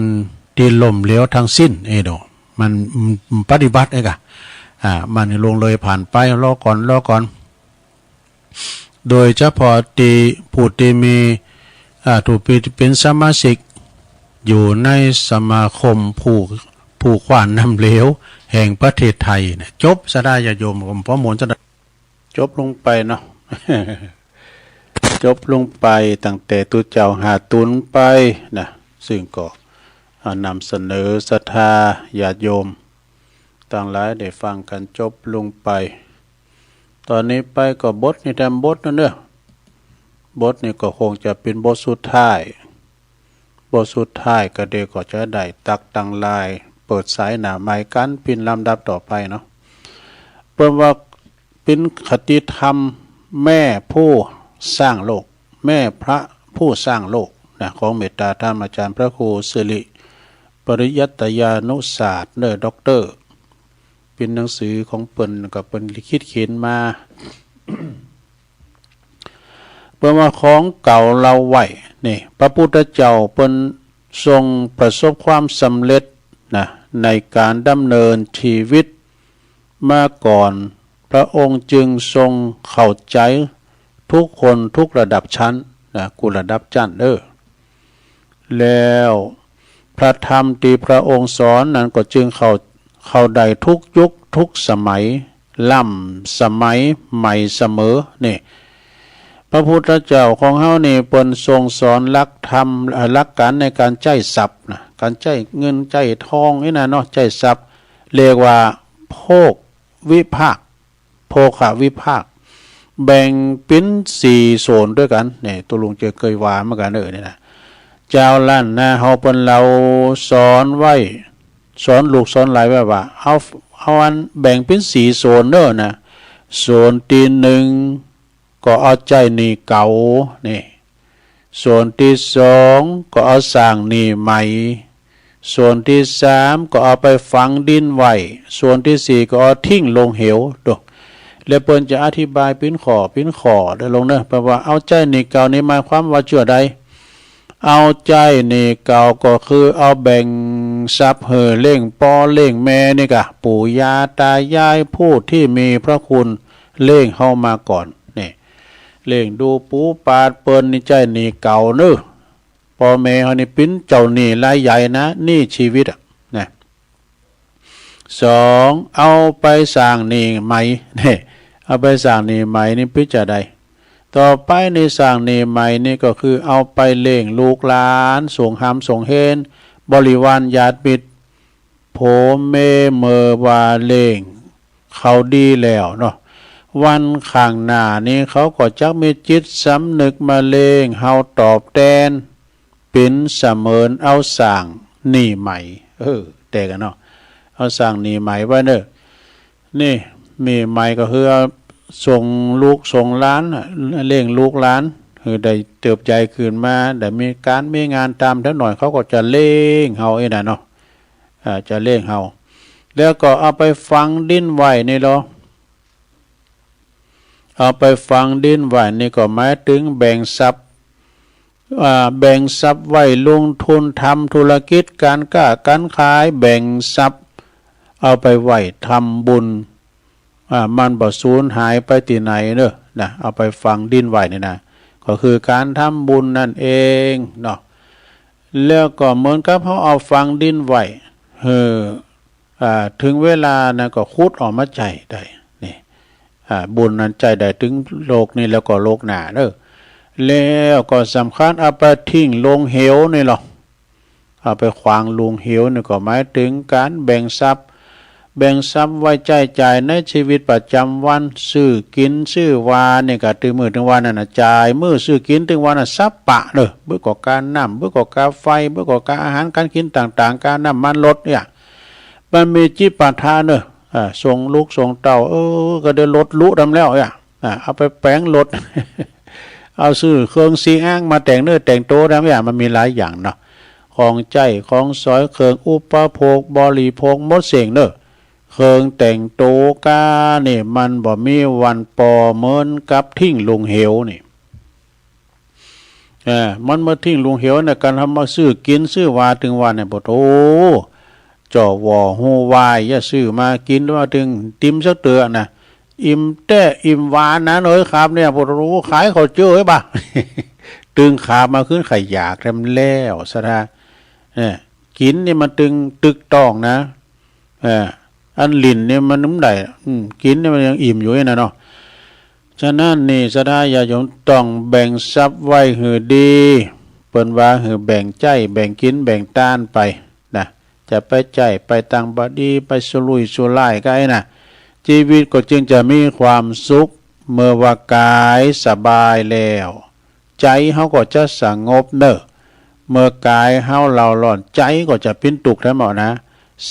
ตี้ล้มเหลวทั้งสิ้น เอโด มัน มันปฏิบัติไอ้กะ อ่า มันล่วงเลยผ่านไป รอก่อน รอก่อน โดยเฉพาะตี้ผู้ตี้มี อ่า ผู้ตี้เป๋นสมาชิก อยู่ในสมาคมผู้ ผู้คว้านน้ำเหลวแห่งประเทศไทยเนี่ย จบซะได้ ญาติโยม ผมพอมนต์ซะได้ จบลงไปเนาะ จบลงไปตั้งแต่ตุ๊เจ้าห้าตุนไปนะ ซึ่งก็ อ่า นำเสนอศรัทธาญาติโยมตังหลายได้ฟังกั๋นจบลงไป ตอนนี้ไปก็บทนี้แถมบทนึ่งเนาะ บทนี้ก็คงจะเป๋นบทสุดท้าย บทสุดท้ายก็เดี๋ยวก็จะได้ตักตังหลาย เปิดสายหน้าไมค์กั๋นเป๋นลำดับต่อไปเนาะ เปิ้นว่าเป๋นคติธรรมแม่ผู้สร้างโลก แม่พระผู้สร้างโลกนะ ของเมตตาธรรมอาจารย์พระครูสิริปริยัตยานุศาสตร์เนอ ด็อกเตอร์ เป๋นหนังสือของเปิ้น ก็เปิ้นคิดเขียนมา เปิ้นว่าของเก่าเล่าไว้ นี่ พระพุทธเจ้าเปิ้นทรงประสบความสำเร็จนะ ในก๋านดำเนินชีวิตมาก่อน พระองค์จึงทรงเข้าใจ๋ทุกคนทุกระดับชั้นนะ กู้ระดับชั้นเด้อ แล้วพระธรรมตี้พระองค์สอนนั้นก็จึงเข้า เข้าได้ทุกยุคทุกสมัย ล้ำสมัยใหม่เสมอ นี่ พระพุทธเจ้าของเฮานี่เปิ้นทรงสอนหลักธรรม เอ่อ หลักก๋านในก๋านใจ๊ทรัพย์นะ ก๋านใจ๊เงินใจ๊ทองนี่นะเนาะ ใจ๊ทรัพย์ เรียกว่าโภควิภาค โภควิภาค แบ่งเป๋นสี่โซนตวยกั๋น นี่ ตุ๊ลุงเจอเกยว่าเหมือนกั๋น เออ นี่นะ จาวล้านนาเฮาเปิ้นเล่าสอนไว้ สอนลูกสอนหลานไว้ว่า เอา เอาอันแบ่งเป๋นสี่โซนเน่อนะ โซนตี้นึ่งก็เอาใจ๊หนี้เก่า นี่ โซนตี้สองก็เอาสร้างหนี้ใหม่ โซนตี้สามก็เอาไปฝังดินไว้ โซนตี้สี่ก็เอาทิ้งลงเหว โด แล้วเปิ้นจะอธิบายเป๋นข้อเป๋นข้อเด้อลงเน่อ แปลว่าเอาใจ๊หนี้เก่านี่หมายความว่าจะใด เอาใจ๊หนี้เก่าก็คือเอาแบ่งทรัพย์หื้อเลี้ยงป้อเลี้ยงแม่นี่กะ ปู่ย่าตายายผู้ตี้มีพระคุณเลี้ยงเฮามาก่อน นี่ เลี้ยงดูปู๋ปาดเปิ้นนี่ใจ๊หนี้เก่าเน่อ ป้อแม่เฮานี่เป๋นเจ้าหนี้รายใหญ่นะ หนี้ชีวิตอะ นะ สอง เอาไปสร้างหนี้ใหม่ นี่ เอาไปสร้างหนี้ใหม่นี่เป๋นจะใด ต่อไปนี่สร้างหนี้ใหม่นี่ก็คือเอาไปเลี้ยงลูกหลาน ส่งหำส่งเฮน บริวารญาติมิตร โผเมเมื่อว่าเลี้ยงเขาดีแล้วเนาะ วันข้างหน้านี้เขาก็จักมีจิตสำนึกมาเลี้ยงเฮาตอบแตน เป๋นเสมือนเอาสร้างหนี้ใหม่ เออ แตกกั๋นเนาะ เอาสร้างหนี้ใหม่ไว้เน่อ นี่ หนี้ใหม่ก็คือเอาส่งลูกส่งหลานน่ะ เลี้ยงลูกหลาน หื้อได้เติบใหญ่ขึ้นมา ได้มีก๋านมีงานตามแถวหน่อย เขาก็จะเลี้ยงเฮาอี้น่ะเนาะ อ่า จะเลี้ยงเฮา แล้วก็เอาไปฝังดินไว้นี่ลอ เอาไปฝังดินไว้นี่ก็หมายถึงแบ่งทรัพย์ อ่า แบ่งทรัพย์ไว้ลงทุนทำธุรกิจ ก๋านก๊าก๋านขาย แบ่งทรัพย์เอาไปไว้ทำบุญ อ่า มันบ่สูญหายไปตี้ไหนเน่อ นะ เอาไปฝังดินไว้นี่นะ ก็คือก๋านทำบุญนั่นเองเนาะ แล้วก็เหมือนกับเฮาเอาฝังดินไว้ เออ อ่า เถิงเวลานั้นก็ขุดออกมาใจ๊ได้ นี่ อ่า บุญนั้นใจ๊ได้เถิงโลกนี้แล้วก็โลกหน้าเด้อ แล้วก็สำคัญเอาไปทิ้งลงเหวนี่ลอ เอาไปขว้างลงเหวนี่ก็หมายเถิงก๋านแบ่งทรัพย์ แบ่งทรัพย์ไว้ใจ๊จ่ายในชีวิตประจ๋ำวัน ซื้อกิ๋นซื้อวานี่ก็ตึงมื้อตึงวันนั่นน่ะ จ่ายมื้อซื้อกิ๋นตึงวันน่ะสัปปะเด้อ บ่ก็ก้าน้ำ บ่ก็ก้าไฟ บ่ก็ก้าอาหารก๋านกิ๋นต่างๆ ก้าน้ำมันรถเนี่ย มันมีจิปาถะเนอะ อ่า ส่งลูกส่งเต้า เออ ก็ได้รถหรูนำแล้วเนี่ย อ่า เอาไปแป๋งรถ เอาซื้อเครื่องซี้อ้างมาแต่งเนื้อแต่งตั๋วนำเนี่ย มันมีหลายอย่างเนาะ ของใจ๊ของสอย เครื่องอุปโภคบริโภคหมดเส้นเนอะ เครื่องแต่งตั๋วก้านี่มันบ่มีวันปอเหมือนกับทิ้งลงเหวนี่ เออ มันมาทิ้งลงเหวเนี่ย ก๋านเฮามาซื้อกิ๋นซื้อวาตึงวันเนี่ย โอ้โธ่ เจ้าว่าฮู้ว่าอย่าซื้อมากิ๋นว่าตึงติ่มสักเตื้อนะ อิ่มแต๊อิ่มหวานนะเอ้ยครับเนี่ย โอ้โธ่ ขายข้าวเจ้าเอ้ยบ่า ตึงขามาขึ้นขายอยากแถมแล้วศรัทธา เออ กิ๋นนี่มันตึงตึกต้องนะ เออ อันลิ้นนี่มันบ่ได้ อืม กิ๋นนี่มันยังอิ่มอยู่นี่นะเนาะ ฉะนั้นนี่ศรัทธาญาติโยมต้องแบ่งทรัพย์ไว้หื้อดี เปิ้นว่าหื้อแบ่งใจ๊ แบ่งกิ๋น แบ่งตานไปนะ จะไปใจ๊ไปตางบ่ดี ไปสุรุ่ยสุร่ายก็ไอ้นะ ชีวิตก็จึงจะมีความสุข เมื่อว่ากายสบายแล้ว ใจ๋เฮาก็จะสงบเนอะ เมื่อกายเฮาเร่าร้อน ใจ๋ก็จะเป๋นตุ๊กข์แถมเนาะ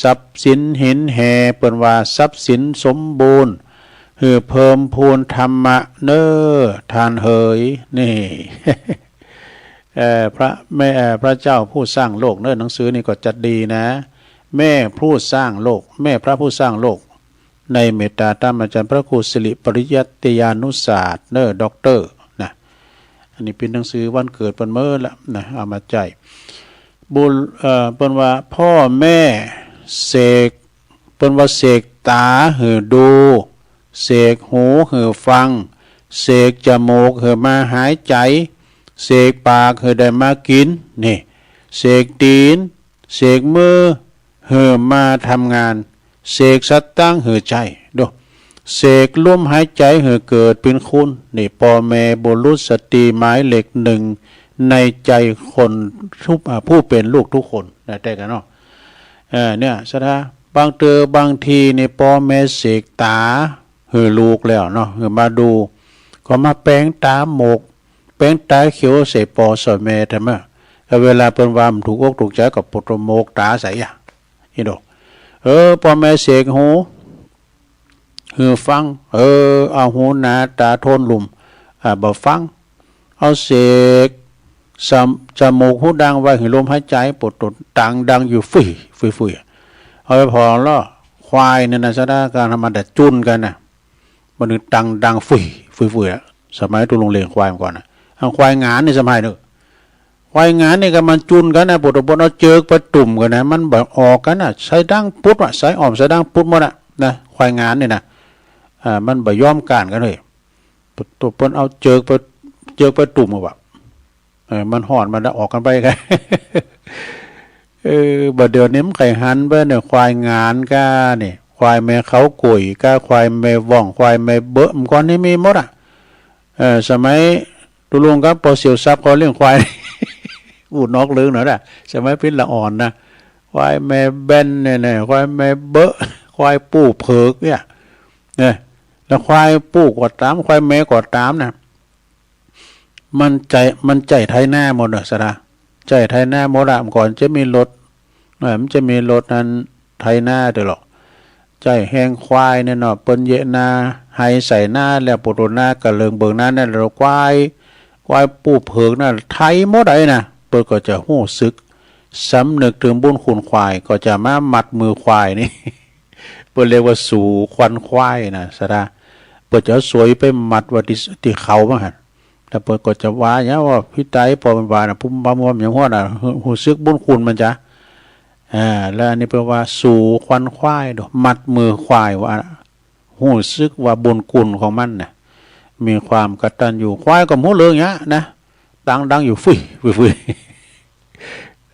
ทรัพย์สินหินแห เปิ้นว่าทรัพย์สินสมบูรณ์ หื้อเพิ่มพูนธรรมะเนอะ ท่านเหย นี่ เอ่อ พระแม่ เอ่อ พระเจ้าผู้สร้างโลกเนอะ หนังสือนี่ก็จัดดีนะ แม่ผู้สร้างโลก แม่พระผู้สร้างโลก ในเมตตาธรรมอาจ๋ารย์พระครูสิริปริยัติยานุศาสตร์เนอะ ด็อกเตอร์นะ อันนี้เป๋นหนังสือวันเกิดเปิ้นเมิดละนะ เอามาใจ๊ บุญ เอ่อ เปิ้นว่าพ่อแม่เสก เปิ้นว่าเสกต๋าหื้อดู เสกหูหื้อฟัง เสกจมูกหื้อมาหายใจ๋ เสกปากหื้อได้มากิ๋น นี่ เสกตี๋น เสกมือหื้อมาทำงาน เสกสตังค์หื้อใจ๊ ดู เสกลมหายใจ๋หื้อเกิดเป๋นคน นี่ ป้อแม่บุรุษสตรีหมายเลขหนึ่งในใจ๋คนทุก อ่า ผู้เป๋นลูกทุกคนนะ แต๊กั๋นเนาะ เออ เนี่ย ศรัทธา บางเตื้อบางทีนี่ ป้อแม่เสกต๋าหื้อลูกแล้วเนาะ หื้อมาดู ก็มาแป๋งต๋าหมก แป๋งต๋าเขียวใส่ป้อใส่แม่แถมอะ แล้วเวลาเปิ้นว่าบ่ถูกอกถูกใจ๋ก็ปวดหัวหมกต๋าใส่อะ นี่ดู เออ ป้อแม่เสกหูหื้อฟัง เออ เอาหูหนาต๋าโทนลุ่ม อ่า บ่ฟัง เอาเสก สม- จมูกหูดังไว้หื้อลมหายใจ๋ ปวดตดตังดังอยู่ฟุย ฟุย ฟุย เอาไปผ่อแล้ว ควายเนี่ยนะ ศรัทธา ก๋านธรรมดาจุนกั๋นนะ มันตังดังฟุย ฟุย ฟุยอะ สมัยตุ๊ลุงเลี้ยงควายเมื่อก่อนนะ เอาควายหงานนี่สมัยเนอะ ควายหงานนี่ก็มันจุนกั๋นนะ ปวดตด เอาเจิกไปตุ้มกั๋นนะ มันบ่ออกกั๋นนะ ใส่ดังปุ๊ดอะ ใส่อ่อมใส่ดังปุ๊ดหมดอะ นะ ควายหงานนี่นะ อ่า มันบ่ยอมก๋านกั๋นเลย ปวดตด เปิ้นเอาเจิกไป เจิกไปตุ้มกั๋นว่ะ เออ มันฮ้อนมันละออกกั๋นไปกั๋น เออ บ่าเดี่ยวนี้มันใค่หันไปเนี่ย ควายหงานก้านี่ ควายแม่เขาก๋วยก้า ควายแม่ว่อง ควายแม่เบอะ เมื่อก่อนนี่มีหมดอะ เออ สมัยตุ๊ลุงกับป้อเสี่ยวทรัพย์เขาเลี้ยงควาย อู้นอกเรื่องหน่อยนะ สมัยเปิ้นละอ่อนนะ ควายแม่แบนเนี่ยนะ ควายแม่เบอะ ควายปู่เผิกเนี่ย เนี่ย แล้วควายปู่ก็ต๋าม ควายแม่ก็ต๋ามนะ มันใจ๊ มันใจ๊ไถนาหมดเนอะ ศรัทธา ใจ๊ไถนาหมดอะ เมื่อก่อนจะมีรถ เออ มันจะมีรถนั้นไถนาเด้อหรอก ใจ๊แฮงควายเนี่ยเนาะ เปิ้นเยาะนา ไฮใส่นาแล้ว ปวดตด นากะเลิงเบิ่งนาเนี่ย แล้วควาย ควายปู่เผิกน่ะ ไถหมดไอ้นะ เปิ้นก็จะฮู้สึก สำนึกเถิงบุญคุณควาย ก็จะมามัดมือควายนี่ เปิ้นเรียกว่าสูขวัญควายนะ ศรัทธา เปิ้นจะเอาสวยไปมัดไว้ตี้ ตี้เขาว่าหั้น แล้วเปิ้นก็จะว่าหยังว่า พี่ไต ป้อเปิ้นว่านะ ปุ้มปั๊มว่าหยังหั้นน่ะ ฮู้ ฮู้สึกบุญคุณมันจา อ่า แล้วอันนี้เปิ้นว่าสูขวัญควายโด มัดมือควายว่า ฮู้สึกว่าบุญคุณของมันน่ะ มีความกตัญญู ควายก็บ่ฮู้เรื่องเนี้ยนะ ตังดังอยู่ ፉย ፉย ፉย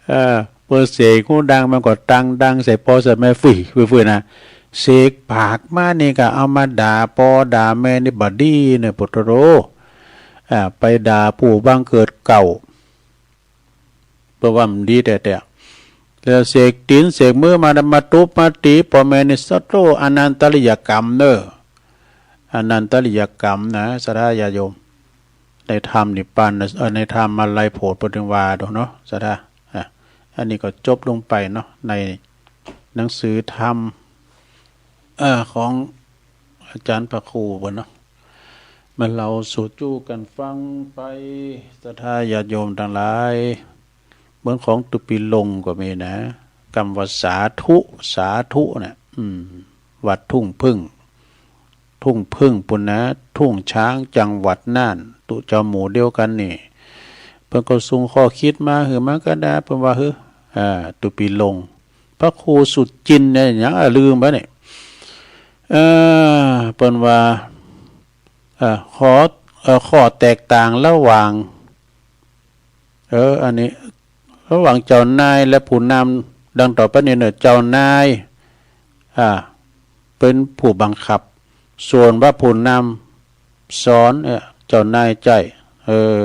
เออ เปิ้นเสกฮูดัง มันก็ตังดังใส่ป้อใส่แม่ ፉย ፉย ፉย นะ เสกปากมานี่ก็เอามาด่าป้อด่าแม่นี่บ่ดีเนี่ย โผดโธ่ อ่า ไปด่าผู้บังเกิดเกล้า เปิ้นว่าบ่ดีแต๊ๆ แล้วเสกตี๋นเสกมือมา มาตุ๊บมาตี๋ป้อแม่นี่ สะโธ่ อนันตริยกรรมเน่อ อนันตริยกรรมนะ ศรัทธาญาติโยม ในธรรมนิพพานนะ เอ่อ ในธรรมาลัยโผดเปิ้นตึงว่าโดเนาะ ศรัทธา อ่ะ อันนี้ก็จบลงไปเนาะ ในหนังสือธรรม เอ่อ ของอาจารย์พระครูเปิ้นเนาะ มาเล่าสู่จู้กั๋นฟังไป ศรัทธาญาติโยมตังหลาย เบิ่งของตุปีลงก็มีนะ กำว่าสาธุ สาธุเนี่ย อืม วัดทุ่งผึ้ง ทุ่งผึ้งปู้นนะ ทุ่งช้าง จังหวัดน่าน ตุ๊เจ้าหมู่เดียวกั๋นนี่ เปิ้นก็ส่งข้อคิดมาหื้อมากระดาษ เปิ้นว่า หื้อ อ่า ตุปีลง พระครูสุจินต์เนี่ย หยังอะ ลืมไปเนี่ย เออ เปิ้นว่า เอ่อ ข้อ เอ่อ ข้อแตกต่างระหว่าง เออ อันนี้ ระหว่างเจ้านายและผู้นำ ดังต่อไปนี้เน่อ เจ้านาย อ่า เป๋นผู้บังคับ ส่วนว่าผู้นำสอน เออ เจ้านายใจ๊ เออ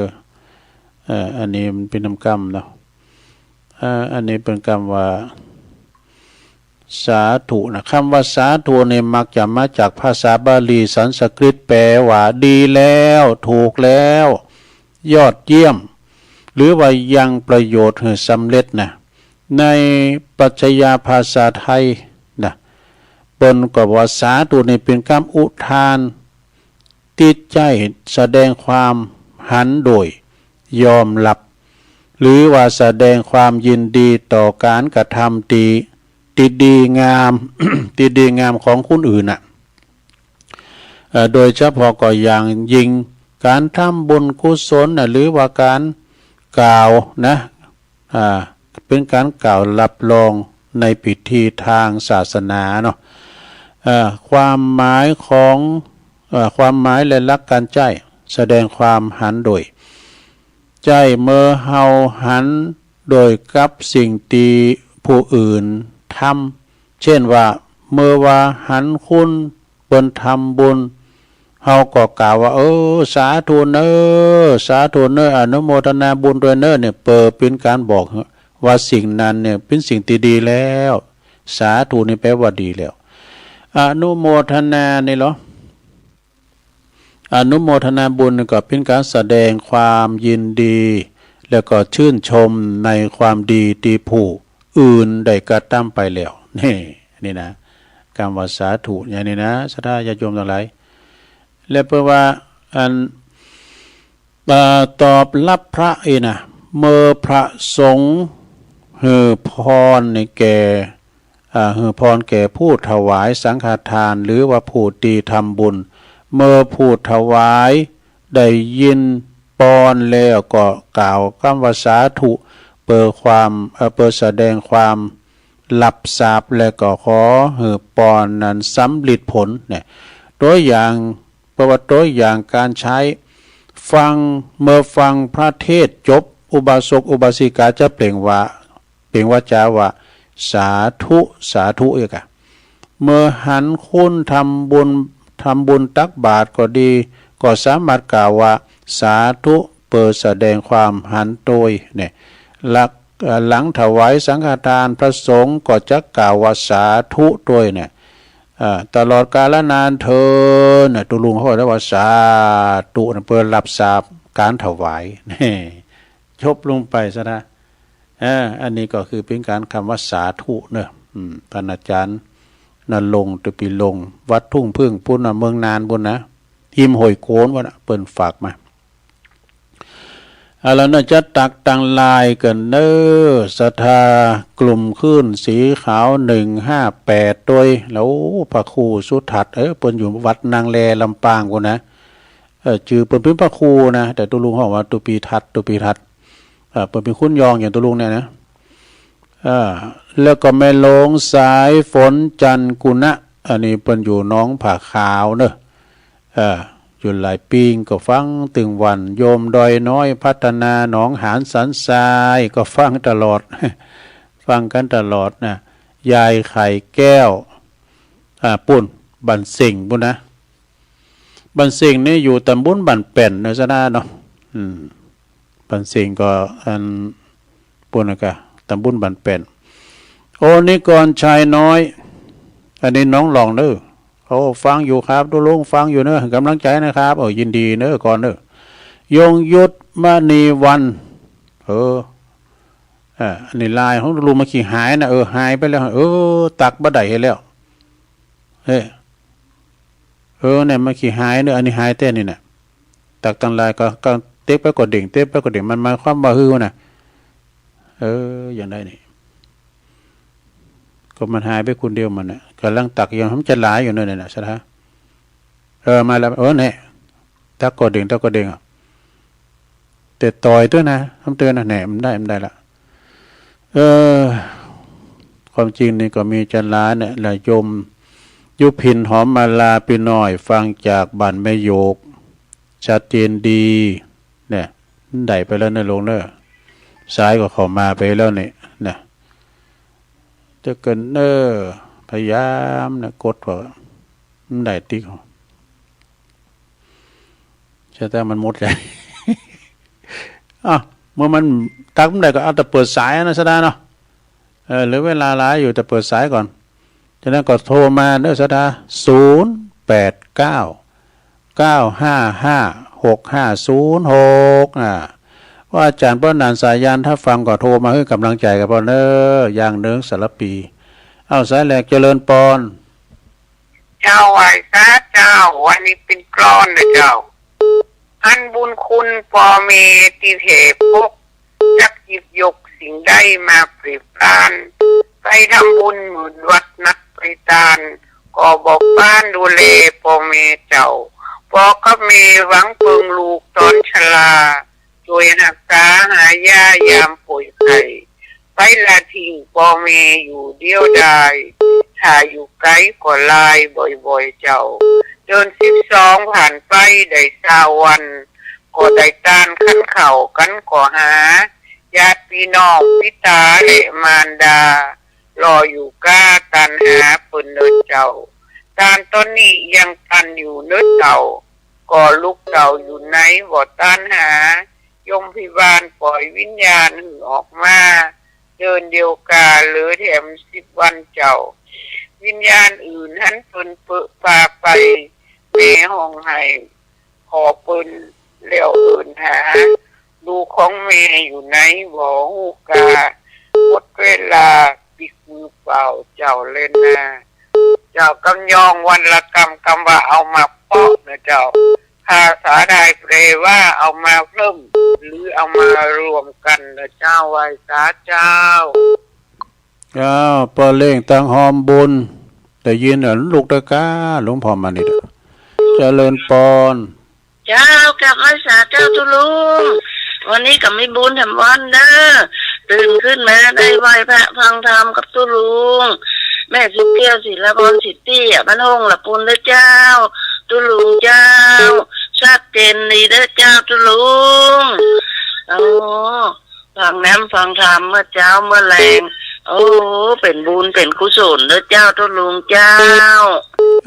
เออ อันนี้มันเป๋นนำกำเนาะ เออ อันนี้เป๋นกำว่า สาธุนะ กำว่าสาธุนี่มักจะมาจากภาษาบาลีสันสกฤต แปลว่า ดีแล้ว ถูกแล้ว ยอดเยี่ยม หรือว่ายังประโยชน์หื้อสำเร็จนะ ในปรัชญาภาษาไทยนะ เปิ้นก็ว่าสาธุนี่เป๋นกำอุทาน ตี้ใจ๊แสดงความหันโดย ยอมรับ หรือว่าแสดงความยินดีต่อก๋านกระทำตี้ ตี้ดีงาม ตี้ดีงามของคนอื่นน่ะ เอ่อ โดยเฉพาะก็อย่างยิ่งก๋านทำบุญกุศลน่ะ หรือว่าก๋านกล่าวนะ อ่า เป๋นก๋านกล่าวรับรองในพิธีตางศาสนาเนาะ เอ่อ ความหมายของ เอ่อ ความหมายและหลักก๋านใจ๊ แสดงความหันโดย ใจ๊เมื่อเฮาหันโดยกับสิ่งตี้ผู้อื่นทำ เจ้นว่า เมื่อว่าหันคนเปิ้นทำบุญ เฮาก็กล่าวว่า เออ สาธุเน่อ สาธุเน่อ อนุโมทนาบุญตวยเน่อ เนี่ย เปิดเป๋นก๋านบอกว่าสิ่งนั้นเนี่ยเป๋นสิ่งตี้ดีแล้ว สาธุนี่แปลว่าดีแล้ว อนุโมทนานี่เหรอ อนุโมทนาบุญก็เป๋นก๋านแสดงความยินดี แล้วก็ชื่นชมในความดีตี้ผู้อื่นได้กระทำไปแล้ว นี่ นี่นะ กำว่าสาธุอย่างนี้นะ ศรัทธาญาติโยมตังหลาย และเปิ้นว่า อัน เอ่อ ตอบรับพระอี้นะ เมื่อพระสงฆ์หื้อพรนี่แก่ อ่า หื้อพรแก่ผู้ถวายสังฆทาน หรือว่าผู้ตี้ทำบุญ เมื่อผู้ถวายได้ยินปอนแล้วก็กล่าวกำว่าสาธุ เปิดความ เอ่อ เปิดแสดงความรับทราบ และก็ขอหื้อปอนนั้นสำเร็จผลเนี่ย ตัวอย่าง เปิ้นว่าตัวอย่างก๋านใจ๊ ฟัง เมื่อฟังพระเทศน์จบ อุบาสกอุบาสิกาจะเปล่งว่า เปล่งวาจาว่า สาธุ สาธุ เอกอะ เมื่อหันคนทำบุญ ทำบุญตักบาตรก็ดี ก็สามารถกล่าวว่า สาธุ เปิดแสดงความหันตวยเนี่ย หลัก เอ่อ หลังถวายสังฆทาน พระสงฆ์ก็จะกล่าวว่า สาธุ ตวยเนี่ย เอ่อ ตลอดกาลนานเทอญน่ะ ตุ๊ลุงเฮาก็ได้ว่า สาธุ นะ เปิ้นรับทราบก๋านถวาย นี่ จบลงไปซะนะ เออ อันนี้ก็คือเป๋นก๋านกำว่าสาธุเนาะ อืม ต้านอาจารย์ณรงค์ ตุปีลงค์ วัดทุ่งผึ้งปู้นนะ เมืองน่านปู้นนะ ฮิมห้วยโกนปู้นนะ เปิ้นฝากมา เอาละเนาะ จะตักตังลายกั๋นเน่อ ศรัทธากลุ่มคลื่นสีขาว หนึ่งห้าแปด ตวย แล้ว โอ้ พระครูสุทัศน์ เออ เปิ้นอยู่วัดนางแล ลำปางปู้นนะ เออ จื้อเปิ้นเป๋นพระครูนะ แต่ตุ๊ลุงฮ้องว่าตุ๊ปีทัศน์ ตุ๊ปีทัศน์ เออ เปิ้นเป๋นคนยองอย่างตุ๊ลุงเนี่ยนะ เออ แล้วก็แม่หลวงสายฝน จันทร์กุณะ อันนี้เปิ้นอยู่หนองผาขาวเนาะ เออ อยู่หลายปี๋ก็ฟังตึงวัน โยมดอยน้อยพัฒนา หนองหานสันทราย ก็ฟังตลอด ฟังกั๋นตลอดนะ ยายไข่แก้ว อ่า ปุ้น บ้านเส้งปุ้นนะ บ้านเส้งนี่อยู่ตำบลบ้านแป้นนะ สะดาเนาะ อืม บ้านเส้งก็อันปุ้นนะกะ ตำบลบ้านแป้น โอ นิกรชัยน้อย อันนี้น้องหล่องเน้อ โอ้ ฟังอยู่ครับ ตุ๊ลุง ฟังอยู่เน้อ ก๋ำลังใจ๋นะครับ เออ ยินดีเน้อ ก่อนเน้อ ยงยุทธ มณีวรรณ เออ อ่า อันนี้ไลน์ของตุ๊ลุง มันขี้หายนะ เออ หายไปแล้ว เออ ตักบ่ได้แล้ว เอ้ย เออ เนี่ย มันขี้หายเน้อ อันนี้หายแต๊นี่นะ ตักตังไลน์ก็ ก็เต๊กไปก็เด้ง เต๊กไปก็เด้ง มันหมายความว่าหื้อนะ เออ อย่างใดนี่ ก็มันหายไปคนเดียวมันน่ะ ก๋ำลังตักอยู่ มันจะหลายอยู่เน้อ เนี่ยนะ สะดา เออ มาแล้ว เออ เนี่ย ตักก็เด้ง ตักก็เด้งอะ แต่ต่อยตวยนะ ทำตวยนะ แหน่ มันได้ มันได้ละ เออ ความจริงนี่ก็มีจะหลายเนี่ยแหละ โยมยุพิน หอมมาลา ปี้น้อย ฟังจากบ้านแม่โยก ชัดเจนดี เนี่ย มันได้ไปแล้วนะลุงเน้อ สายก็เข้ามาไปแล้วนี่นะ จะเกินเน้อ พยายามนะ กดว่ามันได้ติ๊ก ใช่ แต่มันหมดเลย อ้าว เมื่อมันตักบ่ได้ก็เอาแต่เปิดสายนะ สะดาเนาะ เออ เหลือเวลาหลายอยู่ แต่เปิดสายก่อน จากนั้นก็โทรมาเน้อ สะดา ศูนย์แปดเก้า เก้าห้าห้า หกห้าศูนย์หก อ่า ว่าอาจ๋ารย์เปิ้ลหนานสายัณ ถ้าฟังก็โทรมาหื้อก๋ำลังใจ๋กับเฮาเน้อ อย่างเนิงสารภี เอ้า สายแรก เจริญปอน เจ้า ไหว้สาเจ้า วันนี้เป๋นกลอนเน้อเจ้า อันบุญคุณป้อแม่ตี้แผ่ปก จักหยิบยกสิ่งใดมาเปรียบปราน ไปทำบุญหมื่นวัดนักไปตาน ก็บ่ปานดูแลป้อแม่เจ้า ป้อกับแม่หวังเปิงลูกต๋อนชรา จ้วยฮักษาหายายามป่วยไข้ ไปละทิ้งป้อแม่อยู่เดียวดาย ถ้าอยู่ไก๋ก็ลายบ่อยๆ เจ้า เดือนสิบสองผ่านไปได้ซาววัน ก็ได้ตานขันข้าวกั๋นก็หา ญาติปี้น้องปิต๋าและมารดา รออยู่ก้าตานหาเปิ้นเน้อเจ้า ตานต๋อนนี้ยังตันอยู่เน้อเจ้า ก็ลูกเจ้าอยู่ไหนบ่ตานหา ยมพิบาลป่อยวิญญาณหื้อออกมา เดือนเดียวกาเหลือแถมสิบวันเจ้า วิญญาณอื่นหันเปิ้นเปอะปาไป แม่ฮ้องไห้ ขอเปิ้นแล้วเอิ้นหา ลูกของแม่อยู่ไหนบ่ฮู้กา หมดเวลาปิ๊กมือเปล่าเจ้าแลนา เจ้ากำยองวรรณกรรมกำว่าเอามาเปาะเน้อเจ้า ภาษาไทยแปลว่าเอามาเพิ่ม หรือเอามารวมกั๋นเน้อเจ้า ไหว้สาเจ้า อ้าว ป้อเล้งตังฮอมบุญ ได้ยินเนาะ ลุกได้ก้า หลวงพ่อมานิด เจริญปอน เจ้า กราบไหว้สาเจ้าตุ๊ลุง วันนี้ก็มีบุญแถมวันเน้อ ตื่นขึ้นมาได้ไหว้พระฟังธรรมกับตุ๊ลุง แม่สุขแก้ว ศิลปร สิทธิ บ้านห้องละปูนเน้อเจ้า ตุ๊ลุงเจ้า ชัดเจนดีเน้อเจ้าตุ๊ลุง โอ้ ฟังน้ำฟังธรรมเมื่อเจ๊าเมื่อแลง โอ้ เป๋นบุญเป๋นกุศลเน้อเจ้าตุ๊ลุงเจ้า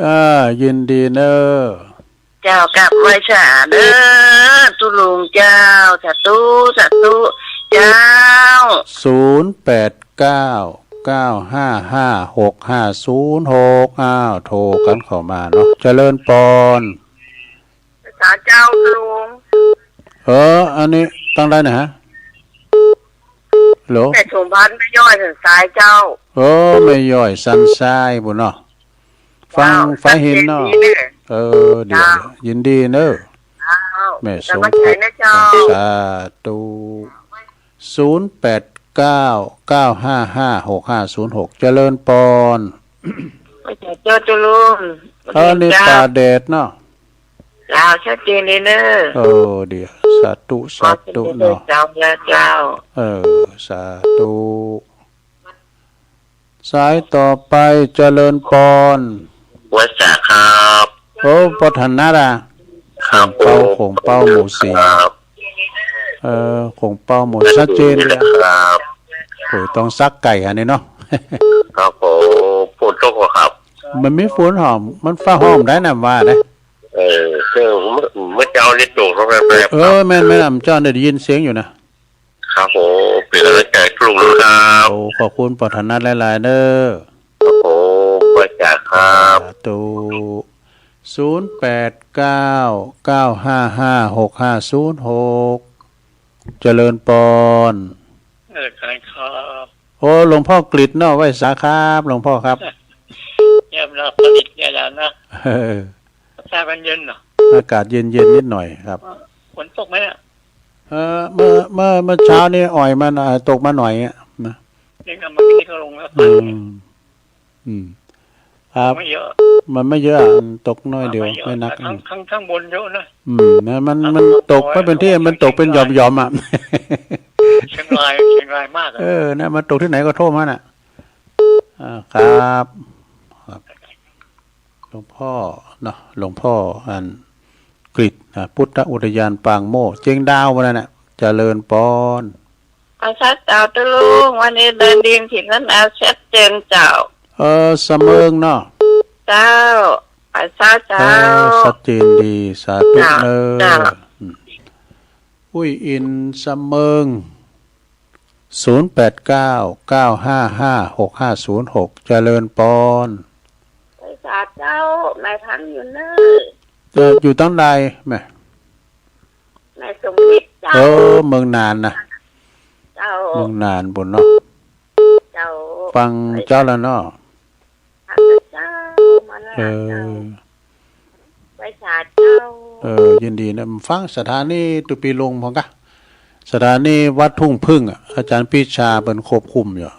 อ่า ยินดีเน้อ เจ้า กราบไหว้สาเน้อตุ๊ลุงเจ้า สาธุ สาธุ เจ้า ศูนย์แปดเก้า เก้าห้าห้า หกห้าศูนย์หก อ้าว โทรกั๋นเข้ามาเนาะ เจริญปอน สาเจ้าตุ๊ลุง เออ อันนี้ตังใดนะฮะ ฮัลโหล แม่สมพร แม่ย้อยสันทรายเจ้า เออ แม่ย้อยสันทรายปู้นเนาะ ฟัง เจ้า ฝ่ายหินเนาะ ชัดเจนดีเน้อ เออ เดี๋ยว เจ้า ยินดีเน้อ เจ้า แม่สมพร กำลังใจ๋เน้อเจ้า สาธุ ศูนย์แปดเก้า เก้าห้าห้า หกห้าศูนย์หก เจริญปอน ไหว้สาเจ้าตุ๊ลุง เออ นี่ เจ้า ป่าแดดเนาะ เจ้า ชัดเจนดีเน้อ เออ เดี๋ยว สาธุ สาธุเนาะ เจ้า เจ้า เออ สาธุ สายต่อไป เจริญปอน ไหว้สาครับ โอ้ ป้อถนัดอะ ค ครับ โขงเป๊า โขงเป๊าหมู่สี่ ครับ เออ โขงเป๊าหมู่ ชัดเจนเลย ครับ โอ้ย ต้องสักไก่อันนี้เนาะ ครับผม ฝนตกเหรอครับ มันมีฝนหอม มันฟ้าห้อมได้นะว่านะ เออ คือเมื่อ เมื่อเจ๊านี่ตกลงแป๊บๆ เออ แม่นๆ เจ๊าได้ยินเสียงอยู่นะ ครับผม เป๋นก๋ำลังใจ๋ลุงนะครับ โอ้ ขอบคุณป้อถนัดหลายๆ เน้อ ครับผม ไหว้สาครับ สาธุ ศูนย์แปดเก้า เก้าห้าห้า หกห้าศูนย์หก เจริญปอน เออ เจริญครับ โอ้ หลวงพ่อกฤษเนาะ ไหว้สาครับ หลวงพ่อครับ เยี่ยมนะ ผลิตเนี่ยนะ เออ อากาศมันเย็นเนาะ อากาศเย็นๆ นิดหน่อยครับ ฝนตกไหมเนี่ย เออ เมื่อ เมื่อ เมื่อเจ๊านี่อ่อยมาหน่อย ตกมาหน่อยอะนะ นี่ก็ เมื่อกี้ก็ลงแล้ว อืม อืม ครับ ไม่เยอะ มันไม่เยอะ ตกน้อยเดียว ไม่เยอะ ไม่นัก แต่ข้าง อืม ข้าง ข้างบนเยอะนะ อืม นะ มัน ข้าง มันตก ข้าง ไม่เป๋นตี้ ข้าง มันตกเป๋นหย่อมๆ อะ เชียงราย เชียงรายมากอะ เออ นะ มันตกตี้ไหนก็ท่วมหั้นน่ะ อ่า ครับ ครับ หลวงพ่อเนาะ หลวงพ่ออันกฤษนะ พุทธอุทยานปางโมกข์ เจียงดาววันนั้นน่ะ เจริญปอน ไหว้สาเจ้าตุ๊ลุง วันนี้ได้ยินเสียงนั้น เอาชัดเจนเจ้า เออ สะเมิงเนาะ เจ้า ไหว้สาเจ้า เออ ชัดเจนดี สาธุ เจ้า เน้อ เจ้า อืม อุ้ยอินสะเมิง ศูนย์แปดเก้า เก้าห้าห้า หกห้าศูนย์หก เจริญปอน ไหว้สาเจ้า นายพันอยู่เน้อ เออ อยู่ตังใดแม่ นายสมฤทธิ์เจ้า เออ เมืองน่านนะ เจ้า เมืองน่านปู้นเนาะ เจ้า ฟังเจ้าแล้วเนาะ ข้าพเจ้ามาแล้ว เออ เจ้า ไหว้สาเจ้า เออ ยินดีนะ ฟังสถานีตุ๊ปีลุงพ่องกะ สถานีวัดทุ่งผึ้งอะ อาจ๋ารย์ปรีชาเปิ้นควบคุมอยู่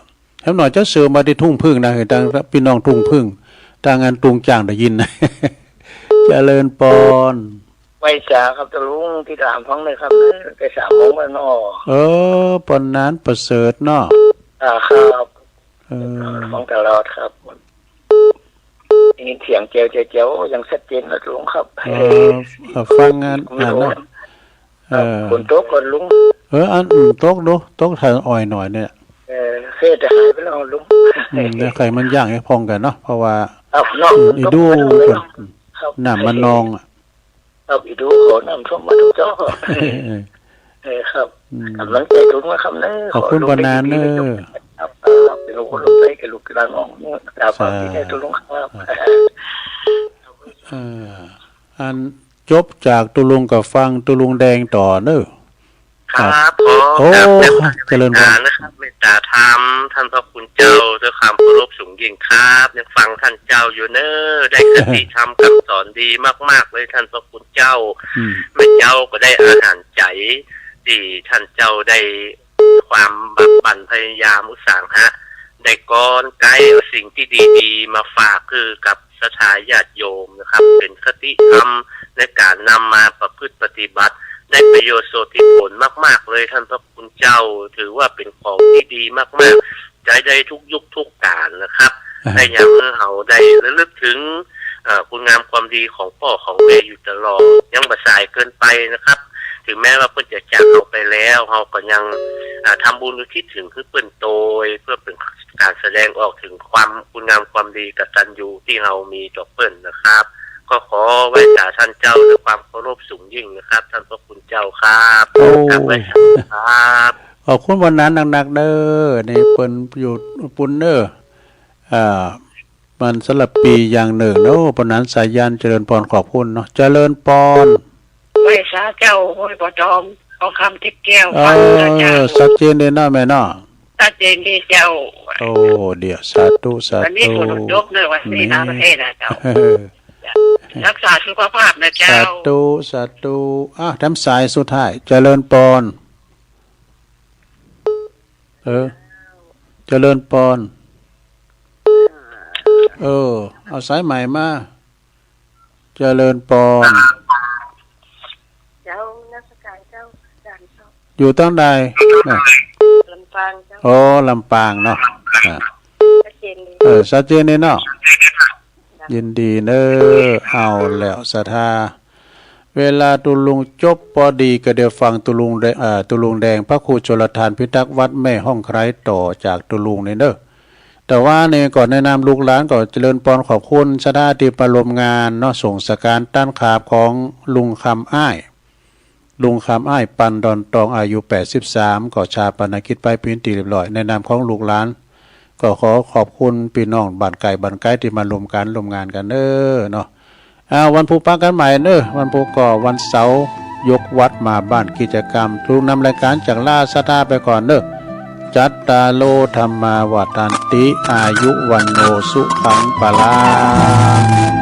แหมหน่อยจะเสริมมาตี้ทุ่งผึ้งนะ หื้อตังปี้น้องทุ่งผึ้ง ตังอันตุงจ้างได้ยิน เจริญปอน ไหว้สาครับตุ๊ลุง ติดต๋ามฟังเลยครับ แต่สามโมงแล้วเนาะ เออ ปานนั้นประเสริฐเนาะ อ่า ครับ เออ ฟังตลอดครับ ได้ยินเสียงแจ๋วๆๆ อย่างชัดเจนนะตุ๊ลุงครับ เออ เออ ฟังงาน อ่านเนาะ เออ ฝนตกก่อนลุง เออ อัน อืม ตกดู ตกถ่ายอ่อยหน่อยเนี่ย เออ เศษจะหายไปแล้วลุง อืม เดี๋ยวใค่มันย่างหื้อพ่องกั๋นเนาะ เพราะว่า ครับ เนาะ อืม อีดู ตกไปแล้ว เปิ้น ครับ น้ำมันนองอะ ครับ อีดู ขอน้ำท่วมมาทุกเจ้า เออ เออ ครับ อืม ก๋ำลังใจ๋ตุ๊ลุงนะครับเน้อ ขอบคุณปานนั้นเน้อ ครับ ครับ เป๋นลูกคนลูกใจ๋แก่ลูกหลานน้องเน้อ ครับ สาธุ ขอบคุณตุ๊ลุงครับ เออ อันจบจากตุ๊ลุงก็ฟังตุ๊ลุงแดงต่อเน้อ ครับ ครับ ผม โอ้ กราบนมัสก๋าน เจริญพร นะครับ เมตต๋าธรรม ต้านพระคุณเจ้า ด้วยความเคารพสูงยิ่งครับ ยังฟังต้านเจ้าอยู่เน้อ ได้คติธรรมคำสอนดีมากๆ เลย ต้านพระคุณเจ้า อืม แม่เจ้าก็ได้อาหารใจ๋ ตี้ต้านเจ้าได้ความบากบั่นพยายามอุตสาหะ ได้กรรไกรเอาสิ่งตี้ดีๆ มาฝากคือกับศรัทธาญาติโยมนะครับ เป๋นคติธรรมในก๋านนำมาประพฤติปฏิบัติ ได้ประโยชน์โสติผลมากๆ เลย ต้านพระคุณเจ้า ถือว่าเป๋นของตี้ดีมากๆ ใจ๊ได้ทุกยุคทุกก๋าลนะครับ อ่า และยังหื้อเฮาได้ระลึกเถิง เอ่อ คุณงามความดีของป้อของแม่อยู่ตลอด ยังบ่สายเกินไปนะครับ ถึงแม้ว่าเปิ้นจะจากเฮาไปแล้ว เฮาก็ยัง อ่า ทำบุญอุทิศเถิงหื้อเปิ้นโตย เพื่อเป๋นก๋านแสดงออกเถิงความคุณงามความดีกตัญญูตี้เฮามีต่อเปิ้นนะครับ ก็ขอไหว้สาต้านเจ้าด้วยความเคารพสูงยิ่งนะครับ ต้านพระคุณเจ้าครับ โอ้ กราบไหว้สาครับ ขอบคุณปานนั้นนักๆ เน้อ นี่เปิ้นอยู่ปู้นเน้อ อ่า มันสำหรับปี๋อย่างนึ่งเนาะ ปานนั้นสายัณ เจริญปอน ขอบคุณเนาะ เจริญปอน ไหว้สาเจ้า ห้วยปอตอง ทองคำทิพย์แก้ว เออ ฟังเน้อเจ้า ชัดเจนดีเนาะแม่เนาะ ชัดเจนดีเจ้า โอ้ เดี๋ยว สาธุ สาธุ วันนี้ฝนตกเน้อ วันนี้นะ ประเทศนะเจ้า เออ รักษาสุขภาพนะเจ้า สาธุ สาธุ อ่ะ แถมสายสุดท้าย เจริญปอน เออ เจริญปอน เออ เอาสายใหม่มา เจริญปอน เจ้า นมัสก๋านเจ้า อาจ๋ารย์เจ้า อยู่ตังใดนะ ลำปางเจ้า อ๋อ ลำปางเนาะ อ่ะ ชัดเจนดี เออ ชัดเจนดีเนาะ ยินดีเน้อ เอาแล้ว ศรัทธา เวลาตุ๊ลุงจบปอดีก็ได้ฟังตุ๊ลุงแดง เอ่อ ตุ๊ลุงแดง พระครูชลทานพิทักษ์วัดแม่ฮ่องไคร้ต่อจากตุ๊ลุงนี่เน่อ แต่ว่านี่ก็แนะนำลูกหลานก็เจริญปอนขอบคุณศรัทธาตี้มาร่วมงานเนาะ ส่งสังฆารต้านขาบของลุงคำอ้าย ลุงคำอ้าย ปันดอนตอง อายุแปดสิบสาม ก็ฌาปนกิจไปเป๋นตี้เรียบร้อย ในนามของลูกหลาน ก็ขอขอบคุณปี้น้องบ้านใก้บ้านไก๋ตี้มาร่วมก๋านร่วมงานกั๋นเน่อเนาะ อ่า วันพูกปะกั๋นใหม่เน่อ วันพูกก็วันเสาร์ ยกวัดมาบ้านกิจกรรม ตุ๊ลุงนำรายก๋านจากลาศรัทธาไปก่อนเน่อ จัตตาโร ธัมมา วัฑฒันติ อายุ วัณโณ สุขัง พลัง